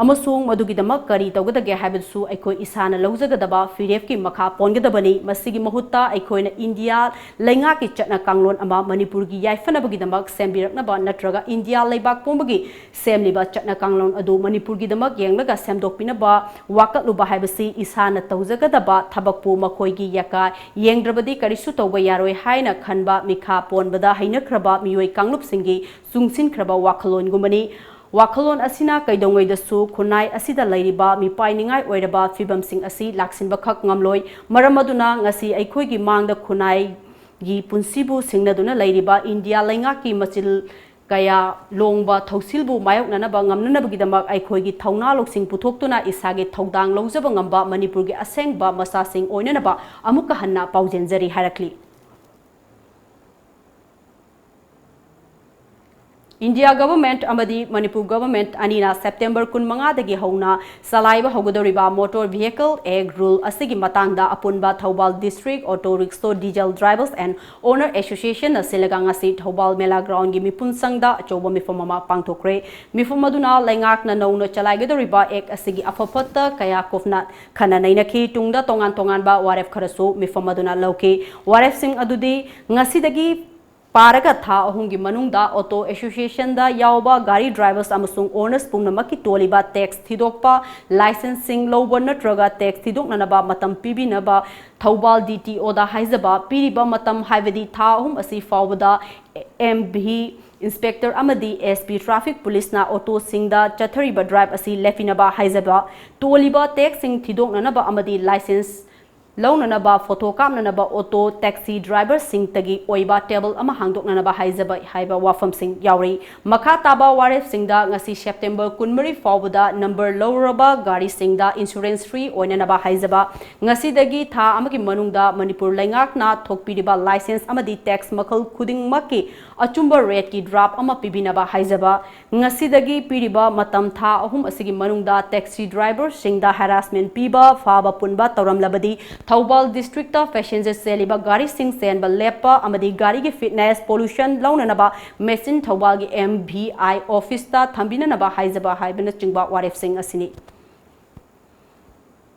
ꯑꯃꯁꯨꯡ ꯃꯗꯨꯒꯤꯗꯃꯛ ꯀꯔꯤ ꯇꯧꯒꯗꯒꯦ ꯍꯥꯏꯕꯗꯨꯁꯨ ꯑꯩꯈꯣꯏ ꯏꯁꯥꯅ ꯂꯧꯖꯒꯗꯕ ꯐꯤꯔꯦꯞꯀꯤ ꯃꯈꯥ ꯄꯣꯟꯒꯗꯕꯅꯤ꯫ ꯃꯁꯤꯒꯤ ꯃꯍꯨꯠꯇ ꯑꯩꯈꯣꯏꯅ ꯏꯟꯗꯤꯌꯥ ꯂꯩꯉꯥꯛꯀꯤ ꯆꯠꯅ ꯀꯥꯡꯂꯣꯟ ꯑꯃ ꯃꯅꯤꯄꯨꯔꯒꯤ ꯌꯥꯏꯐꯅꯕꯒꯤꯗꯃꯛ ꯁꯦꯝꯕꯤꯔꯛꯅꯕ ꯅꯠꯇ꯭ꯔꯒ ꯏꯟꯗꯤꯌꯥ ꯂꯩꯕꯥꯛ ꯄꯨꯝꯕꯒꯤ ꯁꯦꯝꯂꯤꯕ ꯆꯠꯅ ꯀꯥꯡꯂꯣꯟ ꯑꯗꯨ ꯃꯅꯤꯄꯨꯔꯒꯤꯗꯃꯛ ꯌꯦꯡꯂꯒ ꯁꯦꯝꯗꯣꯛꯄꯤꯅꯕ ꯋꯥꯀꯠꯂꯨꯕ ꯍꯥꯏꯕꯁꯤ ꯏꯁꯥꯅ ꯇꯧꯖꯒꯗꯕ ꯊꯕꯛꯄꯨ ꯃꯈꯣꯏꯒꯤ ꯌꯥꯀꯥ ꯌꯦꯡꯗ꯭ꯔꯕꯗꯤ ꯀꯔꯤꯁꯨ ꯇꯧꯕ ꯌꯥꯔꯣꯏ ꯍꯥꯏꯅ ꯈꯟꯕ ꯃꯤꯈꯥ ꯄꯣꯟꯕꯗ ꯍꯩꯅꯈ꯭ꯔꯕ ꯃꯤꯑꯣꯏ ꯀꯥꯡꯂꯨꯞꯁꯤꯡꯒꯤ ꯆꯨꯡꯁꯤꯟꯈ꯭ꯔꯕ ꯋꯥꯈꯜꯂꯣꯟꯒꯨꯝꯕꯅꯤ꯫ ꯋꯥꯈꯜꯂꯣꯟ ꯑꯁꯤꯅ ꯀꯩꯗꯧꯉꯩꯗꯁꯨ ꯈꯨꯟꯅꯥꯏ ꯑꯁꯤꯗ ꯂꯩꯔꯤꯕ ꯃꯤꯄꯥꯏꯅꯤꯡꯉꯥꯏ ꯑꯣꯏꯔꯕ ꯐꯤꯕꯝꯁꯤꯡ ꯑꯁꯤ ꯂꯥꯛꯁꯤꯟꯕꯈꯛ ꯉꯝꯂꯣꯏ꯫ ꯃꯔꯝ ꯑꯗꯨꯅ ꯉꯁꯤ ꯑꯩꯈꯣꯏꯒꯤ ꯃꯥꯡꯗ ꯈꯨꯟꯅꯥꯏꯒꯤ ꯄꯨꯟꯁꯤꯕꯨ ꯁꯤꯡꯅꯗꯨꯅ ꯂꯩꯔꯤꯕ ꯏꯟꯗꯤꯌꯥ ꯂꯩꯉꯥꯛꯀꯤ ꯃꯆꯤꯜ ꯀꯌꯥ ꯂꯣꯡꯕ ꯊꯧꯁꯤꯜꯕꯨ ꯃꯥꯌꯣꯛꯅꯅꯕ ꯉꯝꯅꯅꯕꯒꯤꯗꯃꯛ ꯑꯩꯈꯣꯏꯒꯤ ꯊꯧꯅꯥ ꯂꯧꯁꯤꯡ ꯄꯨꯊꯣꯛꯇꯨꯅ ꯏꯁꯥꯒꯤ ꯊꯧꯗꯥꯡ ꯂꯧꯖꯕ ꯉꯝꯕ ꯃꯅꯤꯄꯨꯔꯒꯤ ꯑꯁꯦꯡꯕ ꯃꯆꯥꯁꯤꯡ ꯑꯣꯏꯅꯅꯕ ꯑꯃꯨꯛꯀ ꯍꯟꯅ ꯄꯥꯎꯖꯦꯟꯖꯔꯤ ꯍꯥꯏꯔꯛꯂꯤ꯫ India Government ꯑꯃꯗꯤ ꯃꯅꯤꯄꯨꯔ Government ꯑꯅꯤꯅ September ꯀꯨꯟꯃꯉꯥꯗꯒꯤ ꯍꯧꯅ ꯆꯂꯥꯏꯕ ꯍꯧꯒꯗꯧꯔꯤꯕ Motor Vehicle Act Rule ꯑꯁꯤꯒꯤ ꯃꯇꯥꯡꯗ ꯑꯄꯨꯟꯕ Thoubal District Auto Rickshaw Diesel Drivers and Owner Associationꯅ ꯁꯤꯜꯂꯒ ꯉꯁꯤ ꯊꯧꯕꯥꯜ ꯃꯦꯂꯥ Groundꯒꯤ ꯃꯤꯄꯨꯟꯁꯪꯗ ꯑꯆꯧꯕ ꯃꯤꯐꯝ ꯑꯃ ꯄꯥꯡꯊꯣꯛꯈ꯭ꯔꯦ꯫ ꯃꯤꯐꯝ ꯑꯗꯨꯅ ꯂꯩꯉꯥꯛꯅ ꯅꯧꯅ ꯆꯂꯥꯏꯒꯗꯧꯔꯤꯕ Act ꯑꯁꯤꯒꯤ ꯑꯐ ꯐꯠꯇ ꯀꯌꯥ ꯀꯨꯞꯅ ꯈꯟꯅ ꯅꯩꯅꯈꯤ꯫ ꯇꯨꯡꯗ ꯇꯣꯉꯥꯟ ꯇꯣꯉꯥꯟꯕ ꯋꯥꯔꯦꯞ ꯈꯔꯁꯨ ꯃꯤꯐꯝ ꯑꯗꯨꯅ ꯂꯧꯈꯤ꯫ ꯋꯥꯔꯦꯞꯁꯤꯡ ꯑꯗꯨꯗꯤ ꯉꯁꯤꯗꯒꯤ ꯄꯥꯔꯒ ꯊꯥ ꯑꯍꯨꯝꯒꯤ ꯃꯅꯨꯡꯗ Auto Associationꯗ ꯌꯥꯎꯕ ꯒꯥꯔꯤ drivers ꯑꯃꯁꯨꯡ owners ꯄꯨꯝꯅꯃꯛꯀꯤ ꯇꯣꯜꯂꯤꯕ tax ꯊꯤꯗꯣꯛꯄ, licenseꯁꯤꯡ ꯂꯧꯕ ꯅꯠꯇ꯭ꯔꯒ tax ꯊꯤꯗꯣꯛꯅꯅꯕ ꯃꯇꯝ ꯄꯤꯕꯤꯅꯕ ꯊꯧꯕꯥꯜ DTOꯗ ꯍꯥꯏꯖꯕ꯫ ꯄꯤꯔꯤꯕ ꯃꯇꯝ ꯍꯥꯏꯕꯗꯤ ꯊꯥ ꯑꯍꯨꯝ ꯑꯁꯤ ꯐꯥꯎꯕꯗ MV inspector ꯑꯃꯗꯤ SP traffic policeꯅ autoꯁꯤꯡꯗ ꯆꯠꯊꯔꯤꯕ drive ꯑꯁꯤ ꯂꯦꯞꯄꯤꯅꯕ ꯍꯥꯏꯖꯕ꯫ ꯇꯣꯜꯂꯤꯕ taxꯁꯤꯡ ꯊꯤꯗꯣꯛꯅꯅꯕ ꯑꯃꯗꯤ license ꯂꯧꯅꯅꯕ, photo ꯀꯥꯞꯅꯅꯕ, auto taxi driverꯁꯤꯡꯇꯒꯤ ꯑꯣꯏꯕ table ꯑꯃ ꯍꯥꯡꯗꯣꯛꯅꯅꯕ ꯍꯥꯏꯖꯕ ꯍꯥꯏꯕ ꯋꯥꯐꯝꯁꯤꯡ ꯌꯥꯎꯔꯤ꯫ ꯃꯈꯥ ꯇꯥꯕ ꯋꯥꯔꯦꯞꯁꯤꯡꯗ ꯉꯁꯤ September ꯀꯨꯟꯃꯔꯤ ꯐꯥꯎꯕꯗ number ꯂꯧꯔꯕ ꯒꯥꯔꯤꯁꯤꯡꯗ insurance free ꯑꯣꯏꯅꯅꯕ ꯍꯥꯏꯖꯕ꯫ ꯉꯁꯤꯗꯒꯤ ꯊꯥ ꯑꯃꯒꯤ ꯃꯅꯨꯡꯗ ꯃꯅꯤꯄꯨꯔ ꯂꯩꯉꯥꯛꯅ ꯊꯣꯛꯄꯤꯔꯤꯕ license ꯑꯃꯗꯤ tax ꯃꯈꯜ ꯈꯨꯗꯤꯡꯃꯛꯀꯤ ꯑꯆꯨꯝꯕ rateꯀꯤ draft ꯑꯃ ꯄꯤꯕꯤꯅꯕ ꯍꯥꯏꯖꯕ꯫ ꯉꯁꯤꯗꯒꯤ ꯄꯤꯔꯤꯕ ꯃꯇꯝ ꯊꯥ ꯑꯍꯨꯝ ꯑꯁꯤꯒꯤ ꯃꯅꯨꯡꯗ taxi driverꯁꯤꯡꯗ harassment ꯄꯤꯕ, ꯐꯥꯕ ꯄꯨꯟꯕ ꯇꯧꯔꯝꯂꯕꯗꯤ ꯊꯧꯕꯥꯜ districtꯇ passenger ꯆꯦꯜꯂꯤꯕ ꯒꯥꯔꯤꯁꯤꯡ ꯆꯦꯟꯕ ꯂꯦꯞꯄ ꯑꯃꯗꯤ ꯒꯥꯔꯤꯒꯤ fitness, pollution ꯂꯧꯅꯅꯕ machine ꯊꯧꯕꯥꯜꯒꯤ MVI officeꯇ ꯊꯝꯕꯤꯅꯅꯕ ꯍꯥꯏꯖꯕ ꯍꯥꯏꯕꯅꯆꯤꯡꯕ ꯋꯥꯔꯦꯞꯁꯤꯡ ꯑꯁꯤꯅꯤ꯫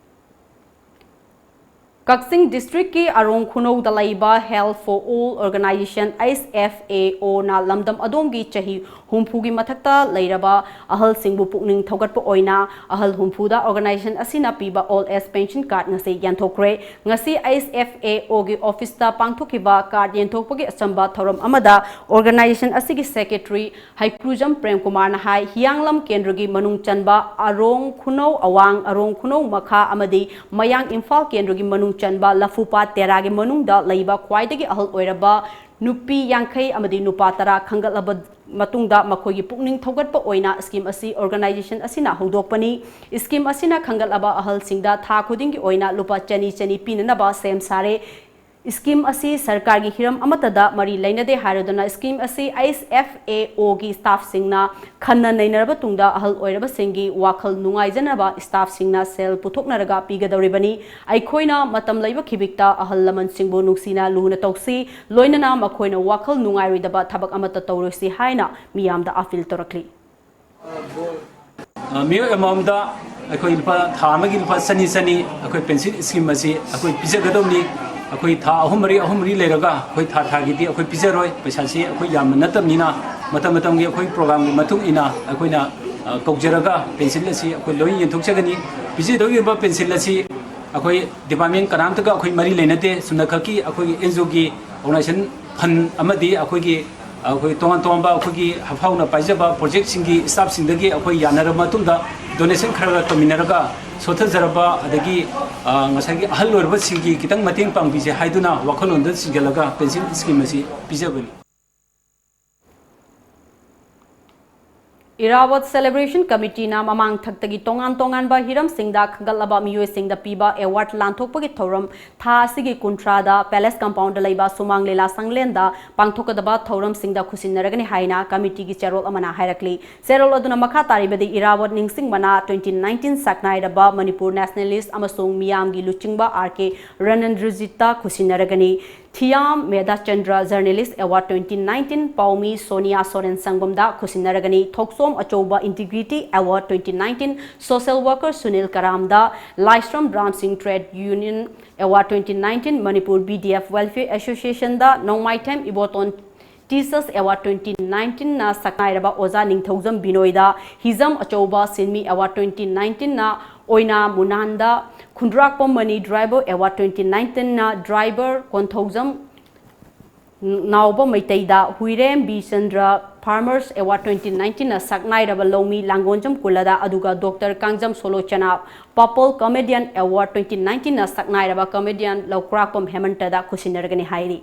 ꯀꯛꯆꯤꯡ districtꯀꯤ ꯑꯔꯣꯡ ꯈꯨꯅꯧꯗ ꯂꯩꯕ Health for All Organization, HFAOꯅ ꯂꯝꯗꯝ ꯑꯗꯣꯝꯒꯤ ꯆꯍꯤ ꯍꯨꯝꯐꯨꯒꯤ ꯃꯊꯛꯇ ꯂꯩꯔꯕ ꯑꯍꯜꯁꯤꯡꯕꯨ ꯄꯨꯛꯅꯤꯡ ꯊꯧꯒꯠꯄ ꯑꯣꯏꯅ ꯑꯍꯜ ꯍꯨꯝꯐꯨꯗ organization ꯑꯁꯤꯅ ꯄꯤꯕ old age pension card ꯉꯁꯤ ꯌꯦꯟꯊꯣꯛꯈ꯭ꯔꯦ꯫ ꯉꯁꯤ HFAOꯒꯤ officeꯇ ꯄꯥꯡꯊꯣꯛꯈꯤꯕ card ꯌꯦꯟꯊꯣꯛꯄꯒꯤ ꯑꯆꯝꯕ ꯊꯧꯔꯝ ꯑꯃꯗ organization ꯑꯁꯤꯒꯤ secretary ꯍꯩꯀ꯭ꯔꯨꯖꯝ ꯄ꯭ꯔꯦꯝꯀꯨꯃꯥꯔꯅ ꯍꯥꯏ, ꯍꯤꯌꯥꯡꯂꯝ ꯀꯦꯟꯗ꯭ꯔꯒꯤ ꯃꯅꯨꯡ ꯆꯟꯕ ꯑꯔꯣꯡ ꯈꯨꯅꯧ ꯑꯋꯥꯡ, ꯑꯔꯣꯡ ꯈꯨꯅꯧ ꯃꯈꯥ ꯑꯃꯗꯤ ꯃꯌꯥꯡ ꯏꯝꯐꯥꯜ ꯀꯦꯟꯗ꯭ꯔꯒꯤ ꯃꯅꯨꯡ ꯆꯟꯕ ꯂꯐꯨꯄꯥꯠ ꯇꯦꯔꯥꯒꯤ ꯃꯅꯨꯡꯗ ꯂꯩꯕ ꯈ꯭ꯋꯥꯏꯗꯒꯤ ꯑꯍꯜ ꯑꯣꯏꯔꯕ ꯅꯨꯄꯤ ꯌꯥꯡꯈꯩ ꯑꯃꯗꯤ ꯅꯨꯄꯥ ꯇꯔꯥ ꯈꯟꯒꯠꯂꯕ ꯃꯇꯨꯡꯗ ꯃꯈꯣꯏꯒꯤ ꯄꯨꯛꯅꯤꯡ ꯊꯧꯒꯠꯄ ꯑꯣꯏꯅ scheme ꯑꯁꯤ organization ꯑꯁꯤꯅ ꯍꯧꯗꯣꯛꯄꯅꯤ꯫ Scheme ꯑꯁꯤꯅ ꯈꯟꯒꯠꯂꯕ ꯑꯍꯜꯁꯤꯡꯗ ꯊꯥ ꯈꯨꯗꯤꯡꯒꯤ ꯑꯣꯏꯅ ꯂꯨꯄꯥ ꯆꯅꯤ ꯆꯅꯤ ꯄꯤꯅꯅꯕ ꯁꯦꯝ ꯁꯥꯔꯦ꯫ ꯁ꯭ꯀꯤꯝ ꯑꯁꯤ ꯁꯔꯀꯥꯔꯒꯤ ꯍꯤꯔꯝ ꯑꯃꯠꯇꯗ ꯃꯔꯤ ꯂꯩꯅꯗꯦ ꯍꯥꯏꯔꯗꯨꯅ ꯁ꯭ꯀꯤꯝ ꯑꯁꯤ ꯑꯩꯆ ꯑꯦꯐ ꯑꯦ ꯑꯣꯒꯤ ꯁ꯭ꯇꯥꯐꯁꯤꯡꯅ ꯈꯟꯅ ꯅꯩꯅꯔꯕ ꯇꯨꯡꯗ ꯑꯍꯜ ꯑꯣꯏꯔꯕꯁꯤꯡꯒꯤ ꯋꯥꯈꯜ ꯅꯨꯡꯉꯥꯏꯖꯅꯕ ꯁ꯭ꯇꯥꯐꯁꯤꯡꯅ ꯁꯦꯜ ꯄꯨꯊꯣꯛꯅꯔꯒ ꯄꯤꯒꯗꯧꯔꯤꯕꯅꯤ꯫ ꯑꯩꯈꯣꯏꯅ ꯃꯇꯝ ꯂꯩꯕ ꯈꯤꯕꯤꯛꯇ ꯑꯍꯜ ꯂꯃꯟꯁꯤꯡꯕꯨ ꯅꯨꯡꯁꯤꯅ ꯂꯨꯅ ꯇꯧꯁꯤ, ꯂꯣꯏꯅꯅ ꯃꯈꯣꯏꯅ ꯋꯥꯈꯜ ꯅꯨꯡꯉꯥꯏꯔꯣꯏꯗꯕ ꯊꯕꯛ ꯑꯃꯠꯇ ꯇꯧꯔꯣꯏꯁꯤ ꯍꯥꯏꯅ ꯃꯤꯌꯥꯝꯗ ꯑꯥꯄꯤꯜ ꯇꯧꯔꯛꯂꯤ꯫ ꯑ, ꯃꯤꯑꯣꯏ ꯑꯃꯃꯝꯗ ꯑꯩꯈꯣꯏ ꯂꯨꯄꯥ, ꯊꯥ ꯑꯃꯒꯤ ꯂꯨꯄꯥ ꯆꯅꯤ ꯆꯅꯤ ꯑꯩꯈꯣꯏ ꯄꯦꯟꯁꯤꯜ ꯁ꯭ꯀꯤꯝ ꯑꯁꯤ ꯑꯩꯈꯣꯏ ꯄꯤꯖꯒꯗꯧꯅꯤ꯫ ꯑꯩꯈꯣꯏ ꯊꯥ ꯑꯍꯨꯝ ꯃꯔꯤ, ꯑꯍꯨꯝ ꯃꯔꯤ ꯂꯩꯔꯒ ꯑꯩꯈꯣꯏ ꯊꯥ ꯊꯥꯒꯤꯗꯤ ꯑꯩꯈꯣꯏ ꯄꯤꯖꯔꯣꯏ꯫ ꯄꯩꯁꯥꯁꯤ ꯑꯩꯈꯣꯏ ꯌꯥꯝꯅ ꯅꯠꯇꯕꯅꯤꯅ ꯃꯇꯝ ꯃꯇꯝꯒꯤ ꯑꯩꯈꯣꯏ ꯄ꯭ꯔꯣꯒ꯭ꯔꯥꯝꯒꯤ ꯃꯇꯨꯡ ꯏꯟꯅ ꯑꯩꯈꯣꯏꯅ, ꯑ, ꯀꯧꯖꯔꯒ ꯄꯦꯟꯁꯤꯜ ꯑꯁꯤ ꯑꯩꯈꯣꯏ ꯂꯣꯏ ꯌꯦꯟꯊꯣꯛꯆꯒꯅꯤ꯫ ꯄꯤꯖꯗꯧꯔꯤꯕ ꯄꯦꯟꯁꯤꯜ ꯑꯁꯤ ꯑꯩꯈꯣꯏ ꯗꯤꯄꯥꯔꯠꯃꯦꯟ ꯀꯅꯥꯝꯇꯒ ꯑꯩꯈꯣꯏ ꯃꯔꯤ ꯂꯩꯅꯗꯦ꯫ ꯆꯨꯝꯅꯈꯛꯀꯤ ꯑꯩꯈꯣꯏꯒꯤ ꯑꯦꯟ ꯖꯤ ꯑꯣꯒꯤ ꯑꯣꯔꯒꯅꯥꯏꯖꯦꯁꯟ ꯐꯟ ꯑꯃꯗꯤ ꯑꯩꯈꯣꯏꯒꯤ, ꯑꯩꯈꯣꯏ ꯇꯣꯉꯥꯟ ꯇꯣꯉꯥꯟꯕ ꯑꯩꯈꯣꯏꯒꯤ ꯍꯥꯐꯥꯎꯅ ꯄꯥꯏꯖꯕ ꯄ꯭ꯔꯣꯖꯦꯛꯁꯤꯡꯒꯤ ꯁ꯭ꯇꯥꯐꯁꯤꯡꯗꯒꯤ ꯑꯩꯈꯣꯏ ꯌꯥꯅꯔꯕ ꯃꯇꯨꯡꯗ ꯗꯣꯅꯦꯁꯟ ꯈꯔ ꯈꯔ ꯇꯧꯃꯤꯟꯅꯔꯒ ꯁꯣꯠꯊꯖꯔꯕ ꯑꯗꯒꯤ, ꯑ, ꯉꯁꯥꯏꯒꯤ ꯑꯍꯜ ꯑꯣꯏꯔꯕꯁꯤꯡꯒꯤ ꯈꯤꯇꯪ ꯃꯇꯦꯡ ꯄꯥꯡꯕꯤꯁꯦ ꯍꯥꯏꯗꯨꯅ ꯋꯥꯈꯜꯂꯣꯟꯗ ꯆꯤꯡꯁꯤꯜꯂꯒ ꯄꯦꯟꯁꯤꯜ ꯁ꯭ꯀꯤꯝ ꯑꯁꯤ ꯄꯤꯖꯕꯅꯤ꯫ ꯏꯔꯥꯕꯣꯠ ꯁꯦꯂꯦꯕ꯭ꯔꯦꯁꯟ ꯀꯃꯤꯇꯤꯅ ꯃꯃꯥꯡ ꯊꯛꯇꯒꯤ ꯇꯣꯉꯥꯟ ꯇꯣꯉꯥꯟꯕ ꯍꯤꯔꯝꯁꯤꯡꯗ ꯈꯟꯒꯠꯂꯕ ꯃꯤꯑꯣꯏꯁꯤꯡꯗ ꯄꯤꯕ ꯑꯦꯋꯥꯔꯗ ꯂꯥꯟꯊꯣꯛꯄꯒꯤ ꯊꯧꯔꯝ ꯊꯥ ꯑꯁꯤꯒꯤ ꯀꯨꯟꯊ꯭ꯔꯥꯗ ꯄꯦꯂꯦꯁ ꯀꯝꯄꯥꯎꯟꯗ ꯂꯩꯕ ꯁꯨꯃꯥꯡ ꯂꯤꯂꯥ ꯁꯪꯂꯦꯟꯗ ꯄꯥꯡꯊꯣꯛꯀꯗꯕ ꯊꯧꯔꯝꯁꯤꯡꯗ ꯈꯨꯠꯁꯤꯟꯅꯔꯒꯅꯤ ꯍꯥꯏꯅ ꯀꯃꯤꯇꯤꯒꯤ ꯆꯦꯔꯣꯜ ꯑꯃꯅ ꯍꯥꯏꯔꯛꯂꯤ꯫ ꯆꯦꯔꯣꯜ ꯑꯗꯨꯅ ꯃꯈꯥ ꯇꯥꯔꯤꯕꯗꯤ ꯏꯔꯥꯕꯣꯠ ꯅꯤꯡꯁꯤꯡꯕꯅ twenty nineteen ꯁꯛꯅꯥꯏꯔꯕ ꯃꯅꯤꯄꯨꯔ ꯅꯦꯁꯅꯦꯂꯤꯁ ꯑꯃꯁꯨꯡ ꯃꯤꯌꯥꯝꯒꯤ ꯂꯨꯆꯤꯡꯕ ꯑꯥꯔ ꯀꯦ ꯔꯅꯦꯟꯗ꯭ꯔꯖꯤꯠꯇ ꯈꯨꯠꯁꯤꯟꯅꯔꯒꯅꯤ꯫ ꯊꯤꯌꯥꯝ Medhachandra journalist award twenty nineteen ꯄꯥꯎꯃꯤ ꯁꯣꯅꯤꯌꯥ ꯁꯣꯔꯦꯟ ꯁꯪꯒꯣꯝꯗ ꯈꯨꯠꯁꯤꯟꯅꯔꯒꯅꯤ꯫ ꯊꯣꯛꯆꯣꯝ ꯑꯆꯧꯕ integrity award twenty nineteen social worker Sunil ꯀꯔꯥꯝꯗ, Laishram Ram Singh trade union award twenty nineteen Manipur B D F welfare ꯑꯦꯁꯣꯁꯤꯌꯦꯁꯟꯗ, Nongmaithem Iboton teachers award twenty nineteenꯅ ꯁꯛꯅꯥꯏꯔꯕ ꯑꯣꯖꯥ ꯅꯤꯡꯊꯧꯖꯝ ꯕꯤꯅꯣꯏꯗ, ꯍꯤꯖꯝ ꯑꯆꯧꯕ ꯁꯤꯟꯃꯤ ꯑꯦꯋꯥꯔꯗ twenty nineteenꯅ ꯑꯣꯏꯅꯥ ꯃꯨꯅꯥꯟꯗ, ꯈꯨꯟꯗ꯭ꯔꯥꯛꯄꯝ ꯃꯅꯤ ꯗ꯭ꯔꯥꯏꯕꯔ ꯑꯦꯋꯥꯔꯗ twenty nineteenꯅ ꯗ꯭ꯔꯥꯏꯕꯔ ꯀꯣꯟꯊꯧꯖꯝ ꯅꯥꯎꯕ ꯃꯩꯇꯩꯗ, Huirem Bichandra farmers award twenty nineteenꯅ ꯁꯛꯅꯥꯏꯔꯕ ꯂꯧꯃꯤ ꯂꯥꯡꯒꯣꯟꯖꯝ ꯀꯨꯂꯗ, ꯑꯗꯨꯒ ꯗꯣꯛꯇꯔ ꯀꯥꯡꯖꯝ ꯁꯣꯂꯣꯆꯅꯥ ꯄꯥꯄꯜ ꯀꯃꯦꯗꯤꯌꯟ ꯑꯦꯋꯥꯔꯗ twenty nineteenꯅ ꯁꯛꯅꯥꯏꯔꯕ ꯀꯃꯦꯗꯤꯌꯟ ꯂꯧꯀ꯭ꯔꯥꯛꯄꯝ ꯍꯦꯃꯟꯇꯗ ꯈꯨꯠꯁꯤꯟꯅꯔꯒꯅꯤ ꯍꯥꯏꯔꯤ꯫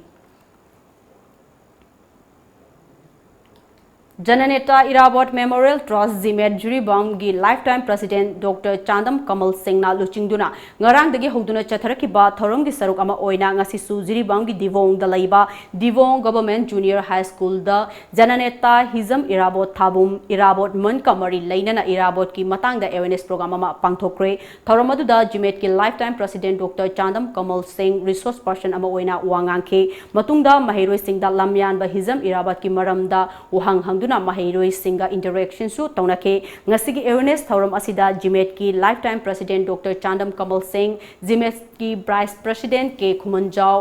Jananeta Irabot Memorial Trust, ꯖꯤꯃꯦꯠ, ꯖꯤꯔꯤꯕꯥꯝꯒꯤ Lifetime President Doctor Chandam ꯀꯃꯜ ꯁꯤꯡꯅ ꯂꯨꯆꯤꯡꯗꯨꯅ ꯉꯔꯥꯡꯗꯒꯤ ꯍꯧꯗꯨꯅ ꯆꯠꯊꯔꯛꯈꯤꯕ ꯊꯧꯔꯝꯒꯤ ꯁꯔꯨꯛ ꯑꯃ ꯑꯣꯏꯅ ꯉꯁꯤꯁꯨ ꯖꯤꯔꯤꯕꯥꯝꯒꯤ ꯗꯤꯕꯣꯡꯗ ꯂꯩꯕ ꯗꯤꯕꯣꯡ Government Junior High Schoolꯗ ꯖꯅꯅꯦꯇꯥ Hijam Irabot ꯊꯥꯕꯨꯝ ꯏꯔꯥꯕꯣꯠ ꯃꯟꯀ ꯃꯔꯤ ꯂꯩꯅꯅ ꯏꯔꯥꯕꯣꯠꯀꯤ ꯃꯇꯥꯡꯗ awareness program ꯑꯃ ꯄꯥꯡꯊꯣꯛꯈ꯭ꯔꯦ꯫ ꯊꯧꯔꯝ ꯑꯗꯨꯗ ꯖꯤꯃꯦꯠꯀꯤ Lifetime President Doctor ꯆꯥꯟꯗꯝ ꯀꯃꯜ ꯁꯤꯡ resource person ꯑꯃ ꯑꯣꯏꯅ ꯋꯥ ꯉꯥꯡꯈꯤ꯫ ꯃꯇꯨꯡꯗ ꯃꯍꯩꯔꯣꯏꯁꯤꯡꯗ ꯂꯝꯌꯥꯟꯕ ꯍꯤꯖꯝ ꯏꯔꯥꯕꯠꯀꯤ ꯃꯔꯝꯗ ꯋꯥꯍꯪ ꯍꯪꯗꯨꯅ ꯃꯍꯩꯔꯣꯏꯁꯤꯡꯒ interactionꯁꯨ ꯇꯧꯅꯈꯤ꯫ ꯉꯁꯤꯒꯤ awareness ꯊꯧꯔꯝ ꯑꯁꯤꯗ ꯖꯤꯃꯦꯠꯀꯤ Lifetime President Doctor ꯆꯥꯟꯗꯝ ꯀꯃꯜ ꯁꯤꯡ, ꯖꯤꯃꯦꯠꯀꯤ Vice President ꯀꯦ ꯈꯨꯃꯟꯖꯥꯎ,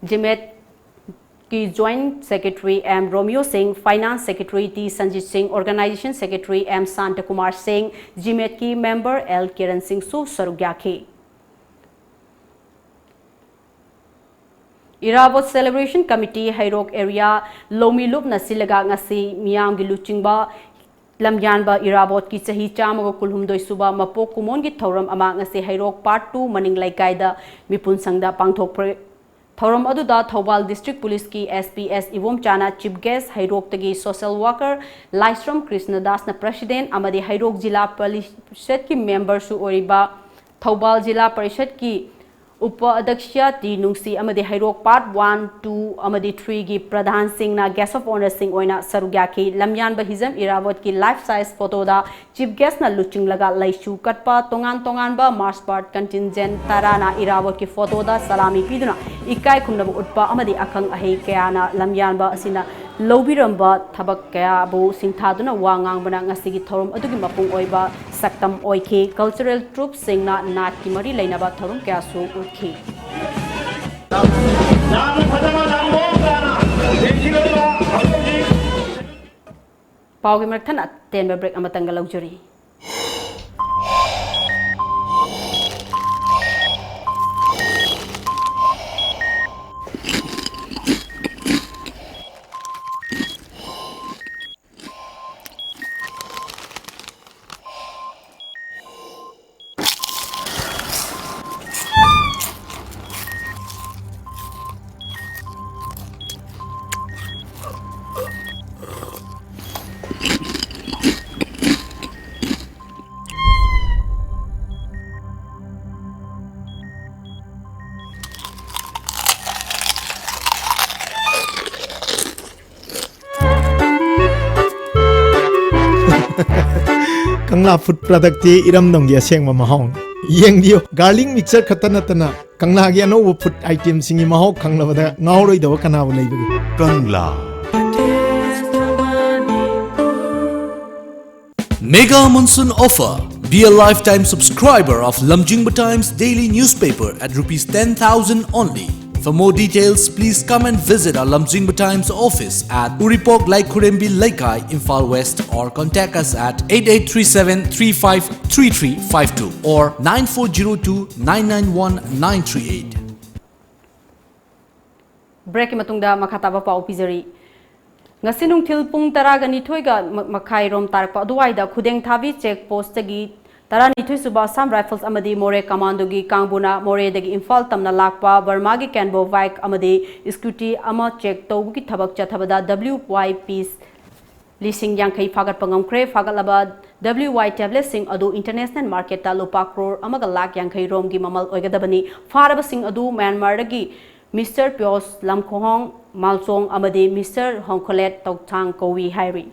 ꯖꯤꯃꯦꯠ ꯀꯤ Joint Secretary ꯑꯦꯝ ꯔꯣꯃꯤꯌꯣ ꯁꯤꯡ, Finance Secretary ꯇꯤ ꯁꯟꯖꯤꯠ ꯁꯤꯡ, Organization Secretary ꯑꯦꯝ ꯁꯥꯟꯇꯀꯨꯃꯥꯔ ꯁꯤꯡ, ꯖꯤꯃꯦꯠꯀꯤ member ꯑꯦꯜ ꯀꯤꯔꯟ ꯁꯤꯡꯁꯨ ꯁꯔꯨꯛ ꯌꯥꯈꯤ꯫ ꯏꯔꯥꯕꯣꯠ Celebration Committee ꯍꯩꯔꯣꯛ area ꯂꯧꯃꯤ ꯂꯨꯞꯅ ꯁꯤꯜꯂꯒ ꯉꯁꯤ ꯃꯤꯌꯥꯝꯒꯤ ꯂꯨꯆꯤꯡꯕ ꯂꯝꯌꯥꯟꯕ ꯏꯔꯥꯕꯣꯠꯀꯤ ꯆꯍꯤ ꯆꯥꯝꯃꯒ ꯀꯨꯟꯍꯨꯝꯗꯣꯏ ꯁꯨꯕ ꯃꯄꯣꯛ ꯀꯨꯝꯑꯣꯟꯒꯤ ꯊꯧꯔꯝ ꯑꯃ ꯉꯁꯤ ꯍꯩꯔꯣꯛ Part two ꯃꯅꯤꯡ ꯂꯩꯀꯥꯏꯗ ꯃꯤꯄꯨꯟ ꯁꯪꯗ ꯄꯥꯡꯊꯣꯛꯈ꯭ꯔꯦ꯫ ꯊꯧꯔꯝ ꯑꯗꯨꯗ Thoubal District Policeꯀꯤ S P S ꯏꯕꯣꯝꯆꯥꯅ chief guest, ꯍꯩꯔꯣꯛꯇꯒꯤ social worker ꯂꯥꯏꯁ꯭ꯔꯝ ꯀ꯭ꯔꯤꯁꯅꯗꯥꯁꯅ president ꯑꯃꯗꯤ ꯍꯩꯔꯣꯛ ꯖꯤꯂꯥ ꯄꯔꯤꯁꯠꯀꯤ memberꯁꯨ ꯑꯣꯏꯔꯤꯕ ꯊꯧꯕꯥꯜ ꯖꯤꯂꯥ ꯄꯔꯤꯁꯠꯀꯤ ꯎꯄ ꯑꯗ꯭ꯌꯛꯁ ꯇꯤ ꯅꯨꯡꯁꯤ ꯑꯃꯗꯤ ꯍꯩꯔꯣꯛ Part one, two ꯑꯃꯗꯤ threeꯒꯤ ꯄ꯭ꯔꯙꯥꯟꯁꯤꯡꯅ guest of honourꯁꯤꯡ ꯑꯣꯏꯅ ꯁꯔꯨꯛ ꯌꯥꯈꯤ꯫ ꯂꯝꯌꯥꯟꯕ ꯍꯤꯖꯝ ꯏꯔꯥꯕꯣꯠꯀꯤ life size photoꯗ chief guestꯅ ꯂꯨꯆꯤꯡꯂꯒ ꯂꯩꯁꯨ ꯀꯠꯄ, ꯇꯣꯉꯥꯟ ꯇꯣꯉꯥꯟꯕ march past contingent ꯇꯔꯥꯅ ꯏꯔꯥꯕꯣꯠꯀꯤ photoꯗ ꯁꯂꯥꯃꯤ ꯄꯤꯗꯨꯅ ꯏꯀꯥꯏ ꯈꯨꯝꯅꯕ ꯎꯠꯄ ꯑꯃꯗꯤ ꯑꯈꯪ ꯑꯍꯩ ꯀꯌꯥꯅ ꯂꯝꯌꯥꯟꯕ ꯑꯁꯤꯅ ꯂꯧꯕꯤꯔꯝꯕ ꯊꯕꯛ ꯀꯌꯥꯕꯨ ꯁꯤꯡꯊꯥꯗꯨꯅ ꯋꯥ ꯉꯥꯡꯕꯅ ꯉꯁꯤꯒꯤ ꯊꯧꯔꯝ ꯑꯗꯨꯒꯤ ꯃꯄꯨꯡ ꯑꯣꯏꯕ ꯁꯛꯇꯝ ꯑꯣꯏꯈꯤ꯫ Cultural troupeꯁꯤꯡꯅ ꯅꯥꯠꯀꯤ ꯃꯔꯤ ꯂꯩꯅꯕ ꯊꯧꯔꯝ ꯀꯌꯥꯁꯨ ꯎꯠꯈꯤ꯫ ꯄꯥꯎꯒꯤ ꯃꯔꯛ ꯊꯠꯅ ꯑꯇꯦꯟꯕ break ꯑꯃꯇꯪꯒ ꯂꯧꯖꯔꯤ꯫ ꯀꯪꯂꯥ ꯐꯨꯗ ꯄ꯭ꯔꯗꯛꯇꯤ ꯏꯔꯝꯗꯝꯒꯤ ꯑꯁꯦꯡꯕ ꯃꯍꯥꯎꯅꯤ꯫ ꯌꯦꯡꯕꯤꯌꯨ, ꯒꯥꯔꯂꯤꯛ ꯃꯤꯛꯁꯆꯔ ꯈꯛꯇ ꯅꯠꯇꯅ ꯀꯪꯂꯥꯒꯤ ꯑꯅꯧꯕ ꯐꯨꯗ ꯑꯥꯏꯇꯦꯝꯁꯤꯡꯒꯤ ꯃꯍꯥꯎ ꯈꯪꯂꯕꯗ ꯉꯥꯎꯔꯣꯏꯗꯕ ꯀꯅꯥꯕꯨ ꯂꯩꯕꯒꯦ? ꯀꯪꯂꯥ꯫ Mega Monsoon Offer. Be a lifetime subscriber of Lamjingba Times daily newspaper at rupees ten thousand only. For more details, please come and visit our Lamjingba Times office at Uripok Laikhurembi Leikai, Imphal West, or contact us at eight eight three seven three five three three five two or nine four zero two nine nine one nine three eight. ꯕ꯭ꯔꯦꯛꯀꯤ ꯃꯇꯨꯡꯗ ꯃꯈꯥ ꯇꯥꯕ ꯄꯥꯎ ꯄꯤꯖꯔꯤ꯫ ꯉꯁꯤ ꯅꯨꯡꯊꯤꯜ ꯄꯨꯡ ꯇꯔꯥꯒ ꯅꯤꯊꯣꯏꯒ ꯃ-, ꯃꯈꯥꯏꯔꯣꯝ ꯇꯥꯔꯛꯄ ꯑꯗꯨꯋꯥꯏꯗ ꯈꯨꯗꯦꯡꯊꯥꯕꯤ ꯆꯦꯛ ꯄꯣꯁꯇꯒꯤ ꯇꯔꯥꯅꯤꯊꯣꯏ ꯁꯨꯕ ꯑꯁꯥꯝ ꯔꯥꯏꯐꯜꯁ ꯑꯃꯗꯤ ꯃꯣꯔꯦ ꯀꯃꯥꯟꯗꯣꯒꯤ ꯀꯥꯡꯕꯨꯅ ꯃꯣꯔꯦꯗꯒꯤ ꯏꯝꯐꯥꯜ ꯇꯝꯅ ꯂꯥꯛꯄ ꯕꯔꯃꯥꯒꯤ ꯀꯦꯟꯕꯣ ꯕꯥꯏꯛ ꯑꯃꯗꯤ ꯁ꯭ꯀꯨꯇꯤ ꯑꯃ ꯆꯦꯛ ꯇꯧꯕꯒꯤ ꯊꯕꯛ ꯆꯠꯊꯕꯗ W Y P ꯂꯤꯁꯤꯡ ꯌꯥꯡꯈꯩ ꯐꯥꯒꯠꯄ ꯉꯝꯈ꯭ꯔꯦ꯫ ꯐꯥꯒꯠꯂꯕ W Y tabletꯁꯤꯡ ꯑꯗꯨ international marketꯇ ꯂꯨꯄꯥ ꯀ꯭ꯔꯣꯔ ꯑꯃꯒ ꯂꯥꯈ ꯌꯥꯡꯈꯩ ꯔꯣꯝꯒꯤ ꯃꯃꯜ ꯑꯣꯏꯒꯗꯕꯅꯤ꯫ ꯐꯥꯔꯕꯁꯤꯡ ꯑꯗꯨ ꯃ꯭ꯌꯥꯟꯃꯥꯔꯗꯒꯤ ꯃꯤꯁꯇꯔ ꯄ꯭ꯌꯣꯁ ꯂꯝꯈꯣꯍꯣꯡ ꯃꯥꯜꯆꯣꯡ ꯑꯃꯗꯤ ꯃꯤꯁꯇꯔ ꯍꯣꯡꯈꯣꯂꯦꯠ ꯇꯧꯊꯥꯡ ꯀꯧꯏ ꯍꯥꯏꯔꯤ꯫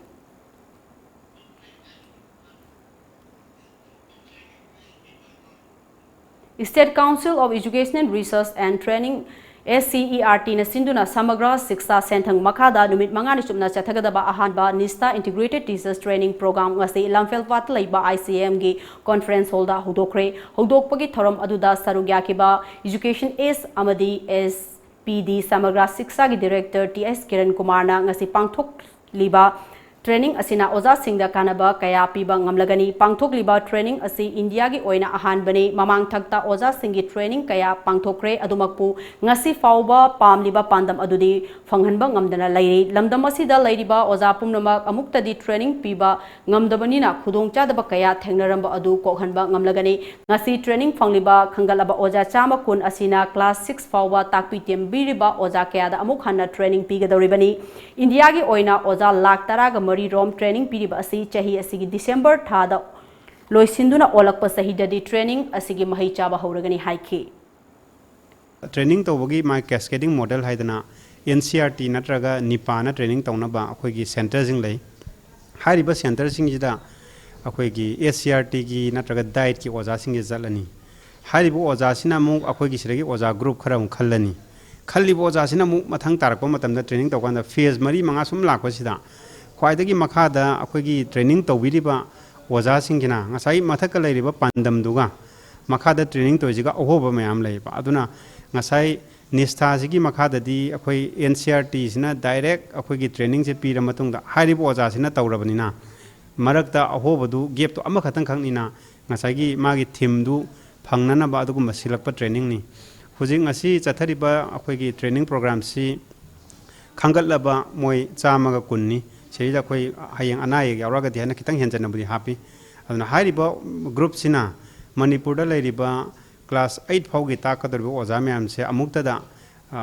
State Council of Educational Research and Training, S C E R Tꯅ ꯁꯤꯟꯗꯨꯅ ꯁꯃꯒ꯭ꯔ ꯁꯤꯛꯁꯥ ꯁꯦꯟꯊꯪ ꯃꯈꯥꯗ ꯅꯨꯃꯤꯠ ꯃꯉꯥꯅꯤ ꯆꯨꯞꯅ ꯆꯠꯊꯒꯗꯕ ꯑꯍꯥꯟꯕ NISTA Integrated Teachers Training Program ꯉꯁꯤ ꯂꯝꯐꯦꯜ ꯄꯥꯠꯇ ꯂꯩꯕ I C M ꯒꯤ conference hallꯗ ꯍꯧꯗꯣꯛꯈ꯭ꯔꯦ꯫ ꯍꯧꯗꯣꯛꯄꯒꯤ ꯊꯧꯔꯝ ꯑꯗꯨꯗ ꯁꯔꯨꯛ ꯌꯥꯈꯤꯕ Education S ꯑꯃꯗꯤ S P D ꯁꯃꯒ꯭ꯔ ꯁꯤꯛꯁꯥꯒꯤ director T S Kiran ꯀꯨꯃꯥꯔꯅ ꯉꯁꯤ ꯄꯥꯡꯊꯣꯛ ꯂꯤꯕ training ꯑꯁꯤꯅ ꯑꯣꯖꯥꯁꯤꯡꯗ ꯀꯥꯟꯅꯕ ꯀꯌꯥ ꯄꯤꯕ ꯉꯝꯂꯒꯅꯤ꯫ ꯄꯥꯡꯊꯣꯛꯂꯤꯕ training ꯑꯁꯤ ꯏꯟꯗꯤꯌꯥꯒꯤ ꯑꯣꯏꯅ ꯑꯍꯥꯟꯕꯅꯤ꯫ ꯃꯃꯥꯡ ꯊꯛꯇ ꯑꯣꯖꯥꯁꯤꯡꯒꯤ training ꯀꯌꯥ ꯄꯥꯡꯊꯣꯛꯈ꯭ꯔꯦ꯫ ꯑꯗꯨꯃꯛꯄꯨ ꯉꯁꯤ ꯐꯥꯎꯕ ꯄꯥꯝꯂꯤꯕ ꯄꯥꯟꯗꯝ ꯑꯗꯨꯗꯤ ꯐꯪꯍꯟꯕ ꯉꯝꯗꯅ ꯂꯩꯔꯤ꯫ ꯂꯝꯗꯝ ꯑꯁꯤꯗ ꯂꯩꯔꯤꯕ ꯑꯣꯖꯥ ꯄꯨꯝꯅꯃꯛ ꯑꯃꯨꯛꯇꯗꯤ training ꯄꯤꯕ ꯉꯝꯗꯕꯅꯤꯅ ꯈꯨꯗꯣꯡꯆꯥꯗꯕ ꯀꯌꯥ ꯊꯦꯡꯅꯔꯝꯕ ꯑꯗꯨ ꯀꯣꯛꯍꯟꯕ ꯉꯝꯂꯒꯅꯤ꯫ ꯉꯁꯤ training ꯐꯪꯂꯤꯕ ꯈꯟꯒꯠꯂꯕ ꯑꯣꯖꯥ ꯆꯥꯝꯃ ꯀꯨꯟ ꯑꯁꯤꯅ class six ꯐꯥꯎꯕ ꯇꯥꯛꯄꯤ ꯇꯝꯕꯤꯔꯤꯕ ꯑꯣꯖꯥ ꯀꯌꯥꯗ ꯑꯃꯨꯛ ꯍꯟꯅ training ꯄꯤꯒꯗꯧꯔꯤꯕꯅꯤ꯫ ꯏꯟꯗꯤꯌꯥꯒꯤ ꯑꯣꯏꯅ ꯑꯣꯖꯥ ꯂꯥꯈ ꯇꯔꯥꯒ ꯃꯔꯤ ꯔꯣꯝ training ꯄꯤꯔꯤꯕ ꯑꯁꯤ ꯆꯍꯤ ꯑꯁꯤꯒꯤ December ꯊꯥꯗ ꯂꯣꯏꯁꯤꯟꯗꯨꯅ ꯑꯣꯜꯂꯛꯄ ꯆꯍꯤꯗꯗꯤ training ꯑꯁꯤꯒꯤ ꯃꯍꯩ ꯆꯥꯕ ꯍꯧꯔꯒꯅꯤ ꯍꯥꯏꯈꯤ꯫ Training ꯇꯧꯕꯒꯤ ꯃꯥꯒꯤ cascading model ꯍꯥꯏꯗꯅ N C E R T ꯅꯠꯇ꯭ꯔꯒ ꯅꯤꯄꯥꯅ training ꯇꯧꯅꯕ ꯑꯩꯈꯣꯏꯒꯤ centreꯁꯤꯡ ꯂꯩ꯫ ꯍꯥꯏꯔꯤꯕ centreꯁꯤꯡꯁꯤꯗ ꯑꯩꯈꯣꯏꯒꯤ ꯑꯦꯁ ꯁꯤ ꯑꯥꯔ ꯇꯤꯒꯤ ꯅꯠꯇ꯭ꯔꯒ ꯗꯥꯏꯠꯀꯤ ꯑꯣꯖꯥꯁꯤꯡꯁꯦ ꯆꯠꯂꯅꯤ꯫ ꯍꯥꯏꯔꯤꯕ ꯑꯣꯖꯥꯁꯤꯅ ꯑꯃꯨꯛ ꯑꯩꯈꯣꯏꯒꯤ ꯁꯤꯗꯒꯤ ꯑꯣꯖꯥ ꯒ꯭ꯔꯨꯞ ꯈꯔ ꯑꯃꯨꯛ ꯈꯜꯂꯅꯤ꯫ ꯈꯜꯂꯤꯕ ꯑꯣꯖꯥꯁꯤꯅ ꯑꯃꯨꯛ ꯃꯊꯪ ꯇꯥꯔꯛꯄ ꯃꯇꯝꯗ ꯇ꯭ꯔꯦꯅꯤꯡ ꯇꯧꯀꯥꯟꯗ ꯐꯦꯁ ꯃꯔꯤ ꯃꯉꯥ ꯁꯨꯝ ꯂꯥꯛꯄꯁꯤꯗ ꯈ꯭ꯋꯥꯏꯗꯒꯤ ꯃꯈꯥꯗ ꯑꯩꯈꯣꯏꯒꯤ ꯇ꯭ꯔꯦꯅꯤꯡ ꯇꯧꯕꯤꯔꯤꯕ ꯑꯣꯖꯥꯁꯤꯡꯁꯤꯅ ꯉꯁꯥꯏ ꯃꯊꯛꯇ ꯂꯩꯔꯤꯕ ꯄꯥꯟꯗꯝꯗꯨꯒ ꯃꯈꯥꯗ ꯇ꯭ꯔꯦꯅꯤꯡ ꯇꯧꯔꯤꯁꯤꯒ ꯑꯍꯣꯕ ꯃꯌꯥꯝ ꯂꯩꯌꯦꯕ꯫ ꯑꯗꯨꯅ ꯉꯁꯥꯏ ꯅꯤꯁꯊꯥꯁꯤꯒꯤ ꯃꯈꯥꯗꯗꯤ ꯑꯩꯈꯣꯏ ꯑꯦꯟ ꯁꯤ ꯑꯥꯔ ꯇꯤꯁꯤꯅ ꯗꯥꯏꯔꯦꯛ ꯑꯩꯈꯣꯏꯒꯤ ꯇ꯭ꯔꯦꯅꯤꯡꯁꯦ ꯄꯤꯔ ꯃꯇꯨꯡꯗ ꯍꯥꯏꯔꯤꯕ ꯑꯣꯖꯥꯁꯤꯅ ꯇꯧꯔꯕꯅꯤꯅ ꯃꯔꯛꯇ ꯑꯍꯣꯕꯗꯨ ꯒꯦꯞꯇꯣ ꯑꯃꯈꯛꯇꯪ ꯈꯛꯅꯤꯅ ꯉꯁꯥꯏꯒꯤ ꯃꯥꯒꯤ ꯊꯤꯝꯗꯨ ꯐꯪꯅꯅꯕ ꯑꯗꯨꯒꯨꯝꯕ ꯁꯤꯜꯂꯛꯄ ꯇ꯭ꯔꯦꯅꯤꯡꯅꯤ꯫ ꯍꯧꯖꯤꯛ ꯉꯁꯤ ꯆꯠꯊꯔꯤꯕ ꯑꯩꯈꯣꯏꯒꯤ ꯇ꯭ꯔꯦꯅꯤꯡ ꯄ꯭ꯔꯣꯒ꯭ꯔꯥꯝꯁꯤ ꯈꯟꯒꯠꯂꯕ ꯃꯣꯏ ꯆꯥꯝꯃꯒ ꯀꯨꯟꯅꯤ꯫ ꯁꯤꯗꯩꯗ ꯑꯩꯈꯣꯏ ꯍꯌꯦꯡ ꯑꯅꯥ ꯑꯌꯦꯛ ꯌꯥꯎꯔꯒꯗꯤ ꯍꯥꯏꯅ ꯈꯤꯇꯪ ꯍꯦꯟꯖꯟꯅꯕꯨꯗꯤ ꯍꯥꯞꯄꯤ꯫ ꯑꯗꯨꯅ ꯍꯥꯏꯔꯤꯕ ꯒ꯭ꯔꯨꯞꯁꯤꯅ ꯃꯅꯤꯄꯨꯔꯗ ꯂꯩꯔꯤꯕ ꯀ꯭ꯂꯥꯁ ꯑꯩꯠ ꯐꯥꯎꯒꯤ ꯇꯥꯛꯀꯗꯧꯔꯤꯕ ꯑꯣꯖꯥ ꯃꯌꯥꯝꯁꯦ ꯑꯃꯨꯛꯇꯗ,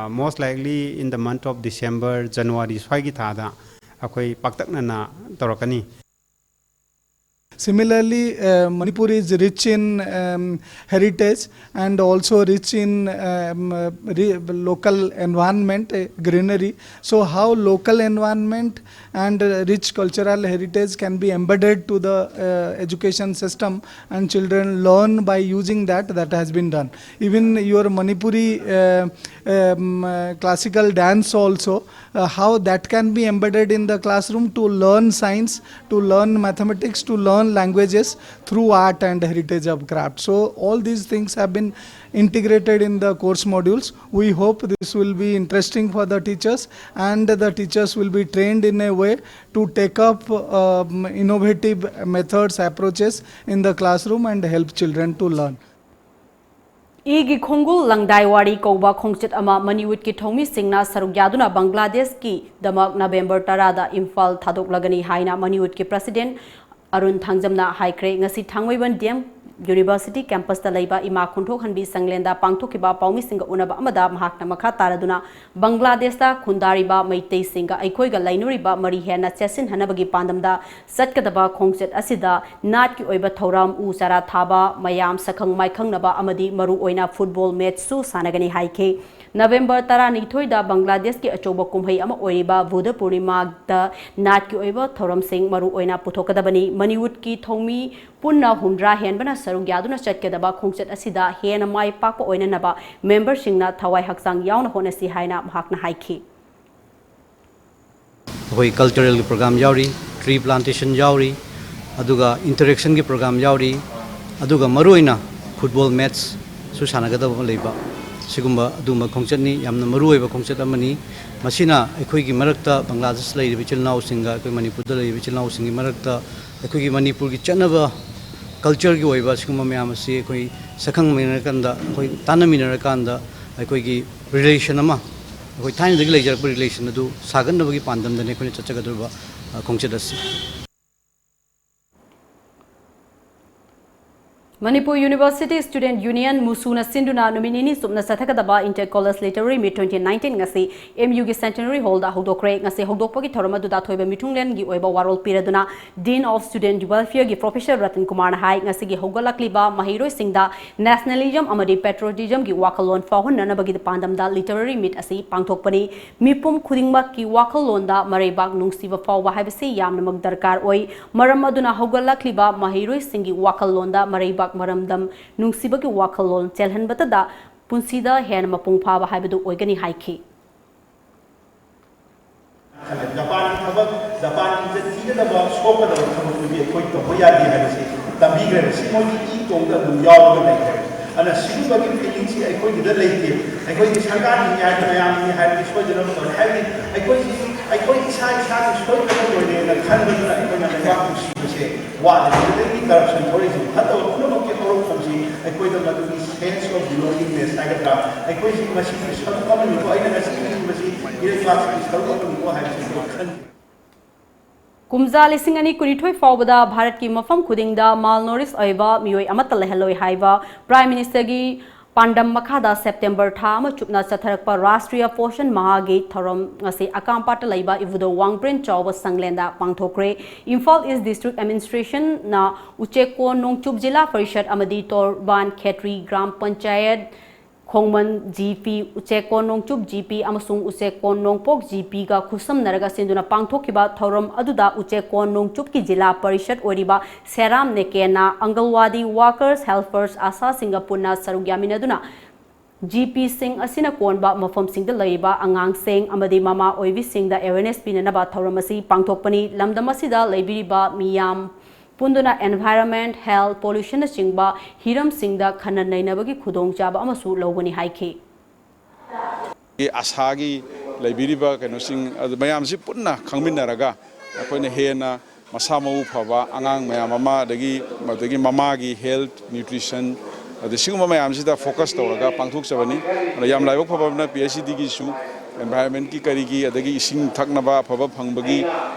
most likely in the month of December, January ꯁ꯭ꯋꯥꯏꯒꯤ ꯊꯥꯗ ꯑꯩꯈꯣꯏ ꯄꯥꯛꯇꯛꯅꯅ ꯇꯧꯔꯛꯀꯅꯤ꯫ Similarly, uh, Manipur is rich in um, heritage and also rich in um, uh, re- local environment, uh, greenery. So, how local environment and uh, rich cultural heritage can be embedded to the uh, education system and children learn by using that, that has been done. Even your Manipuri uh, um, uh, classical dance also, uh, how that can be embedded in the classroom to learn science, to learn mathematics, to learn languages through art and heritage of craft. So all these things have been integrated in the course modules. We hope this will be interesting for the teachers, and the teachers will be trained in a way to take up um, innovative methods, approaches in the classroom and help children to learn. ꯏꯒꯤ ꯈꯣꯡꯒꯨꯜ ꯂꯪꯗꯥꯏ ꯋꯥꯔꯤ ꯀꯧꯕ ꯈꯣꯡꯆꯠ ꯑꯃ ꯃꯅꯤꯋꯨꯗꯀꯤ ꯊꯧꯃꯤꯁꯤꯡꯅ ꯁꯔꯨꯛ ꯌꯥꯗꯨꯅ ꯕꯪꯒ꯭ꯂꯥꯗꯦꯁꯀꯤꯗꯃꯛ ꯅꯕꯦꯝꯕꯔ ꯇꯔꯥꯗ ꯏꯝꯐꯥꯜ ꯊꯥꯗꯣꯛꯂꯒꯅꯤ ꯍꯥꯏꯅ ꯃꯅꯤꯋꯨꯗꯀꯤ ꯄ꯭ꯔꯁꯤꯗꯦꯟ ꯑꯔꯨꯟ ꯊꯥꯡꯖꯝꯅ ꯍꯥꯏꯈ꯭ꯔꯦ꯫ ꯉꯁꯤ ꯊꯥꯡꯃꯩꯕꯟ ꯗꯤ ꯑꯦꯝ ꯌꯨꯅꯤꯚꯔꯁꯤꯇꯤ ꯀꯦꯝꯄꯁꯇ ꯂꯩꯕ ꯏꯃꯥ ꯈꯣꯟꯊꯣꯛꯍꯟꯕꯤ ꯁꯪꯂꯦꯟꯗ ꯄꯥꯡꯊꯣꯛꯈꯤꯕ ꯄꯥꯎꯃꯤꯁꯤꯡꯒ ꯎꯅꯕ ꯑꯃꯗ ꯃꯍꯥꯛꯅ ꯃꯈꯥ ꯇꯥꯔꯗꯨꯅ ꯕꯪꯒ꯭ꯂꯥꯗꯦꯁꯇ ꯈꯨꯟꯗꯥꯔꯤꯕ ꯃꯩꯇꯩꯁꯤꯡꯒ ꯑꯩꯈꯣꯏꯒ ꯂꯩꯅꯔꯤꯕ ꯃꯔꯤ ꯍꯦꯟꯅ ꯆꯦꯠꯁꯤꯟꯍꯟꯅꯕꯒꯤ ꯄꯥꯟꯗꯝꯗ ꯆꯠꯀꯗꯕ ꯈꯣꯡꯆꯠ ꯑꯁꯤꯗ ꯅꯥꯠꯀꯤ ꯑꯣꯏꯕ ꯊꯧꯔꯝ, ꯎ ꯆꯥꯔꯥ ꯊꯥꯕ, ꯃꯌꯥꯝ ꯁꯛꯈꯪ ꯃꯥꯏꯈꯪꯅꯕ ꯑꯃꯗꯤ ꯃꯔꯨꯑꯣꯏꯅ ꯐꯨꯠꯕꯣꯜ ꯃꯦꯠꯆꯁꯨ ꯁꯥꯟꯅꯒꯅꯤ ꯍꯥꯏꯈꯤ꯫ ꯅꯕꯦꯝꯕꯔ ꯇꯔꯥꯅꯤꯊꯣꯏꯗ ꯕꯪꯒ꯭ꯂꯥꯗꯦꯁꯀꯤ ꯑꯆꯧꯕ ꯀꯨꯝꯍꯩ ꯑꯃ ꯑꯣꯏꯔꯤꯕ ꯕꯨꯙ ꯄꯨꯔꯅꯤꯃꯥꯗ ꯅꯥꯠꯀꯤ ꯑꯣꯏꯕ ꯊꯧꯔꯝꯁꯤꯡ ꯃꯔꯨ ꯑꯣꯏꯅ ꯄꯨꯊꯣꯛꯀꯗꯕꯅꯤ꯫ ꯃꯅꯤꯋꯨꯗꯀꯤ ꯊꯧꯃꯤ ꯄꯨꯟꯅ ꯍꯨꯝꯗ꯭ꯔꯥ ꯍꯦꯟꯕꯅ ꯁꯔꯨꯛ ꯌꯥꯗꯨꯅ ꯆꯠꯀꯗꯕ ꯈꯣꯡꯆꯠ ꯑꯁꯤꯗ ꯍꯦꯟꯅ ꯃꯥꯏ ꯄꯥꯛꯄ ꯑꯣꯏꯅꯅꯕ ꯃꯦꯝꯕꯔꯁꯤꯡꯅ ꯊꯋꯥꯏ ꯍꯛꯆꯥꯡ ꯌꯥꯎꯅ ꯍꯣꯠꯅꯁꯤ ꯍꯥꯏꯅ ꯃꯍꯥꯛꯅ ꯍꯥꯏꯈꯤ꯫ ꯑꯩꯈꯣꯏ ꯀꯜꯆꯔꯦꯜꯒꯤ ꯄ꯭ꯔꯣꯒ꯭ꯔꯥꯝ ꯌꯥꯎꯔꯤ, ꯇ꯭ꯔꯤ ꯄ꯭ꯂꯥꯟꯇꯦꯁꯟ ꯌꯥꯎꯔꯤ, ꯑꯗꯨꯒ ꯏꯟꯇꯔꯦꯛꯁꯟꯒꯤ ꯄ꯭ꯔꯣꯒ꯭ꯔꯥꯝ ꯌꯥꯎꯔꯤ, ꯑꯗꯨꯒ ꯃꯔꯨꯑꯣꯏꯅ ꯐꯨꯠꯕꯣꯜ ꯃꯦꯠꯁꯁꯨ ꯁꯥꯟꯅꯒꯗꯕ ꯑꯃ ꯂꯩꯕ, ꯁꯤꯒꯨꯝꯕ ꯑꯗꯨꯒꯨꯝꯕ ꯈꯣꯡꯆꯠꯅꯤ꯫ ꯌꯥꯝꯅ ꯃꯔꯨꯑꯣꯏꯕ ꯈꯣꯡꯆꯠ ꯑꯃꯅꯤ꯫ ꯃꯁꯤꯅ ꯑꯩꯈꯣꯏꯒꯤ ꯃꯔꯛꯇ, ꯕꯪꯒ꯭ꯂꯥꯗꯦꯁ ꯂꯩꯔꯤꯕ ꯏꯆꯤꯜ ꯏꯅꯥꯎꯁꯤꯡꯒ ꯑꯩꯈꯣꯏ ꯃꯅꯤꯄꯨꯔꯗ ꯂꯩꯔꯤꯕ ꯏꯆꯤꯜ ꯏꯅꯥꯎꯁꯤꯡꯒꯤ ꯃꯔꯛꯇ ꯑꯩꯈꯣꯏꯒꯤ ꯃꯅꯤꯄꯨꯔꯒꯤ ꯆꯠꯅꯕ ꯀꯜꯆꯔꯒꯤ ꯑꯣꯏꯕ ꯁꯤꯒꯨꯝꯕ ꯃꯌꯥꯝ ꯑꯁꯤ ꯑꯩꯈꯣꯏ ꯁꯛꯈꯪꯃꯤꯟꯅꯔꯀꯥꯟꯗ, ꯑꯩꯈꯣꯏ ꯇꯥꯟꯅꯃꯤꯟꯅꯔꯀꯥꯟꯗ ꯑꯩꯈꯣꯏꯒꯤ ꯔꯤꯂꯦꯁꯟ ꯑꯃ, ꯑꯩꯈꯣꯏ ꯊꯥꯏꯅꯗꯒꯤ ꯂꯩꯖꯔꯛꯄ ꯔꯤꯂꯦꯁꯟ ꯑꯗꯨ ꯁꯥꯒꯠꯅꯕꯒꯤ ꯄꯥꯟꯗꯝꯗꯅꯤ ꯑꯩꯈꯣꯏꯅ ꯆꯠꯆꯒꯗꯧꯔꯤꯕ, ꯑ, ꯈꯣꯡꯆꯠ ꯑꯁꯤ꯫ ꯃꯅꯤꯄꯨꯔ ꯌꯨꯅꯤꯚꯔꯁꯤꯇꯤ ꯁ꯭ꯇꯨꯗꯦꯟꯠ ꯌꯨꯅꯤꯌꯟ ꯃꯨꯁꯨꯅ ꯁꯤꯟꯗꯨꯅ ꯅꯨꯃꯤꯠ ꯅꯤꯅꯤ ꯆꯨꯞꯅ ꯆꯠꯊꯒꯗꯕ ꯏꯟꯇꯔ ꯀꯣꯂꯦꯖ ꯂꯤꯇꯔꯦꯔꯤ ꯃꯤꯠ ꯇ꯭ꯋꯦꯟꯇꯤ ꯅꯥꯏꯟꯇꯤꯟ ꯉꯁꯤ ꯑꯦꯝ ꯌꯨꯒꯤ ꯁꯦꯟꯇꯦꯅꯔꯤ ꯍꯣꯜꯗ ꯍꯧꯗꯣꯛꯈ꯭ꯔꯦ꯫ ꯉꯁꯤ ꯍꯧꯗꯣꯛꯄꯒꯤ ꯊꯧꯔꯝ ꯑꯗꯨꯗ ꯑꯊꯣꯏꯕ ꯃꯤꯊꯨꯡꯂꯦꯟꯒꯤ ꯑꯣꯏꯕ ꯋꯥꯔꯣꯜ ꯄꯤꯔꯗꯨꯅ ꯗꯤꯟ ꯑꯣꯐ ꯁ꯭ꯇꯨꯗꯦꯟꯠ ꯋꯦꯜꯐꯤꯌꯔꯒꯤ ꯄ꯭ꯔꯣꯐꯦꯁꯔ ꯔꯇꯟ ꯀꯨꯃꯥꯔꯅ ꯍꯥꯏ, ꯉꯁꯤꯒꯤ ꯍꯧꯒꯠꯂꯛꯂꯤꯕ ꯃꯍꯩꯔꯣꯏꯁꯤꯡꯗ ꯅꯦꯁꯅꯦꯂꯤꯖꯝ ꯑꯃꯗꯤ ꯄꯦꯇ꯭ꯔꯣꯇꯤꯖꯝꯒꯤ ꯋꯥꯈꯜꯂꯣꯟ ꯐꯥꯎꯍꯟꯅꯅꯕꯒꯤ ꯄꯥꯟꯗꯝꯗ ꯂꯤꯇꯔꯦꯔꯤ ꯃꯤꯠ ꯑꯁꯤ ꯄꯥꯡꯊꯣꯛꯄꯅꯤ꯫ ꯃꯤꯄꯨꯝ ꯈꯨꯗꯤꯡꯃꯛꯀꯤ ꯋꯥꯈꯜꯂꯣꯟꯗ ꯃꯔꯩꯕꯥꯛ ꯅꯨꯡꯁꯤꯕ ꯐꯥꯎꯕ ꯍꯥꯏꯕꯁꯤ ꯌꯥꯝꯅꯃꯛ ꯗꯔꯀꯥꯔ ꯑꯣꯏ꯫ ꯃꯔꯝ ꯑꯗꯨꯅ ꯍꯧꯒꯠꯂꯛꯂꯤꯕ ꯃꯍꯩꯔꯣꯏꯁꯤꯡꯒꯤ ꯋꯥꯈꯜꯂꯣꯟꯗ ꯃꯔꯩꯕꯥꯛ ꯃꯔꯝꯗꯝ ꯅꯨꯡꯁꯤꯕꯒꯤ ꯋꯥꯈꯜꯂꯣꯟ ꯆꯦꯜꯍꯟꯕꯇꯗ ꯄꯨꯟꯁꯤꯗ ꯍꯦꯟꯅ ꯃꯄꯨꯡ ꯐꯥꯕ ꯍꯥꯏꯕꯗꯨ ꯑꯣꯏꯒꯅꯤ ꯍꯥꯏꯈꯤ꯫ ꯖꯄꯥꯟꯒꯤ ꯊꯕꯛ, ꯖꯄꯥꯟꯒꯤ ꯏꯖꯠ ꯊꯤꯒꯗꯕ, ꯁꯣꯛꯀꯗꯕ ꯊꯕꯛꯇꯨꯗꯤ ꯑꯩꯈꯣꯏ ꯇꯧꯕ ꯌꯥꯗꯦ ꯍꯥꯏꯕꯁꯤ ꯇꯝꯕꯤꯈ꯭ꯔꯦꯕ꯫ ꯁꯤ ꯃꯣꯏꯒꯤ ꯏ ꯇꯣꯡꯗ ꯑꯗꯨꯝ ꯌꯥꯎꯔꯒ ꯂꯩꯈ꯭ꯔꯦꯕ꯫ ꯑꯗꯨꯅ ꯁꯤꯒꯨꯝꯕꯒꯤ ꯐꯤꯂꯤꯡꯁꯤ ꯑꯩꯈꯣꯏꯒꯤꯗ ꯂꯩꯇꯦ꯫ ꯑꯩꯈꯣꯏꯒꯤ ꯁꯔꯀꯥꯔꯒꯤꯅꯤ ꯍꯥꯏꯗꯤ, ꯃꯌꯥꯝꯒꯤꯅꯤ ꯍꯥꯏꯕꯗꯤ ꯁꯣꯏꯗꯅꯕ ꯇꯧꯔꯦ꯫ ꯍꯥꯏꯕꯗꯤ ꯑꯩꯈꯣꯏꯁꯤ, ꯑꯩꯈꯣꯏ ꯏꯁꯥ ꯏꯁꯥꯒꯤ ꯁꯣꯏꯗꯅ ꯂꯣꯏꯔꯦꯅ ꯈꯟꯕꯗꯨꯅ ꯑꯩꯈꯣꯏꯅ ꯂꯩꯕꯥꯛ ꯅꯨꯡꯁꯤꯕꯁꯦ ꯋꯥꯠꯂꯦ꯫ ꯑꯗꯨꯗꯒꯤ ꯀꯔꯞꯁꯟ ꯊꯣꯛꯂꯛꯏꯁꯦ ꯐꯠꯇꯕ ꯄꯨꯝꯅꯃꯛꯀꯤ ꯍꯧꯔꯛꯐꯝꯁꯤ ꯑꯩꯈꯣꯏꯗ ꯃꯗꯨꯒꯤ sense of belongingness ꯍꯥꯏꯒꯗ꯭ꯔꯥ, ꯑꯩꯈꯣꯏꯁꯤ ꯃꯁꯤꯒꯤ ꯁꯔꯨꯛ ꯑꯃꯅꯤꯀꯣ, ꯑꯩꯅ ꯉꯁꯤ ꯍꯤꯡꯕꯁꯤ ꯏꯔꯩꯄꯥꯛꯁꯤꯒꯤ ꯁꯔꯨꯛ ꯑꯃꯅꯤꯀꯣ ꯍꯥꯏꯕꯁꯤ ꯑꯩꯈꯣꯏ ꯈꯟꯖꯩ꯫ ꯀꯨꯝꯖꯥ ꯂꯤꯁꯤꯡ ꯑꯅꯤ ꯀꯨꯟꯅꯤꯊꯣꯏ ꯐꯥꯎꯕꯗ ꯚꯥꯔꯠꯀꯤ ꯃꯐꯝ ꯈꯨꯗꯤꯡꯗ ꯃꯥꯜꯅꯣꯔꯤꯁ ꯑꯣꯏꯕ ꯃꯤꯑꯣꯏ ꯑꯃꯠꯇ ꯂꯩꯍꯜꯂꯣꯏ ꯍꯥꯏꯕ ꯄ꯭ꯔꯥꯏꯝ ꯃꯤꯅꯤꯁꯇꯔꯒꯤ ꯄꯥꯟꯗꯝ ꯃꯈꯥꯗ ꯁꯦꯞꯇꯦꯝꯕꯔ ꯊꯥ ꯑꯃ ꯆꯨꯞꯅ ꯆꯠꯊꯔꯛꯄ ꯔꯥꯁꯇ꯭ꯔꯤꯌꯥ ꯄꯣꯁꯟ ꯃꯍꯥꯒꯤ ꯊꯧꯔꯝ ꯉꯁꯤ ꯑꯀꯥꯝꯄꯥꯠꯇ ꯂꯩꯕ ꯏꯕꯨꯙꯧ ꯋꯥꯡꯕ꯭ꯔꯦꯟ ꯆꯥꯎꯕ ꯁꯪꯂꯦꯟꯗ ꯄꯥꯡꯊꯣꯛꯈ꯭ꯔꯦ꯫ ꯏꯝꯐꯥꯜ ꯏꯁ ꯗꯤꯁꯇ꯭ꯔꯤꯛ ꯑꯦꯗꯃꯤꯅꯤꯁꯇ꯭ꯔꯦꯁꯟꯅ ꯎꯆꯦꯛꯀꯣꯟ, ꯅꯣꯡꯆꯨꯞ ꯖꯤꯂꯥ ꯄꯔꯤꯁꯠ ꯑꯃꯗꯤ ꯇꯣꯔꯕꯥꯟ ꯈꯦꯇ꯭ꯔꯤ ꯒ꯭ꯔꯥꯝ ꯄꯟꯆꯥꯌꯠ ꯈꯣꯡꯃꯟ ꯖꯤ ꯄꯤ, ꯎꯆꯦꯛꯀꯣꯟ ꯅꯣꯡꯆꯨꯞ ꯖꯤ ꯄꯤ ꯑꯃꯁꯨꯡ ꯎꯆꯦꯛꯀꯣꯟ ꯅꯣꯡꯄꯣꯛ ꯖꯤ ꯄꯤꯒ ꯈꯨꯠꯁꯝꯅꯔꯒ ꯁꯤꯟꯗꯨꯅ ꯄꯥꯡꯊꯣꯛꯈꯤꯕ ꯊꯧꯔꯝ ꯑꯗꯨꯗ ꯎꯆꯦꯛꯀꯣꯟ ꯅꯣꯡꯆꯨꯞꯀꯤ ꯖꯤꯂꯥ ꯄꯔꯤꯁꯠ ꯑꯣꯏꯔꯤꯕ ꯁꯦꯔꯥꯝ ꯅꯦꯀꯦꯟꯅ ꯑꯪꯒꯜꯋꯥꯗꯤ ꯋꯥꯀꯔꯁ, ꯍꯦꯜꯄꯔꯁ, ꯑꯁꯥꯁꯤꯡꯒ ꯄꯨꯟꯅ ꯁꯔꯨꯛ ꯌꯥꯃꯤꯟꯅꯗꯨꯅ ꯖꯤ ꯄꯤꯁꯤꯡ ꯑꯁꯤꯅ ꯀꯣꯟꯕ ꯃꯐꯝꯁꯤꯡꯗ ꯂꯩꯔꯤꯕ ꯑꯉꯥꯡꯁꯤꯡ ꯑꯃꯗꯤ ꯃꯃꯥ ꯑꯣꯏꯕꯤꯁꯤꯡꯗ awareness ꯄꯤꯅꯅꯕ ꯊꯧꯔꯝ ꯑꯁꯤ ꯄꯥꯡꯊꯣꯛꯄꯅꯤ꯫ ꯂꯝꯗꯝ ꯑꯁꯤꯗ ꯂꯩꯕꯤꯔꯤꯕ ꯃꯤꯌꯥꯝ ꯄꯨꯟꯗꯨꯅ environment, health, pollution ꯅꯆꯤꯡꯕ ꯍꯤꯔꯝꯁꯤꯡꯗ ꯈꯟꯅ ꯅꯩꯅꯕꯒꯤ ꯈꯨꯗꯣꯡꯆꯥꯕ ꯑꯃꯁꯨ ꯂꯧꯒꯅꯤ ꯍꯥꯏꯈꯤ꯫ ꯑꯁꯥꯒꯤ ꯂꯩꯕꯤꯔꯤꯕ ꯀꯩꯅꯣꯁꯤꯡ ꯑꯗꯨ ꯃꯌꯥꯝꯁꯤ ꯄꯨꯟꯅ ꯈꯪꯃꯤꯟꯅꯔꯒ ꯑꯩꯈꯣꯏꯅ ꯍꯦꯟꯅ ꯃꯁꯥ ꯃꯎ ꯐꯕ ꯑꯉꯥꯡ ꯃꯌꯥꯝ ꯑꯃ, ꯑꯗꯒꯤ ꯑꯗꯒꯤ ꯃꯃꯥꯒꯤ health, nutrition, ꯑꯗꯩ ꯁꯤꯒꯨꯝꯕ ꯃꯌꯥꯝꯁꯤꯗ focus ꯇꯧꯔꯒ ꯄꯥꯡꯊꯣꯛꯆꯕꯅꯤ꯫ ꯑꯗꯣ ꯌꯥꯝ ꯂꯥꯏꯕꯛ ꯐꯕ ꯑꯃꯅ ꯄꯤ ꯑꯩꯆ ꯏ ꯗꯤꯒꯤꯁꯨ environment ꯀꯤ ꯀꯔꯤꯒꯤ ꯑꯗꯒꯤ ꯏꯁꯤꯡ ꯊꯛꯅꯕ ꯑꯐꯕ ꯐꯪꯕꯒꯤ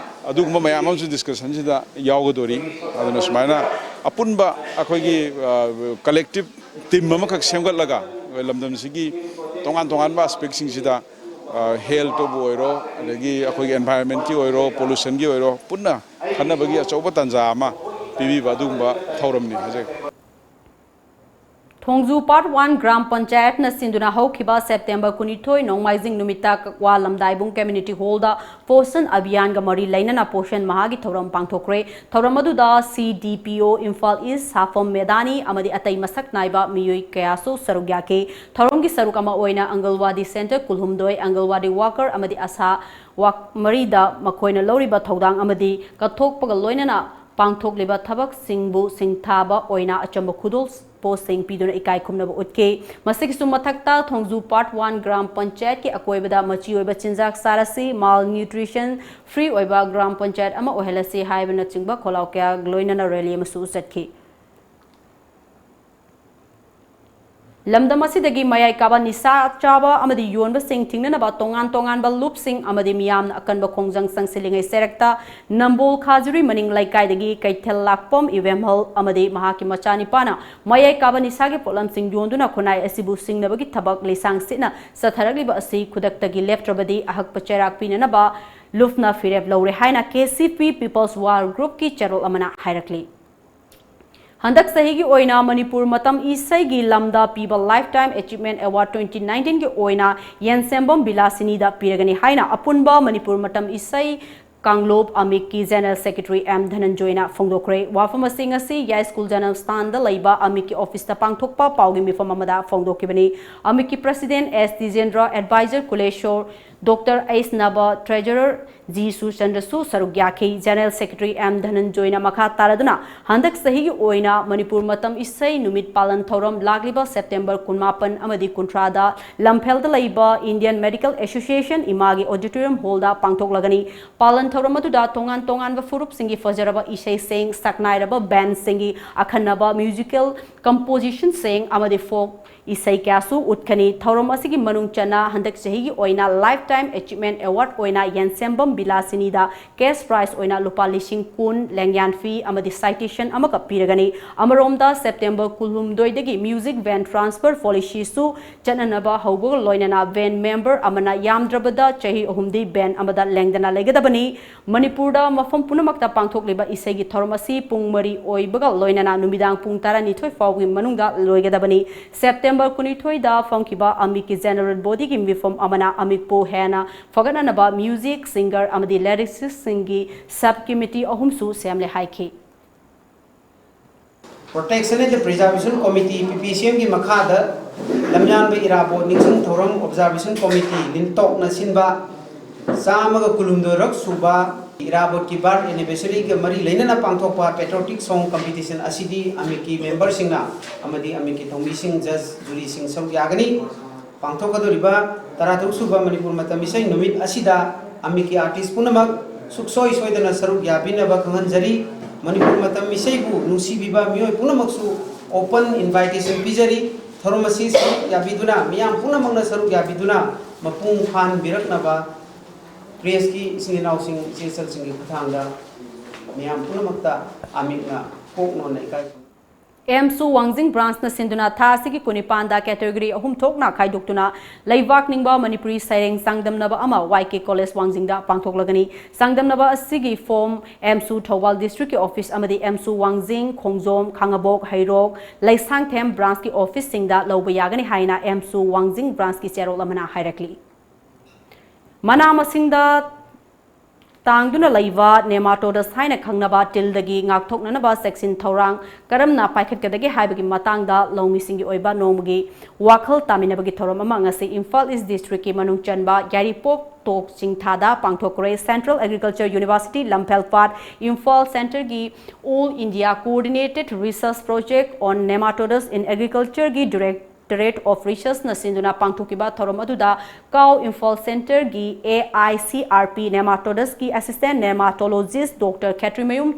ꯑꯗꯨꯒꯨꯝꯕ ꯃꯌꯥꯝ ꯑꯃꯁꯨ discussion ꯁꯤꯗ ꯌꯥꯎꯒꯗꯣꯔꯤ꯫ ꯑꯗꯨꯅ ꯁꯨꯃꯥꯏꯅ ꯑꯄꯨꯟꯕ ꯑꯩꯈꯣꯏꯒꯤ collective team ꯑꯃꯈꯛ ꯁꯦꯝꯒꯠꯂꯒ ꯑꯩꯈꯣꯏ ꯂꯝꯗꯝꯁꯤꯒꯤ ꯇꯣꯉꯥꯟ ꯇꯣꯉꯥꯟꯕ aspect ꯁꯤꯡꯁꯤꯗ health ꯇꯕꯨ ꯑꯣꯏꯔꯣ, ꯑꯗꯒꯤ ꯑꯩꯈꯣꯏꯒꯤ environment ꯀꯤ ꯑꯣꯏꯔꯣ, pollution ꯒꯤ ꯑꯣꯏꯔꯣ, ꯄꯨꯟꯅ ꯈꯟꯅꯕꯒꯤ ꯑꯆꯧꯕ ꯇꯥꯟꯖꯥ ꯑꯃ ꯄꯤꯕꯤꯕ ꯑꯗꯨꯒꯨꯝꯕ ꯊꯧꯔꯝꯅꯤ ꯍꯥꯏꯖꯒꯦ꯫ ꯊꯣꯡꯖꯨ Part One ꯒ꯭ꯔꯥꯝ ꯄꯟꯆꯥꯌꯠꯅ ꯁꯤꯟꯗꯨꯅ ꯍꯧꯈꯤꯕ September ꯀꯨꯟꯅꯤꯊꯣꯏ ꯅꯣꯡꯃꯥꯏꯖꯤꯡ ꯅꯨꯃꯤꯠꯇ ꯀꯛꯋꯥ ꯂꯝꯗꯥꯏꯕꯨꯡ Community Hall ꯗ ꯄꯣꯁꯟ ꯑꯚꯤꯌꯥꯟꯒ ꯃꯔꯤ ꯂꯩꯅꯅ ꯄꯣꯁꯟ ꯃꯍꯥꯒꯤ ꯊꯧꯔꯝ ꯄꯥꯡꯊꯣꯛꯈ꯭ꯔꯦ꯫ ꯊꯧꯔꯝ ꯑꯗꯨꯗ ꯁꯤ ꯗꯤ ꯄꯤ ꯑꯣ ꯏꯝꯐꯥꯜ ꯏꯁ, ꯁꯥꯐꯝ ꯃꯦꯗꯥꯅꯤ ꯑꯃꯗꯤ ꯑꯇꯩ ꯃꯁꯛ ꯅꯥꯏꯕ ꯃꯤꯑꯣꯏ ꯀꯌꯥꯁꯨ ꯁꯔꯨꯛ ꯌꯥꯈꯤ꯫ ꯊꯧꯔꯝꯒꯤ ꯁꯔꯨꯛ ꯑꯃ ꯑꯣꯏꯅ ꯑꯪꯒꯜꯋꯥꯗꯤ center ꯀꯨꯟꯍꯨꯝꯗꯣꯏ, ꯑꯪꯒꯜꯋꯥꯗꯤ worker ꯑꯃꯗꯤ ꯑꯁꯥ ꯋꯥꯛ ꯃꯔꯤꯗ ꯃꯈꯣꯏꯅ ꯂꯧꯔꯤꯕ ꯊꯧꯗꯥꯡ ꯑꯃꯗꯤ ꯀꯠꯊꯣꯛꯄꯒ ꯂꯣꯏꯅꯅ ꯄꯥꯡꯊꯣꯛꯂꯤꯕ ꯊꯕꯛꯁꯤꯡꯕꯨ ꯁꯤꯡꯊꯥꯕ ꯑꯣꯏꯅ ꯑꯆꯝꯕ ꯈꯨꯗꯣꯜ ꯄꯣꯠꯁꯤꯡ ꯄꯤꯗꯨꯅ ꯏꯀꯥꯏ ꯈꯨꯝꯅꯕ ꯎꯠꯈꯤ꯫ ꯃꯁꯤꯒꯤꯁꯨ ꯃꯊꯛꯇ ꯊꯣꯡꯖꯨ Part One ꯒ꯭ꯔꯥꯝ ꯄꯟꯆꯥꯌꯠꯀꯤ ꯑꯀꯣꯏꯕꯗ ꯃꯆꯤ ꯑꯣꯏꯕ ꯆꯤꯟꯖꯥꯛ ꯆꯥꯔꯁꯤ, malnutrition free ꯑꯣꯏꯕ ꯒ꯭ꯔꯥꯝ ꯄꯟꯆꯥꯌꯠ ꯑꯃ ꯑꯣꯏꯍꯜꯂꯁꯤ ꯍꯥꯏꯕꯅꯆꯤꯡꯕ ꯈꯣꯜꯂꯥꯎ ꯀꯌꯥ ꯂꯣꯏꯅꯅ rally ꯑꯃꯁꯨ ꯆꯠꯈꯤ꯫ ꯂꯝꯗꯝ ꯑꯁꯤꯗꯒꯤ ꯃꯌꯥꯏ ꯀꯥꯕ ꯅꯤꯁꯥ ꯆꯥꯕ ꯑꯃꯗꯤ ꯌꯣꯟꯕꯁꯤꯡ ꯊꯤꯡꯅꯅꯕ ꯇꯣꯉꯥꯟ ꯇꯣꯉꯥꯟꯕ ꯂꯨꯞꯁꯤꯡ ꯑꯃꯗꯤ ꯃꯤꯌꯥꯝꯅ ꯑꯀꯟꯕ ꯈꯣꯡꯖꯪ ꯆꯪꯁꯤꯜꯂꯤꯉꯩ ꯁꯦꯔꯛꯇ ꯅꯝꯕꯣꯜ ꯈꯥꯖꯨꯔꯤ ꯃꯅꯤꯡ ꯂꯩꯀꯥꯏꯗꯒꯤ ꯀꯩꯊꯦꯜ ꯂꯥꯛꯄꯝ ꯏꯕꯦꯝꯍꯜ ꯑꯃꯗꯤ ꯃꯍꯥꯛꯀꯤ ꯃꯆꯥꯅꯤꯄꯥꯅ ꯃꯌꯥꯏ ꯀꯥꯕ ꯅꯤꯁꯥꯒꯤ ꯄꯣꯠꯂꯝꯁꯤꯡ ꯌꯣꯟꯗꯨꯅ ꯈꯨꯟꯅꯥꯏ ꯑꯁꯤꯕꯨ ꯁꯤꯡꯅꯕꯒꯤ ꯊꯕꯛ ꯂꯤꯁꯥꯡ ꯁꯤꯠꯅ ꯆꯠꯊꯔꯛꯂꯤꯕ ꯑꯁꯤ ꯈꯨꯗꯛꯇꯒꯤ ꯂꯦꯞꯇ꯭ꯔꯕꯗꯤ ꯑꯍꯛꯄ ꯆꯩꯔꯥꯛ ꯄꯤꯅꯅꯕ ꯂꯨꯞꯅ ꯐꯤꯔꯦꯞ ꯂꯧꯔꯦ ꯍꯥꯏꯅ ꯀꯦ ꯁꯤ ꯄꯤ People's War Group ꯀꯤ ꯆꯦꯔꯣꯜ ꯑꯃꯅ ꯍꯥꯏꯔꯛꯂꯤ꯫ ꯍꯟꯗꯛ ꯆꯍꯤꯒꯤ ꯑꯣꯏꯅ ꯃꯅꯤꯄꯨꯔ ꯃꯇꯝ ꯏꯁꯩꯒꯤ ꯂꯝꯗ ꯄꯤꯕ Lifetime Achievement Award twenty nineteen ꯒꯤ ꯑꯣꯏꯅ ꯌꯦꯟꯁꯦꯝꯕꯝ ꯕꯤꯂꯥꯁꯤꯅꯤꯗ ꯄꯤꯔꯒꯅꯤ ꯍꯥꯏꯅ ꯑꯄꯨꯟꯕ ꯃꯅꯤꯄꯨꯔ ꯃꯇꯝ ꯏꯁꯩ ꯀꯥꯡꯂꯨꯞ ꯑꯃꯤꯛꯀꯤ General Secretary ꯑꯦꯝ ꯙꯅꯟꯖꯣꯏꯅ ꯐꯣꯡꯗꯣꯛꯈ꯭ꯔꯦ꯫ ꯋꯥꯐꯝ ꯑꯁꯤ ꯉꯁꯤ ꯌꯥꯏꯁ꯭ꯀꯨꯜ ꯖꯅꯔꯦꯜ ꯁ꯭ꯇꯥꯟꯗ ꯂꯩꯕ ꯑꯃꯤꯛꯀꯤ ꯑꯣꯐꯤꯁꯇ ꯄꯥꯡꯊꯣꯛꯄ ꯄꯥꯎꯒꯤ ꯃꯤꯐꯝ ꯑꯃꯗ ꯐꯣꯡꯗꯣꯛꯈꯤꯕꯅꯤ꯫ ꯑꯃꯤꯛꯀꯤ President ꯑꯦꯁ ꯇꯤꯖꯦꯟꯗ꯭ꯔ, Advisor ꯀꯨꯂꯦꯁꯣꯔ, Doctor ꯑꯩꯁ ꯅꯕ, Treasurer ꯖꯤ ꯁꯨꯔꯆꯟꯗ꯭ꯔꯁꯨ ꯁꯔꯨꯛ ꯌꯥꯈꯤ꯫ General Secretary ꯑꯦꯝ ꯙꯅꯟꯖꯣꯏꯅ ꯃꯈꯥ ꯇꯥꯔꯗꯨꯅ ꯍꯟꯗꯛ ꯆꯍꯤꯒꯤ ꯑꯣꯏꯅ ꯃꯅꯤꯄꯨꯔ ꯃꯇꯝ ꯏꯁꯩ ꯅꯨꯃꯤꯠ ꯄꯥꯂꯟ ꯊꯧꯔꯝ ꯂꯥꯛꯂꯤꯕ ꯁꯦꯞꯇꯦꯝꯕꯔ ꯀꯨꯟꯃꯥꯄꯟ ꯑꯃꯗꯤ ꯀꯨꯟꯊ꯭ꯔꯥꯗ ꯂꯝꯐꯦꯜꯗ ꯂꯩꯕ Indian Medical Association ꯏꯃꯥꯒꯤ auditorium hallꯗ ꯄꯥꯡꯊꯣꯛꯂꯒꯅꯤ꯫ ꯄꯥꯂꯟ ꯊꯧꯔꯝ ꯑꯗꯨꯗ ꯇꯣꯉꯥꯟ ꯇꯣꯉꯥꯟꯕ ꯐꯨꯔꯨꯞꯁꯤꯡꯒꯤ ꯐꯖꯔꯕ ꯏꯁꯩꯁꯤꯡ, ꯁꯛꯅꯥꯏꯔꯕ bandꯁꯤꯡꯒꯤ ꯑꯈꯟꯅꯕ musical compositionꯁꯤꯡ ꯑꯃꯗꯤ folk ꯏꯁꯩ ꯀꯌꯥꯁꯨ ꯎꯠꯀꯅꯤ꯫ ꯊꯧꯔꯝ ꯑꯁꯤꯒꯤ ꯃꯅꯨꯡ ꯆꯟꯅ ꯍꯟꯗꯛ ꯆꯍꯤꯒꯤ ꯑꯣꯏꯅ Lifetime Achievement Award ꯑꯣꯏꯅ ꯌꯦꯟꯁꯦꯝꯕꯝ ꯕꯤꯂꯥꯁꯤꯅꯤꯗ cash prize ꯑꯣꯏꯅ ꯂꯨꯄꯥ ꯂꯤꯁꯤꯡ ꯀꯨꯟ, ꯂꯦꯡꯌꯥꯟ fee ꯑꯃꯗꯤ citation ꯑꯃꯈꯛ ꯄꯤꯔꯒꯅꯤ꯫ ꯑꯃꯔꯣꯝꯗ, ꯁꯦꯞꯇꯦꯝꯕꯔ ꯀꯨꯟꯍꯨꯝꯗꯣꯏꯗꯒꯤ music van transfer policyꯁꯨ ꯆꯠꯅꯅꯕ ꯍꯧꯕꯒ ꯂꯣꯏꯅꯅ van member ꯑꯃꯅ ꯌꯥꯝꯗ꯭ꯔꯕꯗ ꯆꯍꯤ ꯑꯍꯨꯝꯗꯤ van ꯑꯃꯗ ꯂꯦꯡꯗꯅ ꯂꯩꯒꯗꯕꯅꯤ꯫ ꯃꯅꯤꯄꯨꯔꯗ ꯃꯐꯝ ꯄꯨꯝꯅꯃꯛꯇ ꯄꯥꯡꯊꯣꯛꯂꯤꯕ ꯏꯁꯩꯒꯤ ꯊꯧꯔꯝ ꯑꯁꯤ ꯄꯨꯡ ꯃꯔꯤ ꯑꯣꯏꯕꯒ ꯂꯣꯏꯅꯅ ꯅꯨꯃꯤꯗꯥꯡ ꯄꯨꯡ ꯇꯔꯥꯅꯤꯊꯣꯏ ꯐꯥꯎꯕꯒꯤ ꯃꯅꯨꯡꯗ ꯂꯣꯏꯒꯗꯕꯅꯤ꯫ ꯁꯦꯞꯇꯦꯝꯕꯔ ꯀꯨꯟꯅꯤꯊꯣꯏꯗ ꯐꯝꯈꯤꯕ ꯑꯃꯤꯛꯀꯤ General Bodyꯒꯤ ꯃꯤꯐꯝ ꯑꯃꯅ ꯑꯃꯤꯛꯄꯨ ꯍꯦꯟꯅ ꯐꯒꯠꯅꯅꯕ music, singer ꯑꯃꯗꯤ lyricistꯁꯤꯡꯒꯤ sub committee ꯑꯍꯨꯝꯁꯨ ꯁꯦꯝꯂꯦ ꯍꯥꯏꯈꯤ꯫ Protection and Preservation Committee, P P C Mꯒꯤ ꯃꯈꯥꯗ ꯂꯝꯌꯥꯟꯕ ꯏꯔꯥꯕꯣꯠ ꯅꯤꯡꯁꯤꯡ ꯊꯧꯔꯝ Observation Committee, ꯂꯤꯟꯇꯣꯛꯅ ꯁꯤꯟꯕ ꯆꯥꯝꯃꯒ ꯀꯨꯟꯍꯨꯝꯗꯣꯏꯔꯛ ꯁꯨꯕ ꯏꯔꯥꯕꯣꯠꯀꯤ birth anniversaryꯒ ꯃꯔꯤ ꯂꯩꯅꯅ ꯄꯥꯡꯊꯣꯛꯄ patriotic song competition ꯑꯁꯤꯗꯤ ꯑꯃꯤꯛꯀꯤ memberꯁꯤꯡꯅ ꯑꯃꯗꯤ ꯑꯃꯤꯛꯀꯤ ꯊꯧꯃꯤꯁꯤꯡ, judge, juryꯁꯤꯡ ꯁꯔꯨꯛ ꯌꯥꯒꯅꯤ꯫ ꯄꯥꯡꯊꯣꯛꯀꯗꯧꯔꯤꯕ ꯇꯔꯥꯇꯔꯨꯛ ꯁꯨꯕ ꯃꯅꯤꯄꯨꯔ ꯃꯇꯝ ꯏꯁꯩ ꯅꯨꯃꯤꯠ ꯑꯁꯤꯗ ꯑꯃꯤꯛꯀꯤ artist ꯄꯨꯝꯅꯃꯛ ꯁꯨꯛꯁꯣꯏ ꯁꯣꯏꯗꯅ ꯁꯔꯨꯛ ꯌꯥꯕꯤꯅꯕ ꯈꯪꯍꯟꯖꯔꯤ꯫ ꯃꯅꯤꯄꯨꯔ ꯃꯇꯝ ꯏꯁꯩꯕꯨ ꯅꯨꯡꯁꯤꯕꯤꯕ ꯃꯤꯑꯣꯏ ꯄꯨꯝꯅꯃꯛꯁꯨ open invitation ꯄꯤꯖꯔꯤ꯫ ꯊꯧꯔꯝ ꯑꯁꯤ ꯁꯔꯨꯛ ꯌꯥꯕꯤꯗꯨꯅ, ꯃꯤꯌꯥꯝ ꯄꯨꯝꯅꯃꯛꯅ ꯁꯔꯨꯛ ꯌꯥꯕꯤꯗꯨꯅ ꯃꯄꯨꯡ ꯐꯥꯍꯟꯕꯤꯔꯛꯅꯕ pressꯀꯤ ꯏꯆꯤꯟ ꯏꯅꯥꯎꯁꯤꯡ, ꯏꯆꯦ ꯏꯆꯜꯁꯤꯡꯒꯤ ꯈꯨꯠꯊꯥꯡꯗ ꯃꯤꯌꯥꯝ ꯄꯨꯝꯅꯃꯛꯇ ꯑꯃꯤꯛꯅ ꯀꯣꯛ ꯅꯣꯟꯅ ꯏꯀꯥꯏ ꯈꯨꯝꯅꯩ꯫ ꯑꯦꯝꯁꯨ ꯋꯥꯡꯖꯤꯡ ꯕ꯭ꯔꯥꯟꯁꯅ ꯁꯤꯟꯗꯨꯅ ꯊꯥ ꯑꯁꯤꯒꯤ ꯀꯨꯟꯅꯤꯄꯥꯟꯗ ꯀꯦꯇꯦꯒꯣꯔꯤ ꯑꯍꯨꯝ ꯊꯣꯛꯅ ꯈꯥꯏꯗꯣꯛꯇꯨꯅ ꯂꯩꯕꯥꯛ ꯅꯤꯡꯕ ꯃꯅꯤꯄꯨꯔꯤ ꯁꯩꯔꯦꯡ ꯆꯥꯡꯗꯝꯅꯕ ꯑꯃ ꯋꯥꯏ ꯀꯦ ꯀꯣꯂꯦꯖ ꯋꯥꯡꯖꯤꯡꯗ ꯄꯥꯡꯊꯣꯛꯂꯒꯅꯤ꯫ ꯆꯥꯡꯗꯝꯅꯕ ꯑꯁꯤꯒꯤ ꯐꯣꯔꯝ ꯑꯦꯝꯁꯨ ꯊꯧꯕꯥꯜ ꯗꯤꯁꯇ꯭ꯔꯤꯛꯀꯤ ꯑꯣꯐꯤꯁ ꯑꯃꯗꯤ ꯑꯦꯝꯁꯨ ꯋꯥꯡꯖꯤꯡ, ꯈꯣꯡꯖꯣꯝ, ꯈꯥꯉꯕꯣꯛ, ꯍꯩꯔꯣꯛ, ꯂꯩꯁꯥꯡꯊꯦꯝ ꯕ꯭ꯔꯥꯟꯁꯀꯤ ꯑꯣꯐꯤꯁꯁꯤꯡꯗ ꯂꯧꯕ ꯌꯥꯒꯅꯤ ꯍꯥꯏꯅ ꯑꯦꯝꯁꯨ ꯋꯥꯡꯖꯤꯡ ꯕ꯭ꯔꯥꯟꯁꯀꯤ ꯆꯦꯔꯣꯜ ꯑꯃꯅ ꯍꯥꯏꯔꯛꯂꯤ꯫ ꯃꯅꯥ ꯃꯁꯤꯡꯗ ꯇꯥꯡꯗꯨꯅ ꯂꯩꯕ ꯅꯦꯃꯥꯇꯣꯗꯁ ꯍꯥꯏꯅ ꯈꯪꯅꯕ ꯇꯤꯜꯗꯒꯤ ꯉꯥꯛꯊꯣꯛꯅꯅꯕ ꯆꯦꯛꯁꯤꯟ ꯊꯧꯔꯥꯡ ꯀꯔꯝꯅ ꯄꯥꯏꯈꯠꯀꯗꯒꯦ ꯍꯥꯏꯕꯒꯤ ꯃꯇꯥꯡꯗ ꯂꯧꯃꯤꯁꯤꯡꯒꯤ ꯑꯣꯏꯕ ꯅꯣꯡꯃꯒꯤ ꯋꯥꯈꯜ ꯇꯥꯃꯤꯟꯅꯕꯒꯤ ꯊꯧꯔꯝ ꯑꯃ ꯉꯁꯤ ꯏꯝꯐꯥꯜ ꯏꯁ ꯗꯤꯁꯇ꯭ꯔꯤꯛꯀꯤ ꯃꯅꯨꯡ ꯆꯟꯕ ꯌꯥꯏꯔꯤꯄꯣꯛ ꯇꯣꯛ ꯆꯤꯡꯊꯥꯗ ꯄꯥꯡꯊꯣꯛꯈ꯭ꯔꯦ꯫ Central Agriculture University ꯂꯝꯐꯦꯜꯄꯥꯠ ꯏꯝꯐꯥꯜ ꯁꯦꯟꯇꯔꯒꯤ All India Coordinated Research Project on Nematodes in Agriculture ꯒꯤ ꯗꯤꯔꯦꯛ Directorate of Research ꯅ ꯁꯤꯟꯗꯨꯅ ꯄꯥꯡꯊꯣꯛꯈꯤꯕ ꯊꯧꯔꯝ ꯑꯗꯨꯗ ꯀꯥꯎ ꯏꯝꯐꯥꯜ ꯁꯦꯟꯇꯔꯒꯤ A I C R P ꯅꯦꯃꯥꯇꯣꯗꯁꯀꯤ ꯑꯦꯁꯤꯁꯇꯦꯟ ꯅꯦꯃꯥꯇꯣꯂꯣꯖꯤꯁ ꯗꯣꯛꯇꯔ ꯈꯦꯇ꯭ꯔꯤꯃꯌꯨꯝ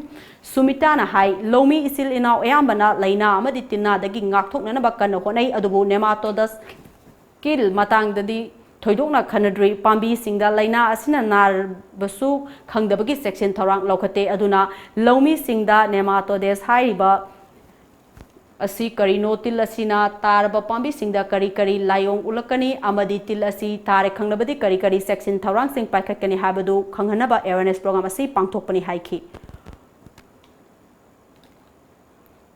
ꯁꯨꯃꯤꯇꯥꯅ ꯍꯥꯏ, ꯂꯧꯃꯤ ꯏꯆꯤꯜ ꯏꯅꯥꯎ ꯑꯌꯥꯝꯕꯅ ꯂꯥꯏꯅꯥ ꯑꯃꯗꯤ ꯇꯤꯟꯅꯥꯗꯒꯤ ꯉꯥꯛꯊꯣꯛꯅꯅꯕ ꯀꯟꯅ ꯍꯣꯠꯅꯩ, ꯑꯗꯨꯕꯨ ꯅꯦꯃꯥꯇꯣꯗꯁꯀꯤ ꯃꯇꯥꯡꯗꯗꯤ ꯊꯣꯏꯗꯣꯛꯅ ꯈꯟꯅꯗ꯭ꯔꯤ꯫ ꯄꯥꯝꯕꯤꯁꯤꯡꯗ ꯂꯥꯏꯅꯥ ꯑꯁꯤꯅ ꯅꯥꯔꯕꯁꯨ ꯈꯪꯗꯕꯒꯤ ꯆꯦꯛꯁꯤꯟ ꯊꯧꯔꯥꯡ ꯂꯧꯈꯠꯇꯦ꯫ ꯑꯗꯨꯅ ꯂꯧꯃꯤꯁꯤꯡꯗ ꯅꯦꯃꯥꯇꯣꯗꯦꯁ ꯍꯥꯏꯔꯤꯕ ꯑꯁꯤ ꯀꯔꯤꯅꯣ, ꯇꯤꯜ ꯑꯁꯤꯅ ꯇꯥꯔꯕ ꯄꯥꯝꯕꯤꯁꯤꯡꯗ ꯀꯔꯤ ꯀꯔꯤ ꯂꯥꯏꯑꯣꯡ ꯎꯠꯂꯛꯀꯅꯤ ꯑꯃꯗꯤ ꯇꯤꯜ ꯑꯁꯤ ꯇꯥꯔꯦ ꯈꯪꯂꯕꯗꯤ ꯀꯔꯤ ꯀꯔꯤ ꯆꯦꯛꯁꯤꯟ ꯊꯧꯔꯥꯡꯁꯤꯡ ꯄꯥꯏꯈꯠꯀꯅꯤ ꯍꯥꯏꯕꯗꯨ ꯈꯪꯍꯟꯅꯕ awareness program ꯑꯁꯤ ꯄꯥꯡꯊꯣꯛꯄꯅꯤ ꯍꯥꯏꯈꯤ꯫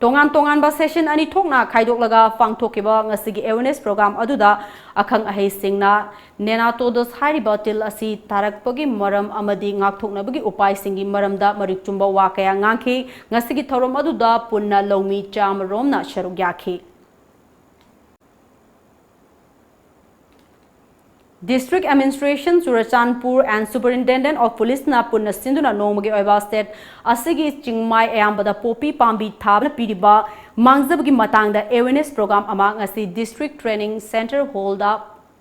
ꯇꯣꯉꯥꯟ ꯇꯣꯉꯥꯟꯕ session ꯑꯅꯤ ꯊꯣꯛꯅ ꯈꯥꯏꯗꯣꯛꯂꯒ ꯄꯥꯡꯊꯣꯛꯈꯤꯕ ꯉꯁꯤꯒꯤ awareness program ꯑꯗꯨꯗ ꯑꯈꯪ ꯑꯍꯩꯁꯤꯡꯅ ꯅꯦꯅꯥꯇꯣꯗꯁ ꯍꯥꯏꯔꯤꯕ ꯇꯤꯜ ꯑꯁꯤ ꯇꯥꯔꯛꯄꯒꯤ ꯃꯔꯝ ꯑꯃꯗꯤ ꯉꯥꯛꯊꯣꯛꯅꯕꯒꯤ ꯎꯄꯥꯏꯁꯤꯡꯒꯤ ꯃꯔꯝꯗ ꯃꯔꯤꯛ ꯆꯨꯝꯕ ꯋꯥ ꯀꯌꯥ ꯉꯥꯡꯈꯤ꯫ ꯉꯁꯤꯒꯤ ꯊꯧꯔꯝ ꯑꯗꯨꯗ ꯄꯨꯟꯅ ꯂꯧꯃꯤ ꯆꯥꯃ ꯔꯣꯝꯅ ꯁꯔꯨꯛ ꯌꯥꯈꯤ꯫ District Administration Churachandpur and Superintendent of Police ꯅ ꯄꯨꯟꯅ ꯁꯤꯟꯗꯨꯅ ꯅꯣꯡꯃꯒꯤ ꯑꯣꯏꯕ state ꯑꯁꯤꯒꯤ ꯆꯤꯡꯃꯥꯏ ꯑꯌꯥꯝꯕꯗ ꯄꯣꯄꯤ ꯄꯥꯝꯕꯤ ꯊꯥꯕꯅ ꯄꯤꯔꯤꯕ ꯃꯥꯡꯖꯕꯒꯤ ꯃꯇꯥꯡꯗ awareness program ꯑꯃ ꯉꯁꯤ District Training Center Hall ꯗ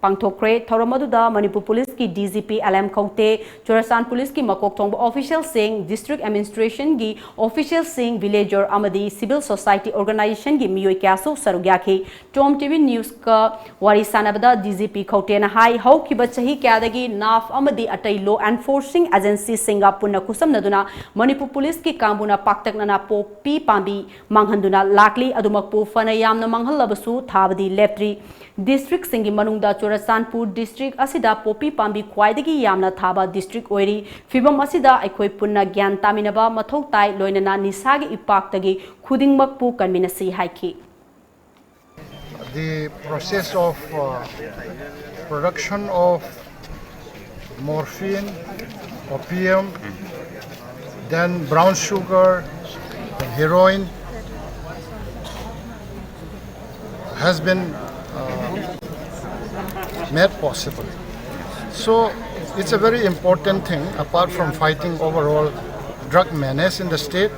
ꯄꯥꯡꯊꯣꯛꯈ꯭ꯔꯦ꯫ ꯊꯧꯔꯝ ꯑꯗꯨꯗ ꯃꯅꯤꯄꯨꯔ ꯄꯨꯂꯤꯁꯀꯤ D G P L M ꯈꯧꯇꯦ, ꯆꯨꯔꯆꯥꯟ ꯄꯨꯂꯤꯁꯀꯤ ꯃꯀꯣꯛ ꯊꯣꯡꯕ ꯑꯣꯐꯤꯁꯤꯌꯦꯜꯁꯤꯡ, ꯗꯤꯁꯇ꯭ꯔꯤꯛ ꯑꯦꯗꯃꯤꯅꯤꯁꯇ꯭ꯔꯦꯁꯟꯒꯤ ꯑꯣꯐꯤꯁꯤꯌꯦꯜꯁꯤꯡ, ꯚꯤꯂꯦꯖꯔ ꯑꯃꯗꯤ ꯁꯤꯚꯤꯜ ꯁꯣꯁꯥꯏꯇꯤ ꯑꯣꯔꯒꯅꯥꯏꯖꯦꯁꯟꯒꯤ ꯃꯤꯑꯣꯏ ꯀꯌꯥꯁꯨ ꯁꯔꯨꯛ ꯌꯥꯈꯤ꯫ ꯇꯣꯝ ꯇꯤ ꯚꯤ ꯅ꯭ꯌꯨꯁꯀ ꯋꯥꯔꯤ ꯁꯥꯟꯅꯕꯗ ꯗꯤ ꯖꯤ ꯄꯤ ꯈꯧꯇꯦꯅ ꯍꯥꯏ, ꯍꯧꯈꯤꯕ ꯆꯍꯤ ꯀꯌꯥꯗꯒꯤ ꯅꯥꯐ ꯑꯃꯗꯤ ꯑꯇꯩ ꯂꯣ ꯑꯦꯟꯐꯣꯔꯁꯤꯡ ꯑꯦꯖꯦꯟꯁꯤꯁꯤꯡꯒ ꯄꯨꯟꯅ ꯈꯨꯠꯁꯝꯅꯗꯨꯅ ꯃꯅꯤꯄꯨꯔ ꯄꯨꯂꯤꯁꯀꯤ ꯀꯥꯡꯕꯨꯅ ꯄꯥꯛꯇꯛꯅꯅ ꯄꯣꯄꯤ ꯄꯥꯝꯕꯤ ꯃꯥꯡꯍꯟꯗꯨꯅ ꯂꯥꯛꯂꯤ꯫ ꯑꯗꯨꯃꯛꯄꯨ ꯐꯅ ꯌꯥꯝꯅ ꯃꯥꯡꯍꯜꯂꯕꯁꯨ ꯊꯥꯕꯗꯤ ꯂꯦꯞꯇ꯭ꯔꯤ꯫ ꯗꯤꯁꯇ꯭ꯔꯤꯛꯁꯤꯡꯒꯤ ꯃꯅꯨꯡꯗ ꯆꯨꯔꯆꯥꯟꯄꯨꯔ ꯗꯤꯁꯇ꯭ꯔꯤꯛ ꯑꯁꯤꯗ ꯄꯣꯄꯤ ꯄꯥꯝꯕꯤ ꯈ꯭ꯋꯥꯏꯗꯒꯤ ꯌꯥꯝꯅ ꯊꯥꯕ ꯗꯤꯁꯇ꯭ꯔꯤꯛ ꯑꯣꯏꯔꯤ꯫ ꯐꯤꯕꯝ ꯑꯁꯤꯗ ꯑꯩꯈꯣꯏ ꯄꯨꯟꯅ ꯒ꯭ꯌꯥꯟ ꯇꯥꯃꯤꯟꯅꯕ ꯃꯊꯧ ꯇꯥꯏ, ꯂꯣꯏꯅꯅ ꯅꯤꯁꯥꯒꯤ ꯏꯄꯥꯛꯇꯒꯤ ꯈꯨꯗꯤꯡꯃꯛꯄꯨ ꯀꯟꯃꯤꯟꯅꯁꯤ ꯍꯥꯏꯈꯤ꯫ The process of uh, production of morphine, opium, then brown sugar, heroin has been uh, made possible. So it's a very important thing, apart from fighting overall drug menace in the state,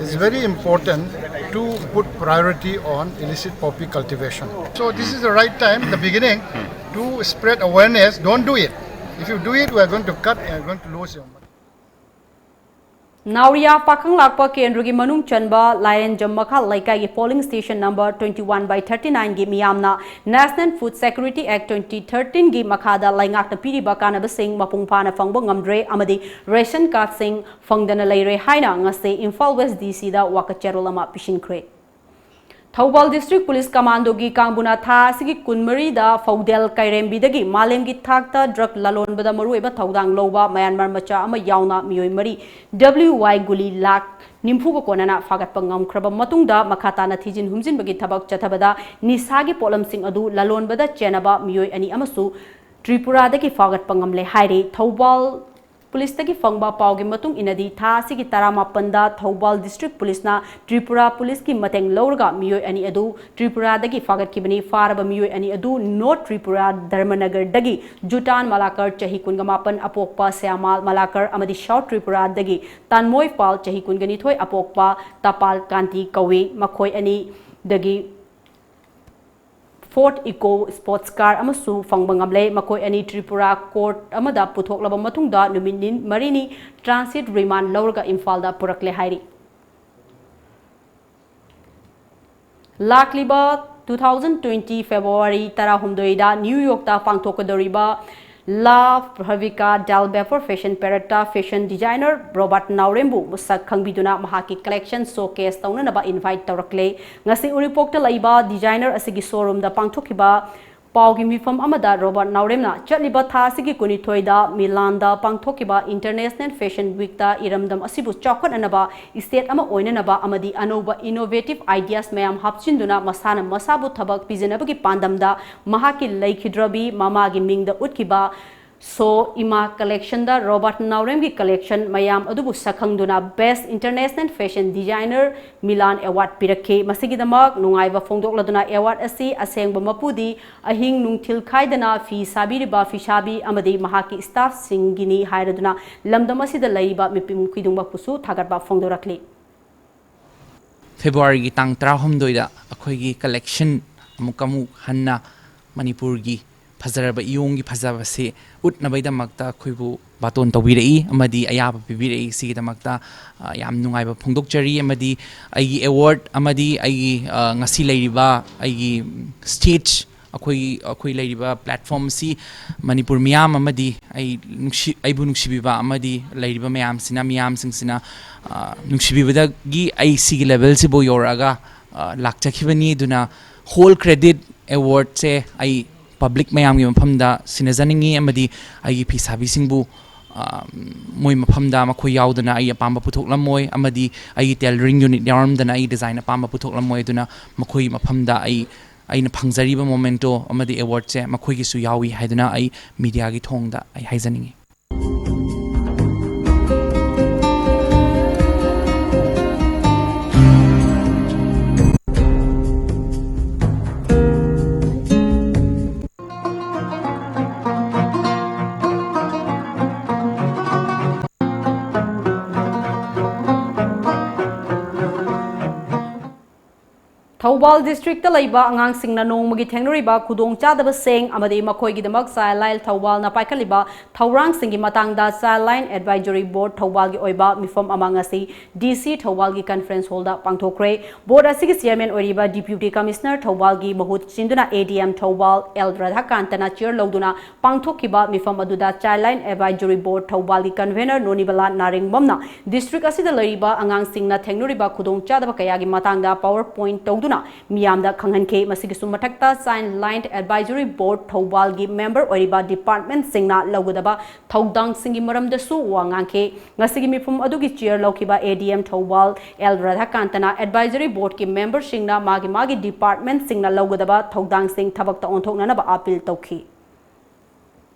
it's very important to put priority on illicit poppy cultivation. So this is the right time, the beginning, to spread awareness. Don't do it. If you do it, we are going to cut and going to lose your money. ꯅꯥꯎꯔꯤꯌꯥ ꯄꯥꯈꯪ ꯂꯥꯛꯄ ꯀꯦꯟꯗ꯭ꯔꯒꯤ ꯃꯅꯨꯡ ꯆꯟꯕ ꯂꯥꯏꯔꯦꯟꯖꯝ ꯃꯈꯥ ꯂꯩꯀꯥꯏꯒꯤ polling station number twenty one by thirty nine ꯒꯤ ꯃꯤꯌꯥꯝꯅ National Food Security Act twenty thirteen ꯒꯤ ꯃꯈꯥꯗ ꯂꯩꯉꯥꯛꯅ ꯄꯤꯔꯤꯕ ꯀꯥꯟꯅꯕꯁꯤꯡ ꯃꯄꯨꯡ ꯐꯥꯅ ꯐꯪꯕ ꯉꯝꯗ꯭ꯔꯦ ꯑꯃꯗꯤ ration cardꯁꯤꯡ ꯐꯪꯗꯅ ꯂꯩꯔꯦ ꯍꯥꯏꯅ ꯉꯁꯤ ꯏꯝꯐꯥꯜ ꯋꯦꯁ ꯗꯤ ꯁꯤꯗ ꯋꯥꯀꯠ ꯆꯦꯔꯣꯜ ꯑꯃ ꯄꯤꯁꯤꯟꯈ꯭ꯔꯦ꯫ ꯊꯧꯕꯥꯜ ꯗꯤꯁꯇ꯭ꯔꯤꯛ ꯄꯨꯂꯤꯁ ꯀꯃꯥꯟꯗꯣꯒꯤ ꯀꯥꯡꯕꯨꯅ ꯊꯥ ꯑꯁꯤꯒꯤ ꯀꯨꯟꯃꯔꯤꯗ ꯐꯧꯗꯦꯜ ꯀꯩꯔꯦꯝꯕꯤꯗꯒꯤ ꯃꯥꯂꯦꯝꯒꯤ ꯊꯥꯛꯇ ꯗ꯭ꯔꯒ ꯂꯂꯣꯟꯕꯗ ꯃꯔꯨꯑꯣꯏꯕ ꯊꯧꯗꯥꯡ ꯂꯧꯕ ꯃꯌꯥꯟꯃꯥꯔ ꯃꯆꯥ ꯑꯃ ꯌꯥꯎꯅ ꯃꯤꯑꯣꯏ ꯃꯔꯤ W Y ꯒꯨꯂꯤ ꯂꯥꯈ ꯅꯤꯐꯨꯒ ꯀꯣꯟꯅꯅ ꯐꯥꯒꯠꯄ ꯉꯝꯈ꯭ꯔꯕ ꯃꯇꯨꯡꯗ ꯃꯈꯥ ꯇꯥꯅ ꯊꯤꯖꯤꯟ ꯍꯨꯝꯖꯤꯟꯕꯒꯤ ꯊꯕꯛ ꯆꯠꯊꯕꯗ ꯅꯤꯁꯥꯒꯤ ꯄꯣꯠꯂꯝꯁꯤꯡ ꯑꯗꯨ ꯂꯂꯣꯟꯕꯗ ꯆꯦꯟꯅꯕ ꯃꯤꯑꯣꯏ ꯑꯅꯤ ꯑꯃꯁꯨ ꯇ꯭ꯔꯤꯄꯨꯔꯥꯗꯒꯤ ꯐꯥꯒꯠꯄ ꯉꯝꯂꯦ ꯍꯥꯏꯔꯤ꯫ ꯊꯧꯕꯥꯜ ꯄꯨꯂꯤꯁꯇꯒꯤ ꯐꯪꯕ ꯄꯥꯎꯒꯤ ꯃꯇꯨꯡ ꯏꯟꯅꯗꯤ ꯊꯥ ꯑꯁꯤꯒꯤ ꯇꯔꯥꯃꯥꯄꯟꯗ ꯊꯧꯕꯥꯜ ꯗꯤꯁꯇ꯭ꯔꯤꯛ ꯄꯨꯂꯤꯁꯅ ꯇ꯭ꯔꯤꯄꯨꯔꯥ ꯄꯨꯂꯤꯁꯀꯤ ꯃꯇꯦꯡ ꯂꯧꯔꯒ ꯃꯤꯑꯣꯏ ꯑꯅꯤ ꯑꯗꯨ ꯇ꯭ꯔꯤꯄꯨꯔꯥꯗꯒꯤ ꯐꯥꯒꯠꯈꯤꯕꯅꯤ꯫ ꯐꯥꯔꯕ ꯃꯤꯑꯣꯏ ꯑꯅꯤ ꯑꯗꯨ ꯅꯣꯔꯠ ꯇ꯭ꯔꯤꯄꯨꯔꯥ ꯙꯔꯃꯅꯒꯔꯗꯒꯤ ꯖꯨꯇꯥꯟ ꯃꯂꯥꯀꯔ ꯆꯍꯤ ꯀꯨꯟꯒ ꯃꯥꯄꯟ ꯑꯄꯣꯛꯄ ꯁ꯭ꯌꯥꯃꯥꯜ ꯃꯂꯥꯀꯔ ꯑꯃꯗꯤ ꯁꯥꯎꯠ ꯇ꯭ꯔꯤꯄꯨꯔꯥꯗꯒꯤ ꯇꯥꯟꯃꯣꯏ ꯄꯥꯜ ꯆꯍꯤ ꯀꯨꯟꯒ ꯅꯤꯊꯣꯏ ꯑꯄꯣꯛꯄ ꯇꯄꯥꯜ ꯀꯥꯟꯇꯤ ꯀꯧꯏ꯫ ꯃꯈꯣꯏ ꯑꯅꯤꯗꯒꯤ Ford Eco Sports Car ꯑꯃꯁꯨ ꯐꯪꯕ ꯉꯝꯂꯦ꯫ ꯃꯈꯣꯏ ꯑꯅꯤ ꯇ꯭ꯔꯤꯄꯨꯔꯥ court ꯑꯃꯗ ꯄꯨꯊꯣꯛꯂꯕ ꯃꯇꯨꯡꯗ ꯅꯨꯃꯤꯠ ꯅꯤ-, ꯃꯔꯤꯅꯤ transit remand ꯂꯧꯔꯒ ꯏꯝꯐꯥꯜꯗ ꯄꯨꯔꯛꯂꯦ ꯍꯥꯏꯔꯤ꯫ ꯂꯥꯛꯂꯤꯕ two thousand twenty February ꯇꯔꯥꯍꯨꯝꯗꯣꯏꯗ ꯅ꯭ꯌꯨ ꯌꯣꯔꯛꯇ ꯄꯥꯡꯊꯣꯛꯀꯗꯧꯔꯤꯕ La Pravica Del Vapor Fashion Paradeꯇ fashion designer Robert ꯅꯥꯎꯔꯦꯝꯕꯨ ꯃꯁꯛ ꯈꯪꯕꯤꯗꯨꯅ ꯃꯍꯥꯛꯀꯤ collection showcase ꯇꯧꯅꯅꯕ invite ꯇꯧꯔꯛꯂꯦ꯫ ꯉꯁꯤ ꯎꯔꯤꯄꯣꯛꯇ ꯂꯩꯕ designer ꯑꯁꯤꯒꯤ showroomꯗ ꯄꯥꯡꯊꯣꯛꯈꯤꯕ ꯄꯥꯎꯒꯤ ꯃꯤꯐꯝ ꯑꯃꯗ ꯔꯣꯕꯥꯔꯠ ꯅꯥꯎꯔꯦꯝꯅ ꯆꯠꯂꯤꯕ ꯊꯥ ꯑꯁꯤꯒꯤ ꯀꯨꯟꯅꯤꯊꯣꯏꯗ ꯃꯤꯂꯥꯟꯗ ꯄꯥꯡꯊꯣꯛꯈꯤꯕ International Fashion Weekꯇ ꯏꯔꯝꯗꯝ ꯑꯁꯤꯕꯨ ꯆꯥꯎꯈꯠꯅꯅꯕ state ꯑꯃ ꯑꯣꯏꯅꯅꯕ ꯑꯃꯗꯤ ꯑꯅꯧꯕ innovative ideas ꯃꯌꯥꯝ ꯍꯥꯞꯆꯤꯟꯗꯨꯅ ꯃꯁꯥꯅ ꯃꯁꯥꯕꯨ ꯊꯕꯛ ꯄꯤꯖꯅꯕꯒꯤ ꯄꯥꯟꯗꯝꯗ ꯃꯍꯥꯛꯀꯤ ꯂꯩꯈꯤꯗ꯭ꯔꯕꯤ ꯃꯃꯥꯒꯤ ꯃꯤꯡꯗ ꯎꯠꯈꯤꯕ show ꯏꯃꯥ collectionꯗ ꯔꯣꯕꯥꯔꯠ ꯅꯥꯎꯔꯦꯝꯒꯤ collection ꯃꯌꯥꯝ ꯑꯗꯨꯕꯨ ꯁꯛꯈꯪꯗꯨꯅ Best International Fashion Designer Milan Award ꯄꯤꯔꯛꯈꯤ꯫ ꯃꯁꯤꯒꯤꯗꯃꯛ ꯅꯨꯡꯉꯥꯏꯕ ꯐꯣꯡꯗꯣꯛꯂꯗꯨꯅ award ꯑꯁꯤ ꯑꯁꯦꯡꯕ ꯃꯄꯨꯗꯤ ꯑꯍꯤꯡ ꯅꯨꯡꯊꯤꯜ ꯈꯥꯏꯗꯅ ꯐꯤ ꯁꯥꯕꯤꯔꯤꯕ ꯐꯤꯁꯥꯕꯤ ꯑꯃꯗꯤ ꯃꯍꯥꯛꯀꯤ staffꯁꯤꯡꯒꯤꯅꯤ ꯍꯥꯏꯔꯗꯨꯅ ꯂꯝꯗꯝ ꯑꯁꯤꯗ ꯂꯩꯔꯤꯕ ꯃꯤꯄꯨꯝ ꯈꯨꯗꯤꯡꯃꯛꯄꯨꯁꯨ ꯊꯥꯒꯠꯄ ꯐꯣꯡꯗꯣꯔꯛꯂꯤ꯫ Februaryꯒꯤ ꯇꯥꯡ ꯇꯔꯥꯍꯨꯝꯗꯣꯏꯗ ꯑꯩꯈꯣꯏꯒꯤ collection ꯑꯃꯨꯛꯀ ꯑꯃꯨꯛ ꯍꯟꯅ ꯃꯅꯤꯄꯨꯔꯒꯤ ꯐꯖꯔꯕ ꯏꯌꯣꯡꯒꯤ ꯐꯖꯕꯁꯤ ꯎꯠꯅꯕꯒꯤꯗꯃꯛꯇ ꯑꯩꯈꯣꯏꯕꯨ ꯕꯥꯇꯣꯟ ꯇꯧꯕꯤꯔꯛꯏ ꯑꯃꯗꯤ ꯑꯌꯥꯕ ꯄꯤꯕꯤꯔꯛꯏ꯫ ꯁꯤꯒꯤꯗꯃꯛꯇ, ꯑ, ꯌꯥꯝ ꯅꯨꯡꯉꯥꯏꯕ ꯐꯣꯡꯗꯣꯛꯆꯔꯤ ꯑꯃꯗꯤ ꯑꯩꯒꯤ award ꯑꯃꯗꯤ ꯑꯩꯒꯤ, ꯑ, ꯉꯁꯤ ꯂꯩꯔꯤꯕ ꯑꯩꯒꯤ stage, ꯑꯩꯈꯣꯏ, ꯑꯩꯈꯣꯏ ꯂꯩꯔꯤꯕ platformꯁꯤ ꯃꯅꯤꯄꯨꯔ ꯃꯤꯌꯥꯝ ꯑꯃꯗꯤ ꯑꯩ ꯅꯨꯡꯁꯤ-, ꯑꯩꯕꯨ ꯅꯨꯡꯁꯤꯕꯤꯕ ꯑꯃꯗꯤ ꯂꯩꯔꯤꯕ ꯃꯌꯥꯝꯁꯤꯅ, ꯃꯤꯌꯥꯝꯁꯤꯡꯁꯤꯅ, ꯑ, ꯅꯨꯡꯁꯤꯕꯤꯕꯗꯒꯤ ꯑꯩ ꯁꯤꯒꯤ levelꯁꯤꯕꯨ ꯌꯧꯔꯛꯑꯒ, ꯑ, ꯂꯥꯛꯆꯈꯤꯕꯅꯤ꯫ ꯑꯗꯨꯅ whole credit awardꯁꯦ ꯑꯩ public ꯃꯌꯥꯝꯒꯤ ꯃꯐꯝꯗ ꯁꯤꯟꯅꯖꯅꯤꯡꯉꯤ ꯑꯃꯗꯤ ꯑꯩꯒꯤ ꯐꯤꯁꯥꯕꯤꯁꯤꯡꯕꯨ, ꯑ, ꯃꯣꯏ ꯃꯐꯝꯗ ꯃꯈꯣꯏ ꯌꯥꯎꯗꯅ ꯑꯩ ꯑꯄꯥꯝꯕ ꯄꯨꯊꯣꯛꯂꯝꯃꯣꯏ ꯑꯃꯗꯤ ꯑꯩꯒꯤ tailoring unit ꯌꯥꯎꯔꯝꯗꯅ ꯑꯩ design ꯑꯄꯥꯝꯕ ꯄꯨꯊꯣꯛꯂꯝꯃꯣꯏ꯫ ꯑꯗꯨꯅ ꯃꯈꯣꯏꯒꯤ ꯃꯐꯝꯗ ꯑꯩ, ꯑꯩꯅ ꯐꯪꯖꯔꯤꯕ memento ꯑꯃꯗꯤ awardꯁꯦ ꯃꯈꯣꯏꯒꯤꯁꯨ ꯌꯥꯎꯏ ꯍꯥꯏꯗꯨꯅ ꯑꯩ mediaꯒꯤ ꯊꯣꯡꯗ ꯑꯩ ꯍꯥꯏꯖꯅꯤꯡꯉꯤ꯫ ꯊꯧꯕꯥꯜ ꯗꯤꯁꯇ꯭ꯔꯤꯛꯇ ꯂꯩꯕ ꯑꯉꯥꯡꯁꯤꯡꯅ ꯅꯣꯡꯃꯒꯤ ꯊꯦꯡꯅꯔꯤꯕ ꯈꯨꯗꯣꯡꯆꯥꯗꯕꯁꯤꯡ ꯑꯃꯗꯤ ꯃꯈꯣꯏꯒꯤꯗꯃꯛ Childline ꯊꯧꯕꯥꯜꯅ ꯄꯥꯏꯈꯠꯂꯤꯕ ꯊꯧꯔꯥꯡꯁꯤꯡꯒꯤ ꯃꯇꯥꯡꯗ Childline Advisory Board ꯊꯧꯕꯥꯜꯒꯤ ꯑꯣꯏꯕ ꯃꯤꯐꯝ ꯑꯃ ꯉꯁꯤ D C ꯊꯧꯕꯥꯜꯒꯤ conference hallꯗ ꯄꯥꯡꯊꯣꯛꯈ꯭ꯔꯦ꯫ Board ꯑꯁꯤꯒꯤ chairman ꯑꯣꯏꯔꯤꯕ Deputy Commissioner ꯊꯧꯕꯥꯜꯒꯤ ꯃꯍꯨꯠ ꯁꯤꯟꯗꯨꯅ A D M Thoubal L ꯔꯥꯙꯥꯀꯥꯟꯇꯅ chair ꯂꯧꯗꯨꯅ ꯄꯥꯡꯊꯣꯛꯈꯤꯕ ꯃꯤꯐꯝ ꯑꯗꯨꯗ Childline Advisory Board ꯊꯧꯕꯥꯜꯒꯤ convener ꯅꯣꯅꯤꯕꯂꯥ ꯅꯥꯔꯦꯡꯕꯝꯅ district ꯑꯁꯤꯗ ꯂꯩꯔꯤꯕ ꯑꯉꯥꯡꯁꯤꯡꯅ ꯊꯦꯡꯅꯔꯤꯕ ꯈꯨꯗꯣꯡꯆꯥꯗꯕ ꯀꯌꯥꯒꯤ ꯃꯇꯥꯡꯗ PowerPoint ꯇꯧꯗꯨꯅ ꯃꯤꯌꯥꯝꯗ ꯈꯪꯍꯟꯈꯤ꯫ ꯃꯁꯤꯒꯤꯁꯨ ꯃꯊꯛꯇ Childline Advisory Board ꯊꯧꯕꯥꯜꯒꯤ member ꯑꯣꯏꯔꯤꯕ departmentꯁꯤꯡꯅ ꯂꯧꯒꯗꯕ ꯊꯧꯗꯥꯡꯁꯤꯡꯒꯤ ꯃꯔꯝꯗꯁꯨ ꯋꯥ ꯉꯥꯡꯈꯤ꯫ ꯉꯁꯤꯒꯤ ꯃꯤꯐꯝ ꯑꯗꯨꯒꯤ chair ꯂꯧꯈꯤꯕ A D M Thoubal L ꯔꯥꯙꯥꯀꯥꯟꯇꯅ Advisory Boardꯀꯤ memberꯁꯤꯡꯅ ꯃꯥꯒꯤ ꯃꯥꯒꯤ departmentꯁꯤꯡꯅ ꯂꯧꯒꯗꯕ ꯊꯧꯗꯥꯡꯁꯤꯡ ꯊꯕꯛꯇ ꯑꯣꯟꯊꯣꯛꯅꯅꯕ appeal ꯇꯧꯈꯤ꯫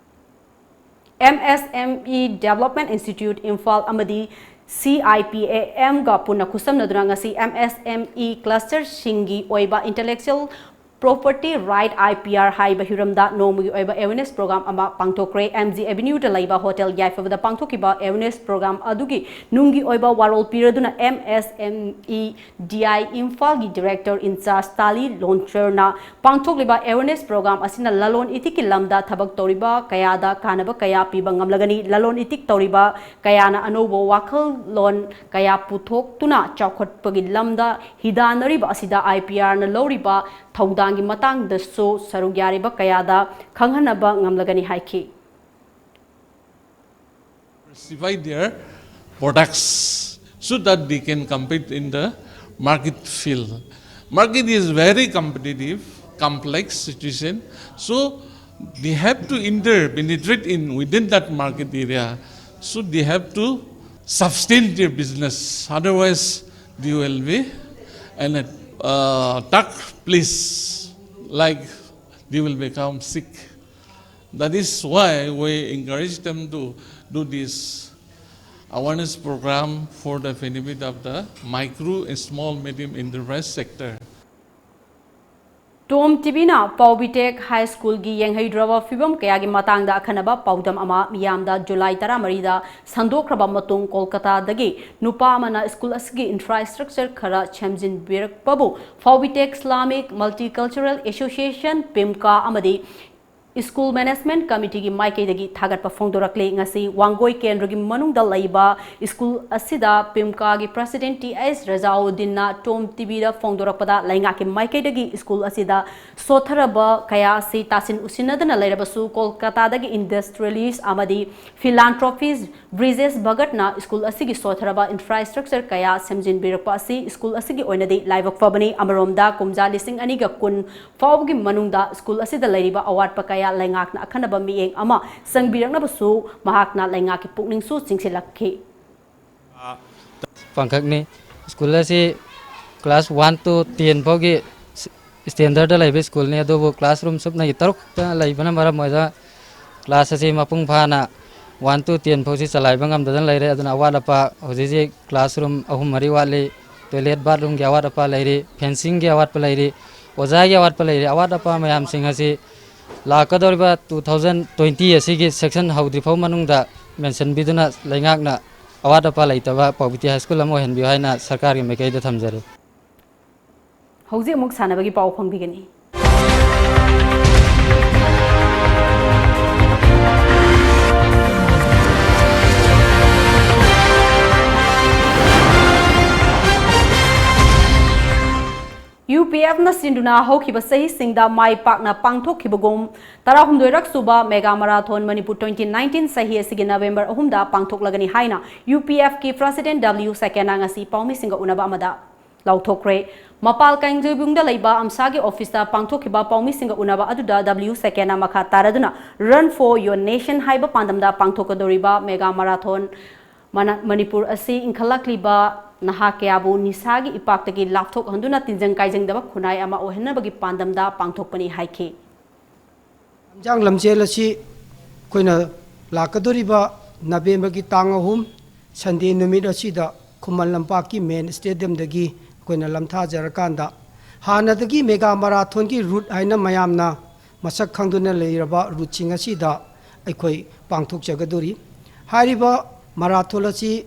M S M E Development Institute Imphal ꯑꯃꯗꯤ C I P A Mꯒ ꯄꯨꯟꯅ ꯈꯨꯠꯁꯝꯅꯗꯨꯅ ꯉꯁꯤ M S M E clusterꯁꯤꯡꯒꯤ ꯑꯣꯏꯕ intellectual property right, I P R, ꯍꯥꯏꯕ ꯍꯤꯔꯝꯗ ꯅꯣꯡꯃꯒꯤ ꯑꯣꯏꯕ awareness program ꯑꯃ ꯄꯥꯡꯊꯣꯛꯈ꯭ꯔꯦ꯫ M G Avenueꯗ ꯂꯩꯕ Hotel ꯌꯥꯏꯐꯕꯗ ꯄꯥꯡꯊꯣꯛꯈꯤꯕ awareness program ꯑꯗꯨꯒꯤ ꯅꯨꯡꯒꯤ ꯑꯣꯏꯕ ꯋꯥꯔꯣꯜ ꯄꯤꯔꯗꯨꯅ M S M E D I ꯏꯝꯐꯥꯜꯒꯤ director in charge ꯇꯥꯂꯤ ꯂꯣꯟꯆꯔꯅ ꯄꯥꯡꯊꯣꯛꯂꯤꯕ awareness program ꯑꯁꯤꯅ ꯂꯂꯣꯟ ꯏꯇꯤꯛꯀꯤ ꯂꯝꯗ ꯊꯕꯛ ꯇꯧꯔꯤꯕ ꯀꯌꯥꯗ ꯀꯥꯟꯅꯕ ꯀꯌꯥ ꯄꯤꯕ ꯉꯝꯂꯒꯅꯤ꯫ ꯂꯂꯣꯟ ꯏꯇꯤꯛ ꯇꯧꯔꯤꯕ ꯀꯌꯥꯅ ꯑꯅꯧꯕ ꯋꯥꯈꯜꯂꯣꯟ ꯀꯌꯥ ꯄꯨꯊꯣꯛꯇꯨꯅ ꯆꯥꯎꯈꯠꯄꯒꯤ ꯂꯝꯗ ꯍꯤꯗꯥꯟꯅꯔꯤꯕ ꯑꯁꯤꯗ I P Rꯅ ꯂꯧꯔꯤꯕ ꯊꯧꯗꯥꯡꯒꯤ ꯃꯇꯥꯡꯗꯁꯨ ꯁꯔꯨꯛ ꯌꯥꯔꯤꯕ ꯀꯌꯥꯗ ꯈꯪꯍꯟꯅꯕ ꯉꯝꯂꯒꯅꯤ ꯍꯥꯏꯈꯤ꯫ Diversify their products so that they can compete in the market field. Market is very competitive, complex situation. So they have to enter, penetrate in within that market area. So they have to sustain their business. Otherwise, they will be in a uh, dark place, like they will become sick. That is why we encourage them to do this awareness program for the benefit of the micro and small medium enterprise sector. ꯇꯣꯝ ꯇꯤꯕꯤꯅ ꯄꯥꯎꯕꯤꯇꯦꯛ ꯍꯥꯏ ꯁ꯭ꯀꯨꯜꯒꯤ ꯌꯦꯡꯍꯩꯗ꯭ꯔꯕ ꯐꯤꯕꯝ ꯀꯌꯥꯒꯤ ꯃꯇꯥꯡꯗ ꯑꯈꯟꯅꯕ ꯄꯥꯎꯗꯝ ꯑꯃ ꯃꯤꯌꯥꯝꯗ ꯖꯨꯂꯥꯏ ꯇꯔꯥꯃꯔꯤꯗ ꯁꯟꯗꯣꯛꯈ꯭ꯔꯕ ꯃꯇꯨꯡ, ꯀꯣꯜꯀꯇꯥꯗꯒꯤ ꯅꯨꯄꯥ ꯑꯃꯅ ꯁ꯭ꯀꯨꯜ ꯑꯁꯤꯒꯤ ꯏꯟꯐ꯭ꯔꯥꯁ꯭ꯇ꯭ꯔꯛꯆꯔ ꯈꯔ ꯁꯦꯝꯖꯤꯟꯕꯤꯔꯛꯄꯕꯨ ꯐꯥꯎꯕꯤꯇꯦꯛ ꯏꯁꯂꯥꯃꯤꯛ ꯃꯜꯇꯤꯀꯜꯆꯔꯦꯜ ꯑꯦꯁꯣꯁꯤꯌꯦꯁꯟ, ꯄꯤꯝꯀꯥ, ꯑꯃꯗꯤ ꯁ꯭ꯀꯨꯜ ꯃꯦꯅꯦꯖꯃꯦꯟꯠ ꯀꯃꯤꯇꯤꯒꯤ ꯃꯥꯏꯀꯩꯗꯒꯤ ꯊꯥꯒꯠꯄ ꯐꯣꯡꯗꯣꯔꯛꯂꯤ꯫ ꯉꯁꯤ ꯋꯥꯡꯒꯣꯏ ꯀꯦꯟꯗ꯭ꯔꯒꯤ ꯃꯅꯨꯡꯗ ꯂꯩꯕ ꯁ꯭ꯀꯨꯜ ꯑꯁꯤꯗ ꯄꯤꯝꯀꯥꯒꯤ ꯄ꯭ꯔꯁꯤꯗꯦꯟꯠ ꯇꯤ ꯑꯩꯆ ꯔꯖꯥꯎꯗꯤꯟꯅ ꯇꯣꯝ ꯇꯤꯕꯤꯗ ꯐꯣꯡꯗꯣꯔꯛꯄꯗ, ꯂꯩꯉꯥꯛꯀꯤ ꯃꯥꯏꯀꯩꯗꯒꯤ ꯁ꯭ꯀꯨꯜ ꯑꯁꯤꯗ ꯁꯣꯠꯊꯔꯕ ꯀꯌꯥ ꯑꯁꯤ ꯇꯥꯁꯤꯟ ꯎꯁꯤꯟꯅꯗꯅ ꯂꯩꯔꯕꯁꯨ, ꯀꯣꯜꯀꯇꯥꯗꯒꯤ ꯏꯟꯗꯁꯇ꯭ꯔꯤꯌꯦꯂꯤꯁ꯭ꯠ ꯑꯃꯗꯤ ꯐꯤꯂꯥꯟꯊ꯭ꯔꯣꯄꯤꯁ꯭ꯠ ꯕ꯭ꯔꯤꯖꯦꯁ ꯚꯒꯠꯅ ꯁ꯭ꯀꯨꯜ ꯑꯁꯤꯒꯤ ꯁꯣꯠꯊꯔꯕ ꯏꯟꯐ꯭ꯔꯥꯁ꯭ꯇ꯭ꯔꯛꯆꯔ ꯀꯌꯥ ꯁꯦꯝꯖꯤꯟꯕꯤꯔꯛꯄ ꯑꯁꯤ ꯁ꯭ꯀꯨꯜ ꯑꯁꯤꯒꯤ ꯑꯣꯏꯅꯗꯤ ꯂꯥꯏꯕꯛ ꯐꯕꯅꯤ꯫ ꯑꯃꯔꯣꯝꯗ, ꯀꯨꯝꯖꯥ ꯂꯤꯁꯤꯡ ꯑꯅꯤꯒ ꯀꯨꯟ ꯐꯥꯎꯕꯒꯤ ꯃꯅꯨꯡꯗ ꯁ꯭ꯀꯨꯜ ꯑꯁꯤꯗ ꯂꯩꯔꯤꯕ ꯑꯋꯥꯠꯄ ꯀꯌꯥ ꯂꯩꯉꯥꯛꯅ ꯑꯈꯟꯅꯕ ꯃꯤꯠꯌꯦꯡ ꯑꯃ ꯆꯪꯕꯤꯔꯛꯅꯕꯁꯨ ꯃꯍꯥꯛꯅ ꯂꯩꯉꯥꯛꯀꯤ ꯄꯨꯛꯅꯤꯡꯁꯨ ꯆꯤꯡꯁꯤꯜꯂꯛꯈꯤ꯫ ꯄꯥꯡꯈꯛꯅꯤ꯫ ꯁ꯭ꯀꯨꯜ ꯑꯁꯤ class one to ten ꯐꯥꯎꯒꯤ standardꯇ ꯂꯩꯕ ꯁ꯭ꯀꯨꯜꯅꯤ, ꯑꯗꯨꯕꯨ classroom ꯁꯨꯞꯅꯒꯤ ꯇꯔꯨꯛꯇ ꯂꯩꯕꯅ ꯃꯔꯝ ꯑꯣꯏꯔꯒ class ꯑꯁꯤ ꯃꯄꯨꯡ ꯐꯥꯅ one to ten ꯐꯥꯎꯁꯤ ꯆꯂꯥꯏꯕ ꯉꯝꯗꯗꯅ ꯂꯩꯔꯦ꯫ ꯑꯗꯨꯅ ꯑꯋꯥꯠ ꯑꯄꯥ ꯍꯧꯖꯤꯛ ꯍꯧꯖꯤꯛ classroom ꯑꯍꯨꯝ ꯃꯔꯤ ꯋꯥꯠꯂꯤ, toilet bathroomꯒꯤ ꯑꯋꯥꯠ ꯑꯄꯥ ꯂꯩꯔꯤ, fencingꯒꯤ ꯑꯋꯥꯠꯄ ꯂꯩꯔꯤ, ꯑꯣꯖꯥꯒꯤ ꯑꯋꯥꯠꯄ ꯂꯩꯔꯤ꯫ ꯑꯋꯥꯠ ꯑꯄꯥ ꯃꯌꯥꯝꯁꯤꯡ ꯑꯁꯤ ꯂꯥꯛꯀꯗꯧꯔꯤꯕ two thousand twenty ꯑꯁꯤꯒꯤ session ꯍꯧꯗ꯭ꯔꯤꯐꯥꯎ ꯃꯅꯨꯡꯗ ꯃꯦꯟꯁꯤꯟꯕꯤꯗꯨꯅ ꯂꯩꯉꯥꯛꯅ ꯑꯋꯥꯠ ꯑꯄꯥ ꯂꯩꯇꯕ ꯄꯥꯎꯕꯤꯇꯤ ꯍꯥꯏ ꯁ꯭ꯀꯨꯜ ꯑꯃ ꯑꯣꯏꯍꯟꯕꯤꯌꯨ ꯍꯥꯏꯅ ꯁꯔꯀꯥꯔꯒꯤ ꯃꯥꯏꯀꯩꯗ ꯊꯝꯖꯔꯤ꯫ ꯍꯧꯖꯤꯛ ꯑꯃꯨꯛ ꯁꯥꯟꯅꯕꯒꯤ ꯄꯥꯎ ꯐꯪꯕꯤꯒꯅꯤ꯫ UPFꯅ ꯁꯤꯟꯗꯨꯅ ꯍꯧꯈꯤꯕ ꯆꯍꯤꯁꯤꯡꯗ ꯃꯥꯏ ꯄꯥꯛꯅ ꯄꯥꯡꯊꯣꯛꯈꯤꯕꯒꯨꯝ, ꯇꯔꯥꯍꯨꯝꯗꯣꯏꯔꯛ ꯁꯨꯕ Mega Marathon Manipur twenty nineteen ꯆꯍꯤ ꯑꯁꯤꯒꯤ November ꯑꯍꯨꯝꯗ ꯄꯥꯡꯊꯣꯛꯂꯒꯅꯤ ꯍꯥꯏꯅ UPFꯀꯤ President W ꯁꯦꯀꯦꯅꯥ ꯉꯁꯤ ꯄꯥꯎꯃꯤꯁꯤꯡꯒ ꯎꯅꯕ ꯑꯃꯗ ꯂꯥꯎꯊꯣꯛꯈ꯭ꯔꯦ꯫ ꯃꯄꯥꯜ ꯀꯥꯡꯖꯩꯕꯨꯡꯗ ꯂꯩꯕ ꯑꯝꯁꯥꯒꯤ ꯑꯣꯐꯤꯁꯇ ꯄꯥꯡꯊꯣꯛꯈꯤꯕ ꯄꯥꯎꯃꯤꯁꯤꯡꯒ ꯎꯅꯕ ꯑꯗꯨꯗ W ꯁꯦꯀꯦꯅꯥ ꯃꯈꯥ ꯇꯥꯔꯗꯨꯅ Run for Your Nation ꯍꯥꯏꯕ ꯄꯥꯟꯗꯝꯗ ꯄꯥꯡꯊꯣꯛꯀꯗꯧꯔꯤꯕ Mega Marathon ꯃꯅ-, ꯃꯅꯤꯄꯨꯔ ꯑꯁꯤ ꯏꯟꯈꯠꯂꯛꯂꯤꯕ ꯅꯍꯥ ꯀꯌꯥꯕꯨ ꯅꯤꯁꯥꯒꯤ ꯏꯄꯥꯛꯇꯒꯤ ꯂꯥꯞꯊꯣꯛꯍꯟꯗꯨꯅ ꯇꯤꯟꯖꯪ ꯀꯥꯏꯖꯪꯗꯕ ꯈꯨꯟꯅꯥꯏ ꯑꯃ ꯑꯣꯏꯍꯟꯅꯕꯒꯤ ꯄꯥꯟꯗꯝꯗ ꯄꯥꯡꯊꯣꯛꯄꯅꯤ ꯍꯥꯏꯈꯤ꯫ ꯂꯝꯖꯥꯡ ꯂꯝꯖꯦꯜ ꯑꯁꯤ ꯑꯩꯈꯣꯏꯅ ꯂꯥꯛꯀꯗꯧꯔꯤꯕ Novemberꯒꯤ ꯇꯥꯡ ꯑꯍꯨꯝ Sunday ꯅꯨꯃꯤꯠ ꯑꯁꯤꯗ ꯈꯨꯃꯟ ꯂꯝꯄꯥꯛꯀꯤ main stadiumꯗꯒꯤ ꯑꯩꯈꯣꯏꯅ ꯂꯝꯊꯥꯖꯔꯀꯥꯟꯗ ꯍꯥꯟꯅꯗꯒꯤ ꯃꯦꯒꯥ ꯃꯔꯥꯊꯣꯟꯒꯤ ꯔꯨꯠ ꯍꯥꯏꯅ ꯃꯌꯥꯝꯅ ꯃꯁꯛ ꯈꯪꯗꯨꯅ ꯂꯩꯔꯕ ꯔꯨꯠꯁꯤꯡ ꯑꯁꯤꯗ ꯑꯩꯈꯣꯏ ꯄꯥꯡꯊꯣꯛꯆꯒꯗꯣꯔꯤ꯫ ꯍꯥꯏꯔꯤꯕ ꯃꯔꯥꯊꯣꯟ ꯑꯁꯤ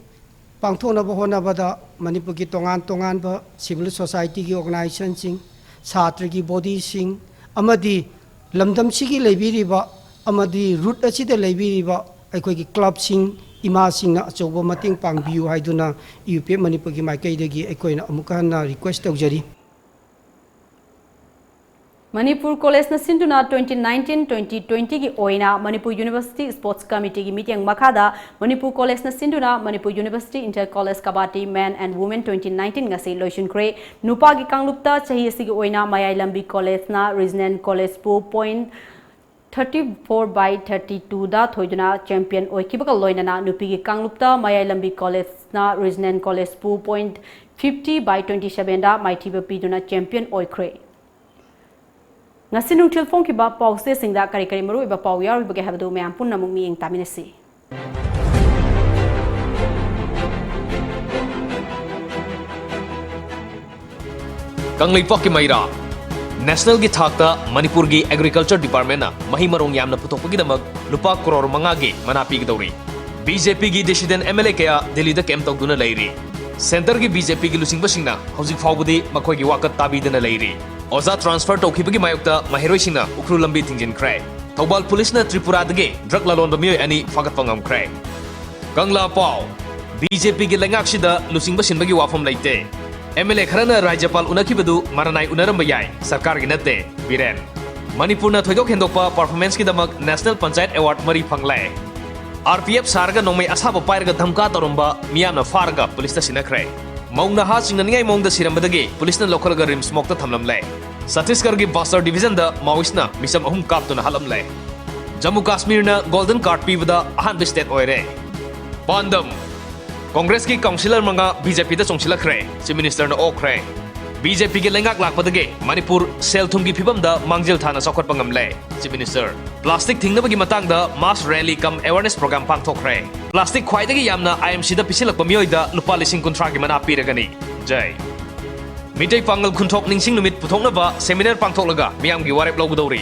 ꯄꯥꯡꯊꯣꯛꯅꯕ ꯍꯣꯠꯅꯕꯗ ꯃꯅꯤꯄꯨꯔꯒꯤ ꯇꯣꯉꯥꯟ ꯇꯣꯉꯥꯟꯕ ꯁꯤꯚꯤꯜ ꯁꯣꯁꯥꯏꯇꯤꯒꯤ ꯑꯣꯔꯒꯅꯥꯏꯖꯦꯁꯟꯁꯤꯡ, ꯁꯥꯇ꯭ꯔꯒꯤ ꯕꯣꯗꯤꯁꯤꯡ ꯑꯃꯗꯤ ꯂꯝꯗꯝꯁꯤꯒꯤ ꯂꯩꯕꯤꯔꯤꯕ ꯑꯃꯗꯤ ꯔꯨꯠ ꯑꯁꯤꯗ ꯂꯩꯕꯤꯔꯤꯕ ꯑꯩꯈꯣꯏꯒꯤ ꯀ꯭ꯂꯕꯁꯤꯡ, ꯏꯃꯥꯁꯤꯡꯅ ꯑꯆꯧꯕ ꯃꯇꯦꯡ ꯄꯥꯡꯕꯤꯌꯨ ꯍꯥꯏꯗꯨꯅ ꯌꯨ ꯄꯤ ꯑꯦꯐ ꯃꯅꯤꯄꯨꯔꯒꯤ ꯃꯥꯏꯀꯩꯗꯒꯤ ꯑꯩꯈꯣꯏꯅ ꯑꯃꯨꯛꯀ ꯍꯟꯅ ꯔꯤꯀ꯭ꯋꯦꯁ ꯇꯧꯖꯔꯤ꯫ ꯃꯅꯤꯄꯨꯔ ꯀꯣꯂꯦꯖꯅ ꯁꯤꯟꯗꯨꯅ twenty nineteen twenty twenty ꯒꯤ ꯑꯣꯏꯅ ꯃꯅꯤꯄꯨꯔ ꯌꯨꯅꯤꯚꯔꯁꯤꯇꯤ ꯁ꯭ꯄꯣꯔꯠꯁ ꯀꯃꯤꯇꯤꯒꯤ ꯃꯤꯠꯌꯦꯡ ꯃꯈꯥꯗ ꯃꯅꯤꯄꯨꯔ ꯀꯣꯂꯦꯖꯅ ꯁꯤꯟꯗꯨꯅ Manipur university inter college kabaddi men and women twenty nineteen ꯉꯁꯤ ꯂꯣꯏꯁꯤꯟꯈ꯭ꯔꯦ꯫ ꯅꯨꯄꯥꯒꯤ ꯀꯥꯡꯂꯨꯞꯇ ꯆꯍꯤ ꯑꯁꯤꯒꯤ ꯑꯣꯏꯅ ꯃꯌꯥꯏ ꯂꯝꯕꯤ ꯀꯣꯂꯦꯖꯅ ꯔꯤꯖꯅꯦꯜ ꯀꯣꯂꯦꯖꯄꯨ point thirty four by thirty two ꯗ ꯊꯣꯏꯗꯨꯅ ꯆꯦꯝꯄꯤꯌꯟ ꯑꯣꯏꯈꯤꯕꯒ ꯂꯣꯏꯅꯅ ꯅꯨꯄꯤꯒꯤ ꯀꯥꯡꯂꯨꯞꯇ ꯃꯌꯥꯏ ꯂꯝꯕꯤ ꯀꯣꯂꯦꯖꯅ ꯔꯤꯖꯅꯦꯜ ꯀꯣꯂꯦꯖꯄꯨ point fifty by twenty seven ꯗ ꯃꯥꯏꯊꯤꯕ ꯄꯤꯗꯨꯅ ꯆꯦꯝꯄꯤꯌꯟ ꯑꯣꯏꯈ꯭ꯔꯦ꯫ ꯉꯁꯤ ꯅꯨꯡꯊꯤꯜ ꯐꯣꯡꯈꯤꯕ ꯄꯥꯎꯆꯦꯁꯤꯡꯗ ꯀꯔꯤ ꯀꯔꯤ ꯃꯔꯨꯑꯣꯏꯕ ꯄꯥꯎ ꯌꯥꯎꯔꯤꯕꯒꯦ ꯍꯥꯏꯕꯗꯨ ꯃꯌꯥꯝ ꯄꯨꯟꯅ ꯑꯃꯨꯛ ꯃꯤꯠꯌꯦꯡ ꯇꯥꯃꯤꯟꯅꯁꯤ꯫ ꯀꯪꯂꯩꯄꯥꯛꯀꯤ ꯃꯩꯔꯥ꯫ ꯅꯦꯁꯅꯦꯜꯒꯤ ꯊꯥꯛꯇ ꯃꯅꯤꯄꯨꯔꯒꯤ ꯑꯦꯒ꯭ꯔꯤꯀꯜꯆꯔ ꯗꯤꯄꯥꯔꯠꯃꯦꯟꯅ ꯃꯍꯩ ꯃꯔꯣꯡ ꯌꯥꯝꯅ ꯄꯨꯊꯣꯛꯄꯒꯤꯗꯃꯛ ꯂꯨꯄꯥ ꯀ꯭ꯔꯣꯔ ꯃꯉꯥꯒꯤ ꯃꯅꯥ ꯄꯤꯒꯗꯧꯔꯤ꯫ ꯕꯤ ꯖꯦ ꯄꯤꯒꯤ ꯗꯤꯁꯤꯗꯦꯟ ꯑꯦꯝ ꯑꯦꯜ ꯑꯦ ꯀꯌꯥ ꯗꯤꯜꯂꯤꯗ ꯀꯦꯝꯞ ꯇꯧꯗꯨꯅ ꯂꯩꯔꯤ꯫ ꯁꯦꯟꯇꯔꯒꯤ ꯕꯤ ꯖꯦ ꯄꯤꯒꯤ ꯂꯨꯆꯤꯡꯕꯁꯤꯡꯅ ꯍꯧꯖꯤꯛ ꯐꯥꯎꯕꯗꯤ ꯃꯈꯣꯏꯒꯤ ꯋꯥꯀꯠ ꯇꯥꯕꯤꯗꯅ ꯂꯩꯔꯤ꯫ ꯑꯣꯖꯥ ꯇ꯭ꯔꯥꯟꯁꯐꯔ ꯇꯧꯈꯤꯕꯒꯤ ꯃꯥꯌꯣꯛꯇ ꯃꯍꯩꯔꯣꯏꯁꯤꯡꯅ ꯎꯈ꯭ꯔꯨꯜ ꯂꯝꯕꯤ ꯊꯤꯡꯖꯤꯟꯈ꯭ꯔꯦ꯫ ꯊꯧꯕꯥꯜ ꯄꯨꯂꯤꯁꯅ ꯇ꯭ꯔꯤꯄꯨꯔꯥꯗꯒꯤ ꯗ꯭ꯔꯒ ꯂꯂꯣꯟꯕ ꯃꯤꯑꯣꯏ ꯑꯅꯤ ꯐꯥꯒꯠꯄ ꯉꯝꯈ꯭ꯔꯦ꯫ ꯀꯪꯂꯥ ꯄꯥꯎ꯫ ꯕꯤ ꯖꯦ ꯄꯤꯒꯤ ꯂꯩꯉꯥꯛꯁꯤꯗ ꯂꯨꯆꯤꯡꯕ ꯁꯤꯟꯕꯒꯤ ꯋꯥꯐꯝ ꯂꯩꯇꯦ꯫ ꯑꯦꯝ ꯑꯦꯜ ꯑꯦ ꯈꯔꯅ ꯔꯥꯖ꯭ꯌꯄꯥꯜ ꯎꯅꯈꯤꯕꯗꯨ ꯃꯔꯥꯅꯥꯏ ꯎꯅꯔꯝꯕ ꯌꯥꯏ, ꯁꯔꯀꯥꯔꯒꯤ ꯅꯠꯇꯦ, ꯕꯤꯔꯦꯟ꯫ ꯃꯅꯤꯄꯨꯔꯅ ꯊꯣꯏꯗꯣꯛ ꯍꯦꯟꯗꯣꯛꯄ ꯄꯔꯐꯣꯔꯃꯦꯟꯁꯀꯤꯗꯃꯛ ꯅꯦꯁꯅꯦꯜ ꯄꯟꯆꯥꯌꯠ ꯑꯦꯋꯥꯔꯗ ꯃꯔꯤ ꯐꯪꯂꯦ꯫ ꯑꯥꯔ ꯄꯤ ꯑꯦꯐ ꯁꯥꯔꯒ ꯅꯣꯡꯃꯩ ꯑꯁꯥꯕ ꯄꯥꯏꯔꯒ ꯙꯝꯀꯥ ꯇꯧꯔꯝꯕ ꯃꯤꯌꯥꯝꯅ ꯐꯥꯔꯒ ꯄꯨꯂꯤꯁꯇ ꯁꯤꯟꯅꯈ꯭ꯔꯦ꯫ ꯃꯧ ꯅꯍꯥ ꯆꯤꯡꯅꯅꯤꯡꯉꯥꯏ ꯃꯑꯣꯡꯗ ꯁꯤꯔꯝꯕꯗꯒꯤ ꯄꯨꯂꯤꯁꯅ ꯂꯧꯈꯠꯂꯒ ꯔꯤꯝꯁ ꯃꯣꯛꯇ ꯊꯝꯂꯝꯂꯦ꯫ ꯁꯠꯇꯤꯁꯒꯔꯒꯤ ꯕꯁꯇꯔ ꯗꯤꯚꯤꯖꯟꯗ ꯃꯥꯑꯣꯏꯁꯅ ꯃꯤꯆꯝ ꯑꯍꯨꯝ ꯀꯥꯞꯇꯨꯅ ꯍꯥꯠꯂꯝꯂꯦ꯫ ꯖꯝꯃꯨ ꯀꯥꯁꯃꯤꯔꯅ ꯒꯣꯜꯗꯟ ꯀꯥꯔꯗ ꯄꯤꯕꯗ ꯑꯍꯥꯟꯕ ꯁ꯭ꯇꯦꯠ ꯑꯣꯏꯔꯦ꯫ ꯄꯥꯟꯗꯝ: ꯀꯣꯡꯒ꯭ꯔꯦꯁꯀꯤ ꯀꯥꯎꯟꯁꯤꯂꯔ ꯃꯉꯥ ꯕꯤ ꯖꯦ ꯄꯤꯗ ꯆꯣꯡꯁꯤꯜꯂꯛꯈ꯭ꯔꯦ, ꯆꯤꯐ ꯃꯤꯅꯤꯁꯇꯔꯅ ꯑꯣꯛꯈ꯭ꯔꯦ꯫ ꯕꯤ ꯖꯦ ꯄꯤꯒꯤ ꯂꯩꯉꯥꯛ ꯂꯥꯛꯄꯗꯒꯤ ꯃꯅꯤꯄꯨꯔ ꯁꯦꯜ ꯊꯨꯝꯒꯤ ꯐꯤꯕꯝꯗ ꯃꯥꯡꯖꯤꯜ ꯊꯥꯅ ꯆꯥꯎꯈꯠꯄ ꯉꯝꯂꯦ, ꯆꯤꯐ ꯃꯤꯅꯤꯁꯇꯔ꯫ ꯄ꯭ꯂꯥꯁꯇꯤꯛ ꯊꯤꯡꯅꯕꯒꯤ ꯃꯇꯥꯡꯗ ꯃꯥꯁ ꯔꯦꯂꯤ ꯀꯝ ꯑꯦꯋꯥꯔꯅꯦꯁ ꯄ꯭ꯔꯣꯒ꯭ꯔꯥꯝ ꯄꯥꯡꯊꯣꯛꯈ꯭ꯔꯦ꯫ ꯄ꯭ꯂꯥꯁꯇꯤꯛ ꯈ꯭ꯋꯥꯏꯗꯒꯤ ꯌꯥꯝꯅ ꯑꯥꯏ ꯑꯦꯝ ꯁꯤꯗ ꯄꯤꯁꯤꯜꯂꯛꯄ ꯃꯤꯑꯣꯏꯗ ꯂꯨꯄꯥ ꯂꯤꯁꯤꯡ ꯀꯨꯟꯊ꯭ꯔꯥꯒꯤ ꯃꯅꯥ ꯄꯤꯔꯒꯅꯤ꯫ ꯖꯩ꯫ ꯃꯤꯇꯩ ꯄꯥꯉꯜ ꯈꯨꯟꯊꯣꯛ ꯅꯤꯡꯁꯤꯡ ꯅꯨꯃꯤꯠ ꯄꯨꯊꯣꯛꯅꯕ seminar ꯄꯥꯡꯊꯣꯛꯂꯒ ꯃꯤꯌꯥꯝꯒꯤ ꯋꯥꯔꯦꯞ ꯂꯧꯒꯗꯧꯔꯤ꯫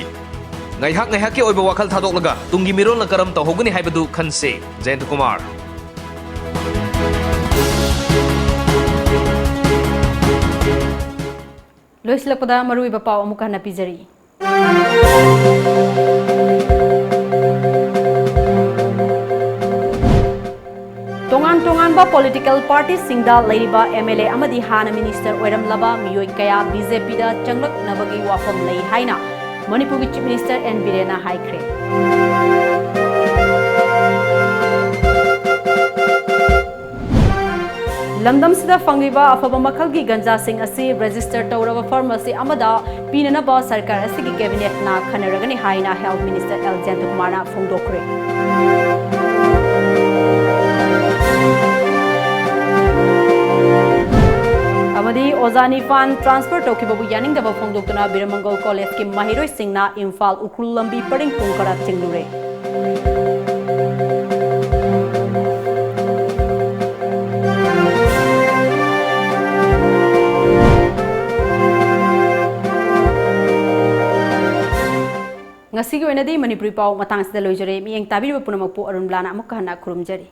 ꯉꯥꯏꯍꯥꯛ ꯉꯥꯏꯍꯥꯛꯀꯤ ꯑꯣꯏꯕ ꯋꯥꯈꯜ ꯊꯥꯗꯣꯛꯂꯒ ꯇꯨꯡꯒꯤ ꯃꯤꯔꯣꯜꯅ ꯀꯔꯝ ꯇꯧꯍꯧꯒꯅꯤ ꯍꯥꯏꯕꯗꯨ ꯈꯟꯁꯤ꯫ ꯖꯌꯟꯇ ꯀꯨꯃꯥꯔ꯫ ꯂꯣꯏꯁꯤꯜꯂꯛꯄꯗ ꯃꯔꯨꯑꯣꯏꯕ ꯄꯥꯎ ꯑꯃꯨꯛ ꯍꯟꯅ ꯄꯤꯖꯔꯤ꯫ ꯇꯣꯉꯥꯟ ꯇꯣꯉꯥꯟꯕ political partyꯁꯤꯡꯗ ꯂꯩꯔꯤꯕ MLA ꯑꯃꯗꯤ ꯍꯥꯟꯅ minister ꯑꯣꯏꯔꯝꯂꯕ ꯃꯤꯑꯣꯏ ꯀꯌꯥ BJPꯗ ꯆꯪꯂꯛꯅꯕꯒꯤ ꯋꯥꯐꯝ ꯂꯩ ꯍꯥꯏꯅ ꯃꯅꯤꯄꯨꯔꯒꯤ Chief Minister N ꯕꯤꯔꯦꯟꯅ ꯍꯥꯏꯈ꯭ꯔꯦ꯫ ꯂꯝꯗꯝꯁꯤꯗ ꯐꯪꯂꯤꯕ ꯑꯐꯕ ꯃꯈꯜꯒꯤ ꯒꯟꯖꯥꯁꯤꯡ ꯑꯁꯤ register ꯇꯧꯔꯕ pharmacy ꯑꯃꯗ ꯄꯤꯅꯅꯕ ꯁꯔꯀꯥꯔ ꯑꯁꯤꯒꯤ cabinetꯅ ꯈꯟꯅꯔꯒꯅꯤ ꯍꯥꯏꯅ Health Minister ꯑꯦꯜ ꯖꯌꯟꯇꯀꯨꯃꯥꯔꯅ ꯐꯣꯡꯗꯣꯛꯈ꯭ꯔꯦ꯫ ꯑꯃꯗꯤ ꯑꯣꯖꯥ ꯅꯤꯄꯥꯟ transfer ꯇꯧꯈꯤꯕꯕꯨ ꯌꯥꯅꯤꯡꯗꯕ ꯐꯣꯡꯗꯣꯛꯇꯨꯅ ꯕꯤꯔꯃꯪꯒꯣꯜ collegeꯀꯤ ꯃꯍꯩꯔꯣꯏꯁꯤꯡꯅ ꯏꯝꯐꯥꯜ ꯎꯈ꯭ꯔꯨꯜ ꯂꯝꯕꯤ ꯄꯔꯤꯡ ꯄꯨꯡ ꯈꯔ ꯆꯤꯡꯂꯨꯔꯦ꯫ ꯉꯁꯤꯒꯤ ꯑꯣꯏꯅꯗꯤ ꯃꯅꯤꯄꯨꯔꯤ ꯄꯥꯎ ꯃꯇꯥꯡꯁꯤꯗ ꯂꯣꯏꯖꯔꯦ꯫ ꯃꯤꯠꯌꯦꯡ ꯇꯥꯕꯤꯔꯤꯕ ꯄꯨꯝꯅꯃꯛꯄꯨ ꯑꯔꯨꯟꯕꯂꯥꯅ ꯑꯃꯨꯛꯀ ꯍꯟꯅ ꯈꯨꯔꯨꯝꯖꯔꯤ꯫